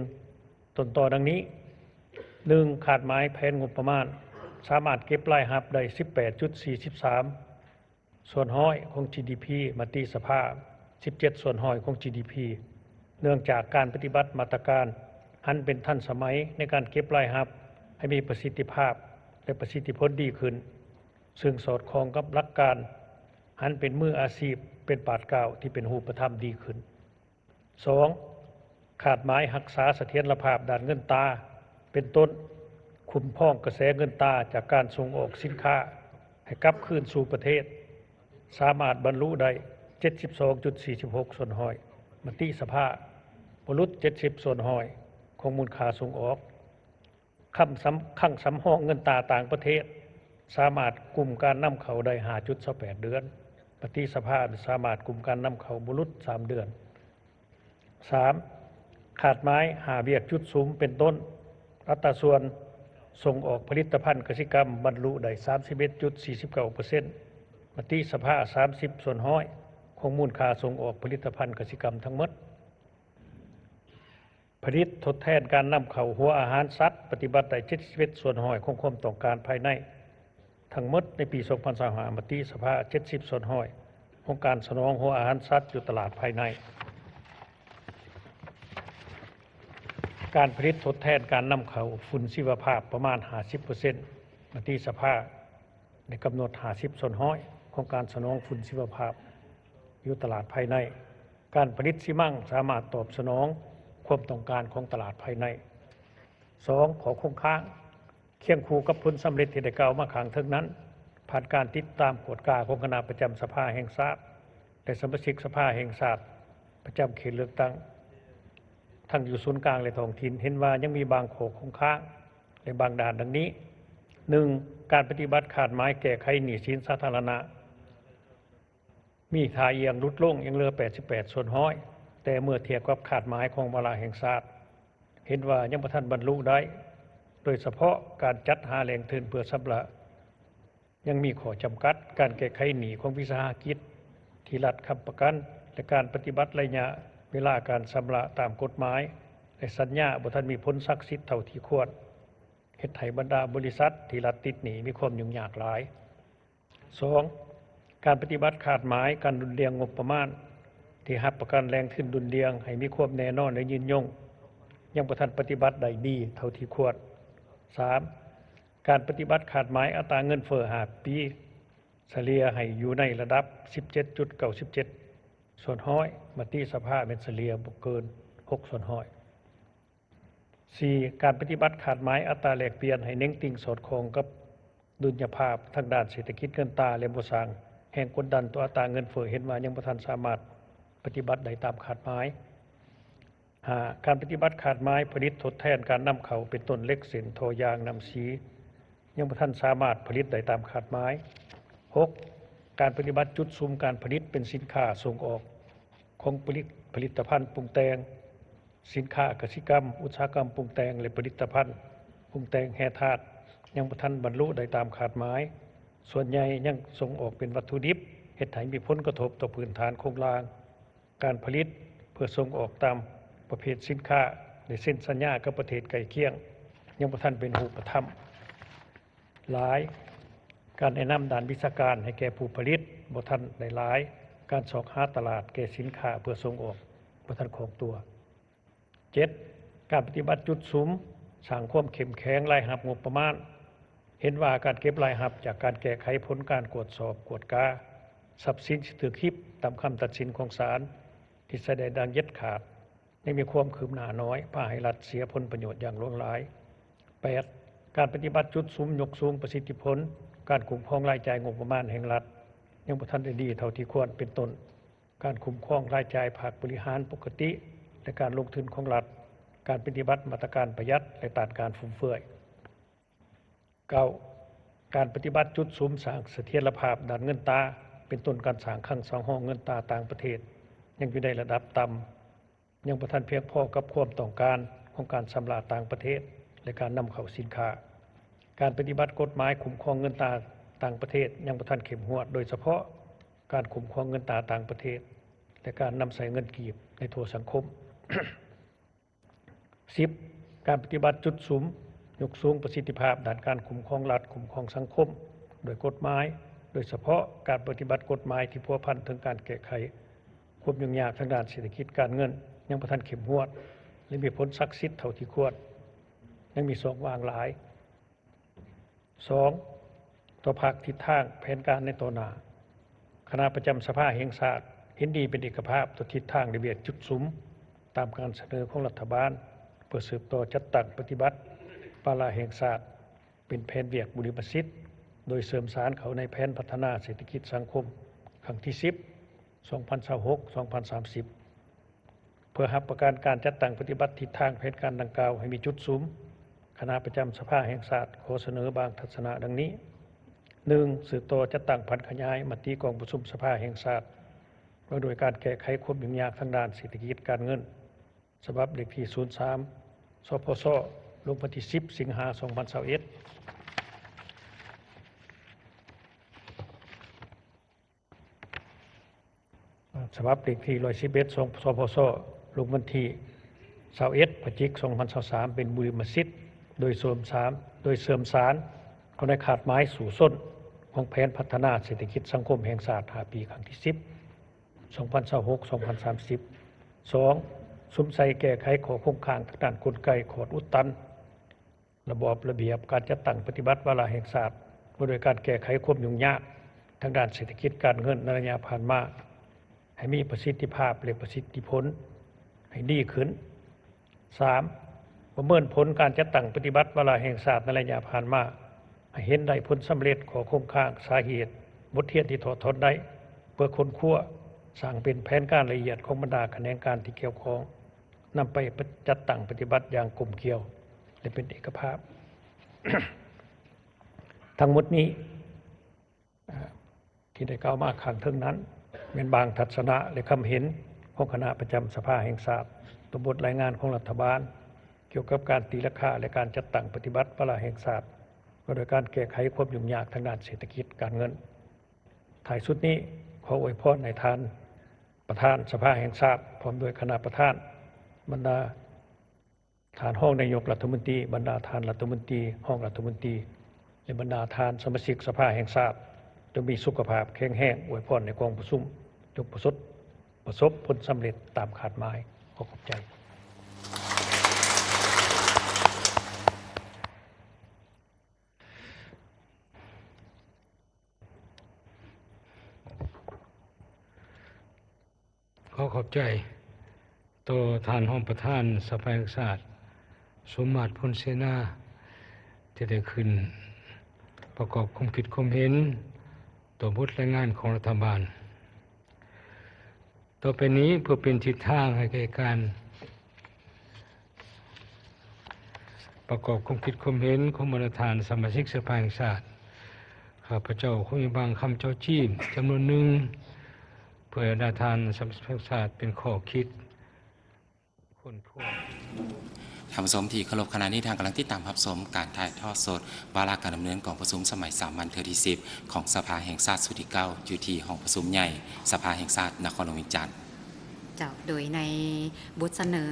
ຕົ້ນຕໍດັ່ງນີ້. ໜຶ່ງ, ຄາດໝາຍແຜນງົບປະມານສາມາດເກັບລາຍຮັບໄດ້ສິບແປດຈຸດສີ່ສິບສາມສ່ວນຮ້ອຍຂອງ ຈີ ດີ ພີ, ມະຕິສະພາສິບເຈັດສ່ວນຮ້ອຍຂອງ ຈີ ດີ ພີ, ເນື່ອງຈາກການປະຕິບັດມາດຕະການຫັນເປັນທັນສະໄໝໃນການເກັບລາຍຮັບໃຫ້ມີປະສິດທິພາບ ແລະ ປະສິດທິຜົນດີຂຶ້ນ, ເຊິ່ງສອດຄ່ອງກັບຫຼັກການຫັນເປັນມືອາຊີບ, ເປັນບາດກ້າວທີ່ເປັນຮູບປະທຳດີຂຶ້ນ. ສອງ, ຄາດໝາຍຮັກສາສະຖຽນລະພາບດ້ານເງິນຕາ, ເປັນຕົ້ນ, ຄຸ້ມຄອງກະແສເງິນຕາຈາກການສົ່ງອອກສິນຄ້າໃຫ້ກັບຄືນສູ່ປະເທດ, ສາມາດບັນລຸໄດ້ເຈັດສິບສອງຈຸດສີ່ສິບຫົກສ່ວນຮ້ອຍ, ມະຕິສະພາບໍ່ຫຼຸດເຈັດສິບສ່ວນຮ້ອຍຂອງມູນຄ່າສົ່ງອອກ. ຄຳສຳ, ຄັງສຳຮອງເງິນຕາຕ່າງປະເທດສາມາດກຸມການນຳເຂົ້າໄດ້ຫ້າຈຸດຊາວແປດເດືອນ, ມະຕິສະພາສາມາດກຸມການນຳເຂົ້າບໍ່ຫຼຸດສາມເດືອນ. ສາມ, ຄາດໝາຍຫ້າວຽກຈຸດສຸມ ເປັນຕົ້ນ, ອັດຕາສ່ວນສົ່ງອອກຜະລິດຕະພັນກະສິກຳບັນລຸໄດ້ສາມສິບເອັດຈຸດສີ່ສິບເກົ້າເປີເຊັນ, ມະຕິສະພາສາມສິບສ່ວນຮ້ອຍຂອງມູນຄ່າສົ່ງອອກຜະລິດຕະພັນກະສິກຳທັງໝົດ. ຜະລິດທົດແທນການນຳເຂົ້າຫົວອາຫານສັດ ປະຕິບັດໄດ້ເຈັດສິບເອັດສ່ວນຮ້ອຍຂອງຄວາມຕ້ອງການພາຍໃນທັງໝົດໃນປີສອງພັນຊາວຫ້າ, ມະຕິສະພາເຈັດສິບສ່ວນຮ້ອຍຂອງການສະໜອງຫົວອາຫານສັດຢູ່ຕະຫຼາດພາຍໃນ. ການຜະລິດທົດແທນການນຳເຂົ້າຝຸ່ນຊີວະພາບປະມານຫ້າສິບເປີເຊັນ, ມະຕິສະພາ ໄດ້ກຳນົດຫ້າສິບສ່ວນຮ້ອຍຂອງການສະໜອງຝຸ່ນຊີວະພາບຢູ່ຕະຫຼາດພາຍໃນ. ການຜະລິດຊີມັງສາມາດຕອບສະໜອງຄວາມຕ້ອງການຂອງຕະຫຼາດພາຍໃນ. ສອງ, ຂໍ້ຄົງຄ້າງ. ຄຽງຄູ່ກັບຜົນສຳເລັດທີ່ໄດ້ກ່າວມາຂ້າງເທິງນັ້ນ, ຜ່ານການຕິດຕາມກວດກາຂອງຄະນະປະຈຳສະພາແຫ່ງຊາດ ແລະ ສະມາຊິກສະພາແຫ່ງຊາດປະຈຳເຂດເລືອກຕັ້ງ ທັງຢູ່ສູນກາງ ແລະ ທ້ອງຖິ່ນ ເຫັນວ່າຍັງມີບາງຂໍ້ຄົງຄ້າງ ແລະ ບາງດ້ານດັ່ງນີ້. ໜຶ່ງ, ການປະຕິບັດຄາດໝາຍແກ້ໄຂໜີ້ສິນສາທາລະນະ ມີທ່າອ່ຽງຫຼຸດລົງ ຍັງເຫຼືອແປດສິບແປດສ່ວນຮ້ອຍ ແຕ່ເມື່ອທຽບກັບຄາດໝາຍຂອງວາລະແຫ່ງຊາດ ເຫັນວ່າຍັງບໍ່ທັນບັນລຸໄດ້, ໂດຍສະເພາະການຈັດຫາແຫຼ່ງທຶນເພື່ອຊຳລະ ຍັງມີຂໍ້ຈຳກັດ, ການແກ້ໄຂໜີ້ຂອງວິສາຫະກິດທີ່ລັດຄ້ຳປະກັນ ແລະ ການປະຕິບັດໄລຍະເວລາການຊຳລະຕາມກົດໝາຍ ແລະ ສັນຍາບໍ່ທັນມີຜົນສັກສິດເທົ່າທີ່ຄວນ, ເຮັດໃຫ້ບັນດາບໍລິສັດທີ່ລັດຕິດໜີ້ມີຄວາມຫຍຸ້ງຍາກຫຼາຍ. ສອງ, ການປະຕິບັດຄາດໝາຍການດຸ່ນດ່ຽງງົບປະມານທີ່ຮັບປະກັນແຫຼ່ງທຶນດຸ່ນດ່ຽງໃຫ້ມີຄວາມແນ່ນອນ ແລະ ຍືນຍົງ ຍັງບໍ່ທັນປະຕິບັດໄດ້ດີເທົ່າທີ່ຄວນ. ສາມ, ການປະຕິບັດຄາດໝາຍອັດຕາເງິນເຟີ້ຫ້າປີ ສະເລ່ຍໃຫ້ຢູ່ໃນລະດັບສິບເຈັດຈຸດເກົ້າສິບເຈັດສ່ວນຮ້ອຍ, ມະຕິສະພາແມ່ນສະເລ່ຍບໍ່ເກີນຫົກສ່ວນຮ້ອຍ. ສີ່, ການປະຕິບັດຄາດໝາຍອັດຕາແລກປ່ຽນໃຫ້ເໜັງຕີງສອດຄ່ອງກັບດຸນຍະພາບທາງດ້ານເສດຖະກິດເງິນຕາ ແລະ ບໍ່ສ້າງແຮງກົດດັນຕໍ່ອັດຕາເງິນເຟີ້ ເຫັນວ່າຍັງບໍ່ທັນສາມາດປະຕິບັດໄດ້ຕາມຄາດໝາຍ. ຫ້າ, ການປະຕິບັດຄາດໝາຍຜະລິດທົດແທນການນຳເຂົ້າ ເປັນຕົ້ນເຫຼັກເສັ້ນ, ທໍ່ຢາງ, ນ້ຳສີ ຍັງບໍ່ທັນສາມາດຜະລິດໄດ້ຕາມຄາດໝາຍ. ຫົກ, ການປະຕິບັດຈຸດສຸມການຜະລິດເປັນສິນຄ້າສົ່ງອອກຂອງຜະລິດ, ຜະລິດຕະພັນປຸງແຕ່ງ, ສິນຄ້າກະສິກຳ, ອຸດສາຫະກຳປຸງແຕ່ງ ແລະ ຜະລິດຕະພັນປຸງແຕ່ງແຮ່ທາດ ຍັງບໍ່ທັນບັນລຸໄດ້ຕາມຄາດໝາຍ, ສ່ວນໃຫຍ່ຍັງສົ່ງອອກເປັນວັດຖຸດິບ ເຮັດໃຫ້ມີຜົນກະທົບຕໍ່ພື້ນຖານໂຄງລ່າງການຜະລິດເພື່ອສົ່ງອອກຕາມປະເພດສິນຄ້າ ໄດ້ເຊັນສັນຍາກັບປະເທດໃກ້ຄຽງ ຍັງບໍ່ທັນເປັນຮູບປະທຳ. ຫຼາຍ, ການແນະນຳດ້ານວິຊາການໃຫ້ແກ່ຜູ້ຜະລິດບໍ່ທັນໄດ້ຫຼາຍ, ການຊອກຫາຕະຫຼາດແກ່ສິນຄ້າເພື່ອສົ່ງອອກບໍ່ທັນຄ່ອງຕົວ. ເຈັດ, ການປະຕິບັດຈຸດສຸມສ້າງຄວາມເຂັ້ມແຂງລາຍຮັບງົບປະມານ. ເຫັນວ່າການເກັບລາຍຮັບຈາກການແກ້ໄຂຜົນການກວດສອບກວດກາຊັບສິນທີ່ຖືກຮິບຕາມຄຳຕັດສິນຂອງສານທີ່ໃຊ້ໄດ້ຢ່າງເດັດຂາດ ຍັງມີຄວາມຄືບໜ້ານ້ອຍ, ພາໃຫ້ລັດເສຍຜົນປະໂຫຍດຢ່າງຫຼວງຫຼາຍ. ແປດ, ການປະຕິບັດຈຸດສຸມຍົກສູງປະສິດທິຜົນການຄຸ້ມຄອງລາຍຈ່າຍງົບປະມານແຫ່ງລັດ ຍັງບໍ່ທັນໄດ້ດີເທົ່າທີ່ຄວນ, ເປັນຕົ້ນ ການຄຸ້ມຄອງລາຍຈ່າຍພາກບໍລິຫານປົກກະຕິ ແລະ ການລົງທຶນຂອງລັດ, ການປະຕິບັດມາດຕະການປະຢັດ ແລະ ຕ້ານການຟຸມເຟືອຍ. ເກົ້າ, ການປະຕິບັດຈຸດສຸມສ້າງສະຖຽນລະພາບດ້ານເງິນຕາ, ເປັນຕົ້ນການສ້າງຄັງສຳຮອງເງິນຕາຕ່າງປະເທດ ຍັງຢູ່ໃນລະດັບຕ່ຳ, ຍັງບໍ່ທັນພຽງພໍກັບຄວາມຕ້ອງການຂອງການຊຳລະຕ່າງປະເທດ ແລະ ການນຳເຂົ້າສິນຄ້າ. ການປະຕິບັດກົດໝາຍຄຸ້ມຄອງເງິນຕາຕ່າງປະເທດຍັງບໍ່ທັນເຂັ້ມງວດ, ໂດຍສະເພາະການຄຸ້ມຄອງເງິນຕາຕ່າງປະເທດ ແລະ ການນຳໃຊ້ເງິນກີບໃນທົ່ວສັງຄົມ. ສິບ, ການປະຕິບັດຈຸດສຸມຍົກສູງປະສິດທິພາບດ້ານການຄຸ້ມຄອງລັດ, ຄຸ້ມຄອງສັງຄົມດ້ວຍກົດໝາຍ, ໂດຍສະເພາະການປະຕິບັດກົດໝາຍທີ່ພົວພັນເຖິງການແກ້ໄຂຄວາມຫຍຸ້ງຍາກທາງດ້ານເສດຖະກິດການເງິນ ຍັງບໍ່ທັນເຂັ້ມງວດ ແລະ ມີຜົນສັກສິດເທົ່າທີ່ຄວນ, ຍັງມີຊ່ອງວ່າງຫຼາຍ. ສອງ, ຕໍ່ພາກທິດທາງແຜນການໃນຕໍ່ໜ້າ, ຄະນະປະຈຳສະພາແຫ່ງຊາດເຫັນດີເປັນເອກະພາບຕໍ່ທິດທາງ ແລະ ວຽກຈຸດສຸມຕາມການສະເໜີຂອງລັດຖະບານ ເພື່ອສືບຕໍ່ຈັດຕັ້ງປະຕິບັດວາລະແຫ່ງຊາດເປັນແຜນວຽກບຸລິມະສິດ, ໂດຍເສີມສານເຂົ້າໃນແຜນພັດທະນາເສດຖະກິດສັງຄົມຄັ້ງທີສິບ ສອງພັນຊາວຫົກ ສອງພັນສາມສິບ. ເພື່ອຮັບປະກັນການຈັດຕັ້ງປະຕິບັດທິດທາງແຜນການດັ່ງກ່າວໃຫ້ມີຈຸດສຸມ, ຄະນະປະຈຳສະພາແຫ່ງຊາດຂໍສະເໜີບາງທັດສະນະດັ່ງນີ້. ໜຶ່ງ, ສືບຕໍ່ຈັດຕັ້ງຜັນຂະຫຍາຍມະຕິກອງປະຊຸມສະພາແຫ່ງຊາດ ວ່າດ້ວຍການແກ້ໄຂຄວາມຫຍຸ້ງຍາກທາງດ້ານເສດຖະກິດການເງິນ ສະບັບເລກທີສູນສາມ ສພຊ ລົງວັນທີສິບ ສິງຫາ ສອງພັນຊາວເອັດ. ສະບັບເລກທີຮ້ອຍສິບເອັດ ສພຊ ລົງວັນທີຊາວເອັດ ພະຈິກ ສອງພັນຊາວສາມ ເປັນບຸລິມະສິດ ໂດຍເສີມສານ ໂດຍເສີມສານເຂົ້າໃນຄາດໝາຍສູ້ຊົນຂອງແຜນພັດທະນາເສດຖະກິດສັງຄົມແຫ່ງຊາດຫ້າປີ ຄັ້ງທີສິບ ສອງພັນຊາວຫົກ ສອງພັນສາມສິບ. ສອງ, ສຸມໃສ່ແກ້ໄຂຂໍ້ຄົງຄ້າງທາງດ້ານກົນໄກຂອດອຸດຕັນ ລະບອບລະບຽບການຈັດຕັ້ງປະຕິບັດວາລະແຫ່ງຊາດ ວ່າດ້ວຍການແກ້ໄຂຄວາມຫຍຸ້ງຍາກທາງດ້ານເສດຖະກິດການເງິນໃນໄລຍະຜ່ານມາ ໃຫ້ມີປະສິດທິພາບ ແລະ ປະສິດທິຜົນໃຫ້ດີຂຶ້ນ. ສາມ, ປະເມີນຜົນການຈັດຕັ້ງປະຕິບັດວາລະແຫ່ງຊາດໃນໄລຍະຜ່ານມາ ໃຫ້ເຫັນໄດ້ຜົນສຳເລັດ, ຂໍ້ຄົງຄ້າງ, ສາເຫດ, ບົດຮຽນທີ່ຖອດຖອນໄດ້ ເພື່ອຄົ້ນຄວ້າ ສ້າງເປັນແຜນການລະອຽດຂອງບັນດາຂະແໜງການທີ່ກ່ຽວຂ້ອງ ນຳໄປຈັດຕັ້ງປະຕິບັດຢ່າງກົມກ່ຽວ ແລະ ເປັນເອກະພາບ. ທັງໝົດນີ້ ທີ່ໄດ້ກ່າວມາຂ້າງເທິງນັ້ນ ແມ່ນບາງທັດສະນະ ແລະ ຄຳເຫັນຂອງຄະນະປະຈຳສະພາແຫ່ງຊາດ ຕໍ່ບົດລາຍງານຂອງລັດຖະບານ ກ່ຽວກັບການຕີລາຄາ ແລະ ການຈັດຕັ້ງປະຕິບັດວາລະແຫ່ງຊາດ ວ່າດ້ວຍການແກ້ໄຂຄວາມຫຍຸ້ງຍາກທາງດ້ານເສດຖະກິດການເງິນ. ທ້າຍສຸດນີ້ ຂໍອວຍພອນໃຫ້ທ່ານປະທານສະພາແຫ່ງຊາດ ພ້ອມດ້ວຍຄະນະປະທານ, ບັນດາ ທ່ານຮອງນາຍົກລັດຖະມົນຕີ, ບັນດາທ່ານລັດຖະມົນຕີ, ຮອງລັດຖະມົນຕີ ແລະ ບັນດາທ່ານສະມາຊິກສະພາແຫ່ງຊາດ ຈົ່ງມີສຸຂະພາບແຂງແຮງ, ອວຍພອນໃຫ້ກອງປະຊຸມຈົ່ງປະສົບ, ປະສົບຜົນສຳເລັດຕາມຄາດໝາຍ. ຂໍຂອບໃຈ. ຂໍຂອບໃຈຕໍ່ທ່ານຮອງປະທານສະພາແຫ່ງຊາດ ສົມມາດ ພົນເສນາ ທີ່ໄດ້ຂຶ້ນປະກອບຄວາມຄິດຄວາມເຫັນຕໍ່ບົດລາຍງານຂອງລັດຖະບານ. ຕໍ່ໄປນີ້ ເພື່ອເປັນທິດທາງໃຫ້ແກ່ການ ປະກອບຄວາມຄິດຄວາມເຫັນຂອງບັນດາທ່ານສະມາຊິກສະພາແຫ່ງຊາດ, ຂ້າພະເຈົ້າຄົງມີບາງຄຳເຈົ້າຈີ້ມຈຳນວນໜຶ່ງ ເພື່ອໃຫ້ບັນດາທ່ານສະມາຊິກສະພາແຫ່ງຊາດເປັນຂໍ້ຄິດຄົ້ນຄວ້າ. ທ່ານຜູ້ຊົມທີ່ເຄົາລົບ, ຂະນະນີ້ທ່ານກຳລັງຕິດຕາມຮັບຊົມການຖ່າຍທອດສົດວາລະການດຳເນີນກອງປະຊຸມສະໄໝສາມັນເທື່ອທີສິບຂອງສະພາແຫ່ງຊາດຊຸດທີເກົ້າ ຢູ່ທີ່ຫ້ອງປະຊຸມໃຫຍ່ສະພາແຫ່ງຊາດນະຄອນຫຼວງວຽງຈັນ. ເຈົ້າ, ໂດຍໃນບົດສະເໜີ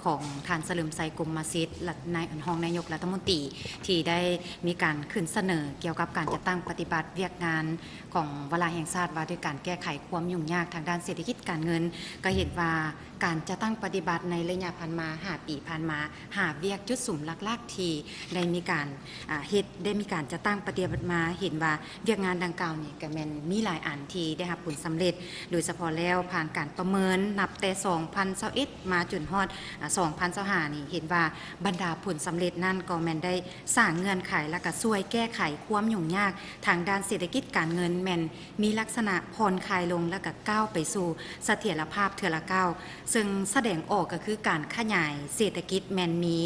ຂອງທ່ານ ສະເຫຼີມໄຊ ກົມມະສິດ ລັດ-, ນາຍ-, ຮອງນາຍົກລັດຖະມົນຕີ ທີ່ໄດ້ມີການຂຶ້ນສະເໜີກ່ຽວກັບການຈັດຕັ້ງປະຕິບັດວຽກງານຂອງວາລະແຫ່ງຊາດວ່າດ້ວຍການແກ້ໄຂຄວາມຫຍຸ້ງຍາກທາງດ້ານເສດຖະກິດການເງິນ, ກໍເຫັນວ່າ ການຈັດຕັ້ງປະຕິບັດໃນໄລຍະຜ່ານມາ ຫ້າ ປີຜ່ານມາ, ຫ້າ ວຽກຈຸດສຸມຫຼັກໆທີ່ໄດ້ມີການ, ອາ, ເຮັດ, ໄດ້ມີການຈັດຕັ້ງປະຕິບັດມາ, ເຫັນວ່າວຽກງານດັ່ງກ່າວນີ້ກໍແມ່ນມີຫຼາຍອັນທີ່ໄດ້ຮັບຜົນສຳເລັດ, ໂດຍສະເພາະແລ້ວຜ່ານການປະເມີນນັບແຕ່ສອງພັນຊາວເອັດມາຈົນຮອດ, ອາ, ສອງພັນຊາວຫ້ານີ້, ເຫັນວ່າບັນດາຜົນສຳເລັດນັ້ນກໍແມ່ນໄດ້ສ້າງເງື່ອນໄຂ ແລະ ກໍຊ່ວຍແກ້ໄຂຄວາມຫຍຸ້ງຍາກທາງດ້ານເສດຖະກິດການເງິນ ແມ່ນ ມີລັກສະນະຜ່ອນຄາຍລົງ ແລະ ກະກ້າວໄປສູ່ສະຖຽນລະພາບເທື່ອລະກ້າວ, ເຊິ່ງສະແດງອອກກໍຄືການຂະຫຍາຍເສດຖະກິດແມ່ນມີ,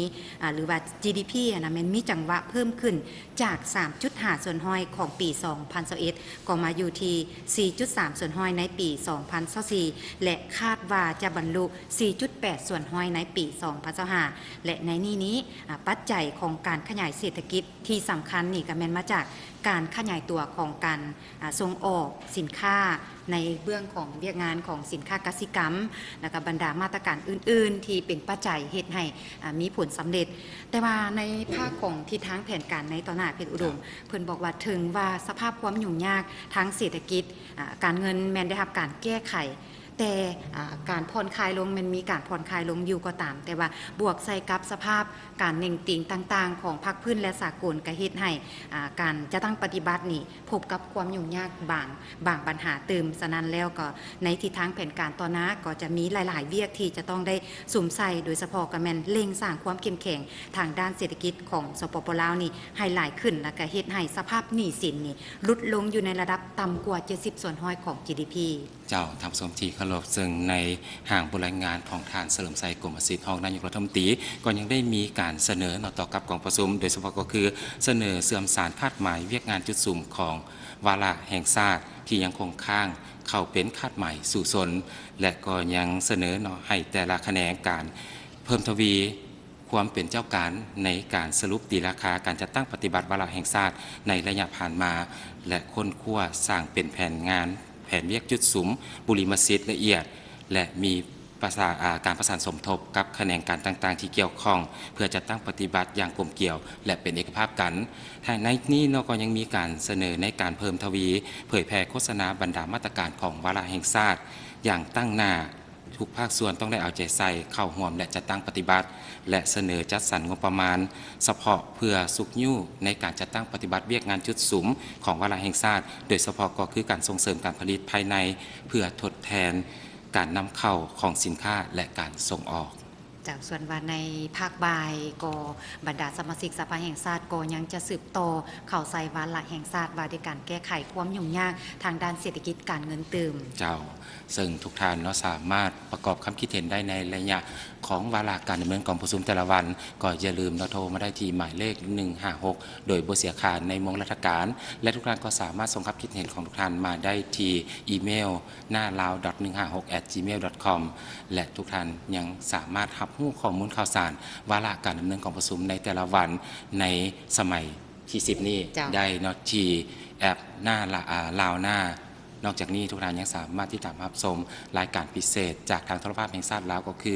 ອາ, ຫຼືວ່າ ຈີດີພີ ຫັ້ນນະ ແມ່ນມີຈັງຫວະເພີ່ມຂຶ້ນຈາກ ສາມຈຸດຫ້າສ່ວນຮ້ອຍຂອງປີສອງພັນຊາວເອັດ ກໍມາຢູ່ທີ່ ສີ່ຈຸດສາມສ່ວນຮ້ອຍໃນປີສອງພັນຊາວສີ່ ແລະ ຄາດວ່າຈະບັນລຸ ສີ່ຈຸດແປດສ່ວນຮ້ອຍໃນປີສອງພັນຊາວຫ້າ ແລະ ໃນນີ້ນີ້, ອາ, ປັດໄຈຂອງການຂະຫຍາຍເສດຖະກິດ ທີ່ສຳຄັນນີ້ກໍແມ່ນມາຈາກການຂະຫຍາຍຕົວຂອງການ, ອາ, ສົ່ງອອກສິນຄ້າໃນເບື້ອງຂອງວຽກງານຂອງສິນຄ້າກະສິກຳ ແລ້ວກໍບັນດາມາດຕະການອື່ນໆ ທີ່ເປັນປັດໄຈເຮັດໃຫ້, ອາ, ມີຜົນສຳເລັດ. ແຕ່ວ່າໃນພາກຂອງທິດທາງແຜນການໃນຕໍ່ໜ້າ ເພັດອຸດົມ, ເພິ່ນບອກວ່າເຖິງວ່າສະພາບຄວາມຫຍຸ້ງຍາກທາງເສດຖະກິດ, ອາ, ການເງິນແມ່ນໄດ້ຮັບການແກ້ໄຂ, ແຕ່, ອາ, ການຜ່ອນຄາຍລົງແມ່ນມີການຜ່ອນຄາຍລົງຢູ່ກໍຕາມ, ແຕ່ວ່າບວກໃສ່ກັບສະພາບການເໜັງຕີງຕ່າງໆຂອງພາກພື້ນ ແລະ ສາກົນ ກໍເຮັດໃຫ້, ອາ, ການຈັດຕັ້ງປະຕິບັດນີ້ພົບກັບຄວາມຫຍຸ້ງຍາກບາງ, ບາງບັນຫາຕື່ມ. ສະນັ້ນແລ້ວກໍໃນທິດທາງແຜນການຕໍ່ໜ້າກໍຈະມີຫຼາຍໆວຽກທີ່ຈະຕ້ອງໄດ້ສຸມໃສ່, ໂດຍສະເພາະກໍແມ່ນເລັ່ງສ້າງຄວາມເຂັ້ມແຂງທາງດ້ານເສດຖະກິດຂອງ ສປປ ລາວ ນີ້ໃຫ້ຫຼາຍຂຶ້ນ ແລ້ວກໍເຮັດໃຫ້ສະພາບໜີ້ສິນນີ້ຫຼຸດລົງຢູ່ໃນລະດັບຕ່ຳກວ່າ ເຈັດສິບສ່ວນຮ້ອຍຂອງ ຈີດີພີ. ເຈົ້າ, ທ່ານຜູ້ຊົມທີ່ເຄົາລົບ, ເຊິ່ງໃນຮ່າງບົດລາຍງານຂອງທ່ານ ສະເຫຼີມໄຊ ກົມມະສິດ ຮອງນາຍົກລັດຖະມົນຕີ ກໍຍັງໄດ້ມີການສະເໜີເນາະ ຕໍ່ກັບກອງປະຊຸມ, ໂດຍສະເພາະກໍຄືສະເໜີເຊື່ອມສານຄາດໝາຍວຽກງານຈຸດສຸມຂອງວາລະແຫ່ງຊາດທີ່ຍັງຄົງຄ້າງເຂົ້າເປັນຄາດໝາຍສູ້ຊົນ ແລະ ກໍຍັງສະເໜີເນາະ ໃຫ້ແຕ່ລະຂະແໜງການເພີ່ມທະວີ ຄວາມເປັນເຈົ້າການໃນການສະຫຼຸບຕີລາຄາການຈັດຕັ້ງປະຕິບັດວາລະແຫ່ງຊາດໃນໄລຍະຜ່ານມາ ແລະ ຄົ້ນຄວ້າສ້າງເປັນແຜນງານ, ແຜນວຽກຈຸດສຸມ, ບຸລິມະສິດລະອຽດ ແລະ ມີປະສາ, ອາ, ການປະສານສົມທົບກັບຂະແໜງການຕ່າງໆທີ່ກ່ຽວຂ້ອງ ເພື່ອຈັດຕັ້ງປະຕິບັດຢ່າງກົມກຽວ ແລະ ເປັນເອກະພາບກັນ. ໃນນີ້ເນາະ ກໍຍັງມີການສະເໜີໃນການເພີ່ມທະວີເຜີຍແຜ່ໂຄສະນາບັນດາມາດຕະການຂອງວາລະແຫ່ງຊາດຢ່າງຕັ້ງໜ້າ ທຸກພາກສ່ວນຕ້ອງໄດ້ເອົາໃຈໃສ່ເຂົ້າຮ່ວມ ແລະ ຈັດຕັ້ງປະຕິບັດ ແລະ ສະເໜີຈັດສັນງົບປະມານສະເພາະເພື່ອຊຸກຍູ້ໃນການຈັດຕັ້ງປະຕິບັດວຽກງານຈຸດສຸມຂອງວາລະແຫ່ງຊາດ, ໂດຍສະເພາະກໍຄືການສົ່ງເສີມການຜະລິດພາຍໃນ ເພື່ອທົດແທນການນຳເຂົ້າຂອງສິນຄ້າ ແລະ ການສົ່ງອອກ. ເຈົ້າ, ສ່ວນວ່າໃນພາກບ່າຍກໍບັນດາສະມາຊິກສະພາແຫ່ງຊາດກໍຍັງຈະສືບຕໍ່ເຂົ້າໃສ່ວາລະແຫ່ງຊາດວ່າດ້ວຍການແກ້ໄຂຄວາມຫຍຸ້ງຍາກທາງດ້ານເສດຖະກິດການເງິນຕື່ມ. ເຈົ້າ. ເຊິ່ງທຸກທ່ານເນາະ ສາມາດປະກອບຄຳຄິດເຫັນໄດ້ໃນໄລຍະຂອງວາລະການດຳເນີນກອງປະຊຸມແຕ່ລະວັນ, ກໍຢ່າລືມເນາະ ໂທມາໄດ້ທີ່ໝາຍເລກໜຶ່ງຫ້າຫົກ ໂດຍບໍ່ເສຍຄ່າໃນໂມງລາຊະການ ແລະ ທຸກທ່ານກໍສາມາດສົ່ງຄຳຄິດເຫັນຂອງທຸກທ່ານມາໄດ້ທີ່ອີເມວ ນາລາວ ດອດ ໜຶ່ງຫ້າຫົກ ແອັດ ຈີເມວ ດອດ ຄອມ ແລະ ທຸກທ່ານຍັງສາມາດຮັບຮູ້ຂໍ້ມູນຂ່າວສານວາລະການດຳເນີນກອງປະຊຸມໃນແຕ່ລະວັນໃນສະໄໝ ທີສິບນີ້ ເຈົ້າ ໄດ້ເນາະ ທີ່ແອັບໜ້າລາ ອາ ລາວໜ້າ. ນອກຈາກນີ້ ທຸກທ່ານຍັງສາມາດຕິດຕາມຮັບຊົມລາຍການພິເສດຈາກທາງໂທລະພາບແຫ່ງຊາດລາວ ກໍຄື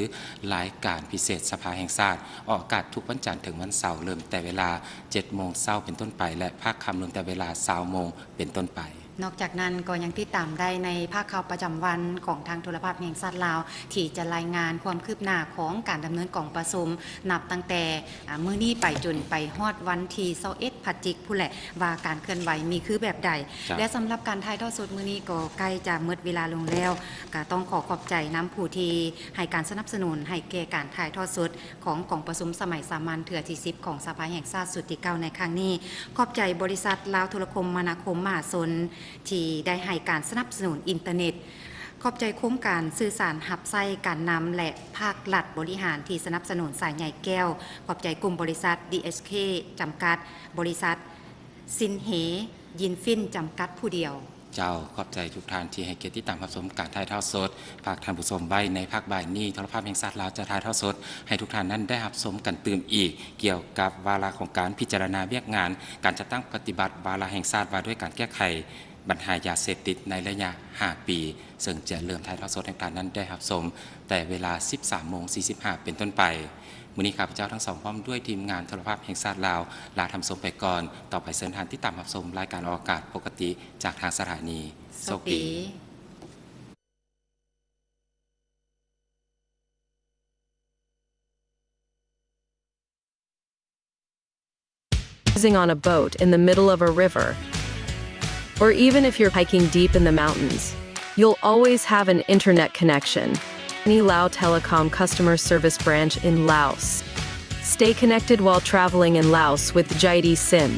ລາຍການພິເສດສະພາແຫ່ງຊາດ ອອກອາກາດທຸກວັນຈັນເຖິງວັນເສົາ ເລີ່ມແຕ່ເວລາເຈັດໂມງເຊົ້າເປັນຕົ້ນໄປ ແລະ ພາກຄ່ຳເລີ່ມແຕ່ເວລາຊາວໂມງເປັນຕົ້ນໄປ. ນອກຈາກນັ້ນກໍຍັງຕິດຕາມໄດ້ໃນພາກຂ່າວປະຈຳວັນຂອງທາງໂທລະພາບແຫ່ງຊາດລາວ ທີ່ຈະລາຍງານຄວາມຄືບໜ້າຂອງການດຳເນີນກອງປະຊຸມ ນັບຕັ້ງແຕ່ ອາ ມື້ນີ້ໄປຈົນໄປຮອດວັນທີຊາວເອັດພະຈິກພຸ້ນແຫຼະ ວ່າການເຄື່ອນໄຫວມີຄືແບບໃດ. ເຈົ້າ. ແລະ ສຳລັບການຖ່າຍທອດສົດມື້ນີ້ກໍໃກ້ຈະໝົດເວລາລົງແລ້ວ, ກໍຕ້ອງຂໍຂອບໃຈນຳຜູ້ທີ່ໃຫ້ການສະໜັບສະໜູນໃຫ້ແກ່ການຖ່າຍທອດສົດ ຂອງກອງປະຊຸມສະໄໝສາມັນເທື່ອທີສິບຂອງສະພາແຫ່ງຊາດຊຸດທີເກົ້າໃນຄັ້ງນີ້. ຂອບໃຈບໍລິສັດລາວໂທລະຄົມມະນາຄົມມະຫາຊົນ ທີ່ໄດ້ໃຫ້ການສະໜັບສະໜູນອິນເຕີເນັດ. ຂອບໃຈໂຄງການສື່ສານຮັບໃຊ້ການນຳ ແລະ ພາກລັດບໍລິຫານທີ່ສະໜັບສະໜູນສາຍໃຍແກ້ວ. ຂອບໃຈກຸ່ມບໍລິສັດ ດີເອັຊເຄ ຈຳກັດ, ບໍລິສັດຊິນເຮ ຍິນຟິນ ຈຳກັດຜູ້ດຽວ. ເຈົ້າ, ຂອບໃຈທຸກທ່ານທີ່ໃຫ້ກຽດຕິດຕາມຮັບຊົມການຖ່າຍທອດສົດ. ຝາກທ່ານຜູ້ຊົມໄວ້ໃນພາກບ່າຍນີ້, ໂທລະພາບແຫ່ງຊາດລາວຈະຖ່າຍທອດສົດໃຫ້ທຸກທ່ານນັ້ນໄດ້ຮັບຊົມກັນຕື່ມອີກ ກ່ຽວກັບວາລະຂອງການພິຈາລະນາວຽກງານການຈັດຕັ້ງປະຕິບັດວາລະແຫ່ງຊາດວ່າດ້ວຍການແກ້ໄຂບັນຫາຢາເສບຕິດໃນໄລຍະຫ້າປີ, ເຊິ່ງຈະເລີ່ມຖ່າຍທອດສົດໃຫ້ທ່ານນັ້ນໄດ້ຮັບຊົມແຕ່ເວລາສິບສາມໂມງສີ່ສິບຫ້າເປັນຕົ້ນໄປ. ມື້ນີ້ຂ້າພະເຈົ້າທັງສອງພ້ອມດ້ວຍທີມງານໂທລະພາບແຫ່ງຊາດລາວ ລາທ່ານຜູ້ຊົມໄປກ່ອນ. ຕໍ່ໄປເຊີນທ່ານຕິດຕາມຮັບຊົມລາຍການອອກອາກາດປົກກະຕິຈາກທາງສະຖານີ. ໂຊກດີ. Cruising on a boat in the middle of a river, or even if you're hiking deep in the mountains, you'll always have an internet connection. Any Lao Telecom customer service branch in Laos. Stay connected while traveling in Laos with Jidi SIM.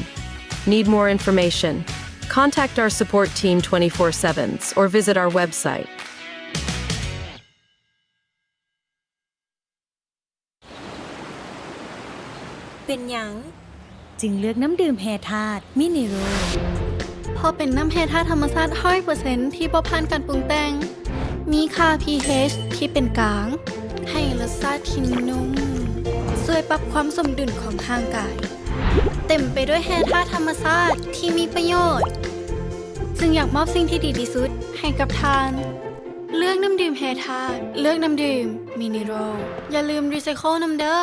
Need more information? Contact our support team twenty-four seven or visit our website. ເປັນຫຍັງຈຶ່ງເລືອກນ້ຳດື່ມແຮ່ທາດມິນິໂຣ? ເພາະເປັນນ້ຳແຮ່ທາດທຳມະຊາດຮ້ອຍເປີເຊັນທີ່ບໍ່ຜ່ານການປຸງແຕ່ງ, ມີຄ່າ pH ທີ່ເປັນກາງ, ໃຫ້ລົດຊາດທີ່ນຸ້ມ, ຊ່ວຍປັບຄວາມສົມດຸນຂອງຮ່າງກາຍ, ເຕັມໄປດ້ວຍແຮ່ທາດທຳມະຊາດທີ່ມີປະໂຫຍດ, ຈຶ່ງຢາກມອບສິ່ງທີ່ດີທີ່ສຸດໃຫ້ກັບທ່ານ. ເລືອກນ້ຳດື່ມແຮ່ທາດ, ເລືອກນ້ຳດື່ມມິນິໂຣ. ຢ່າລືມຣີໄຊເຄິນນຳເດີ້.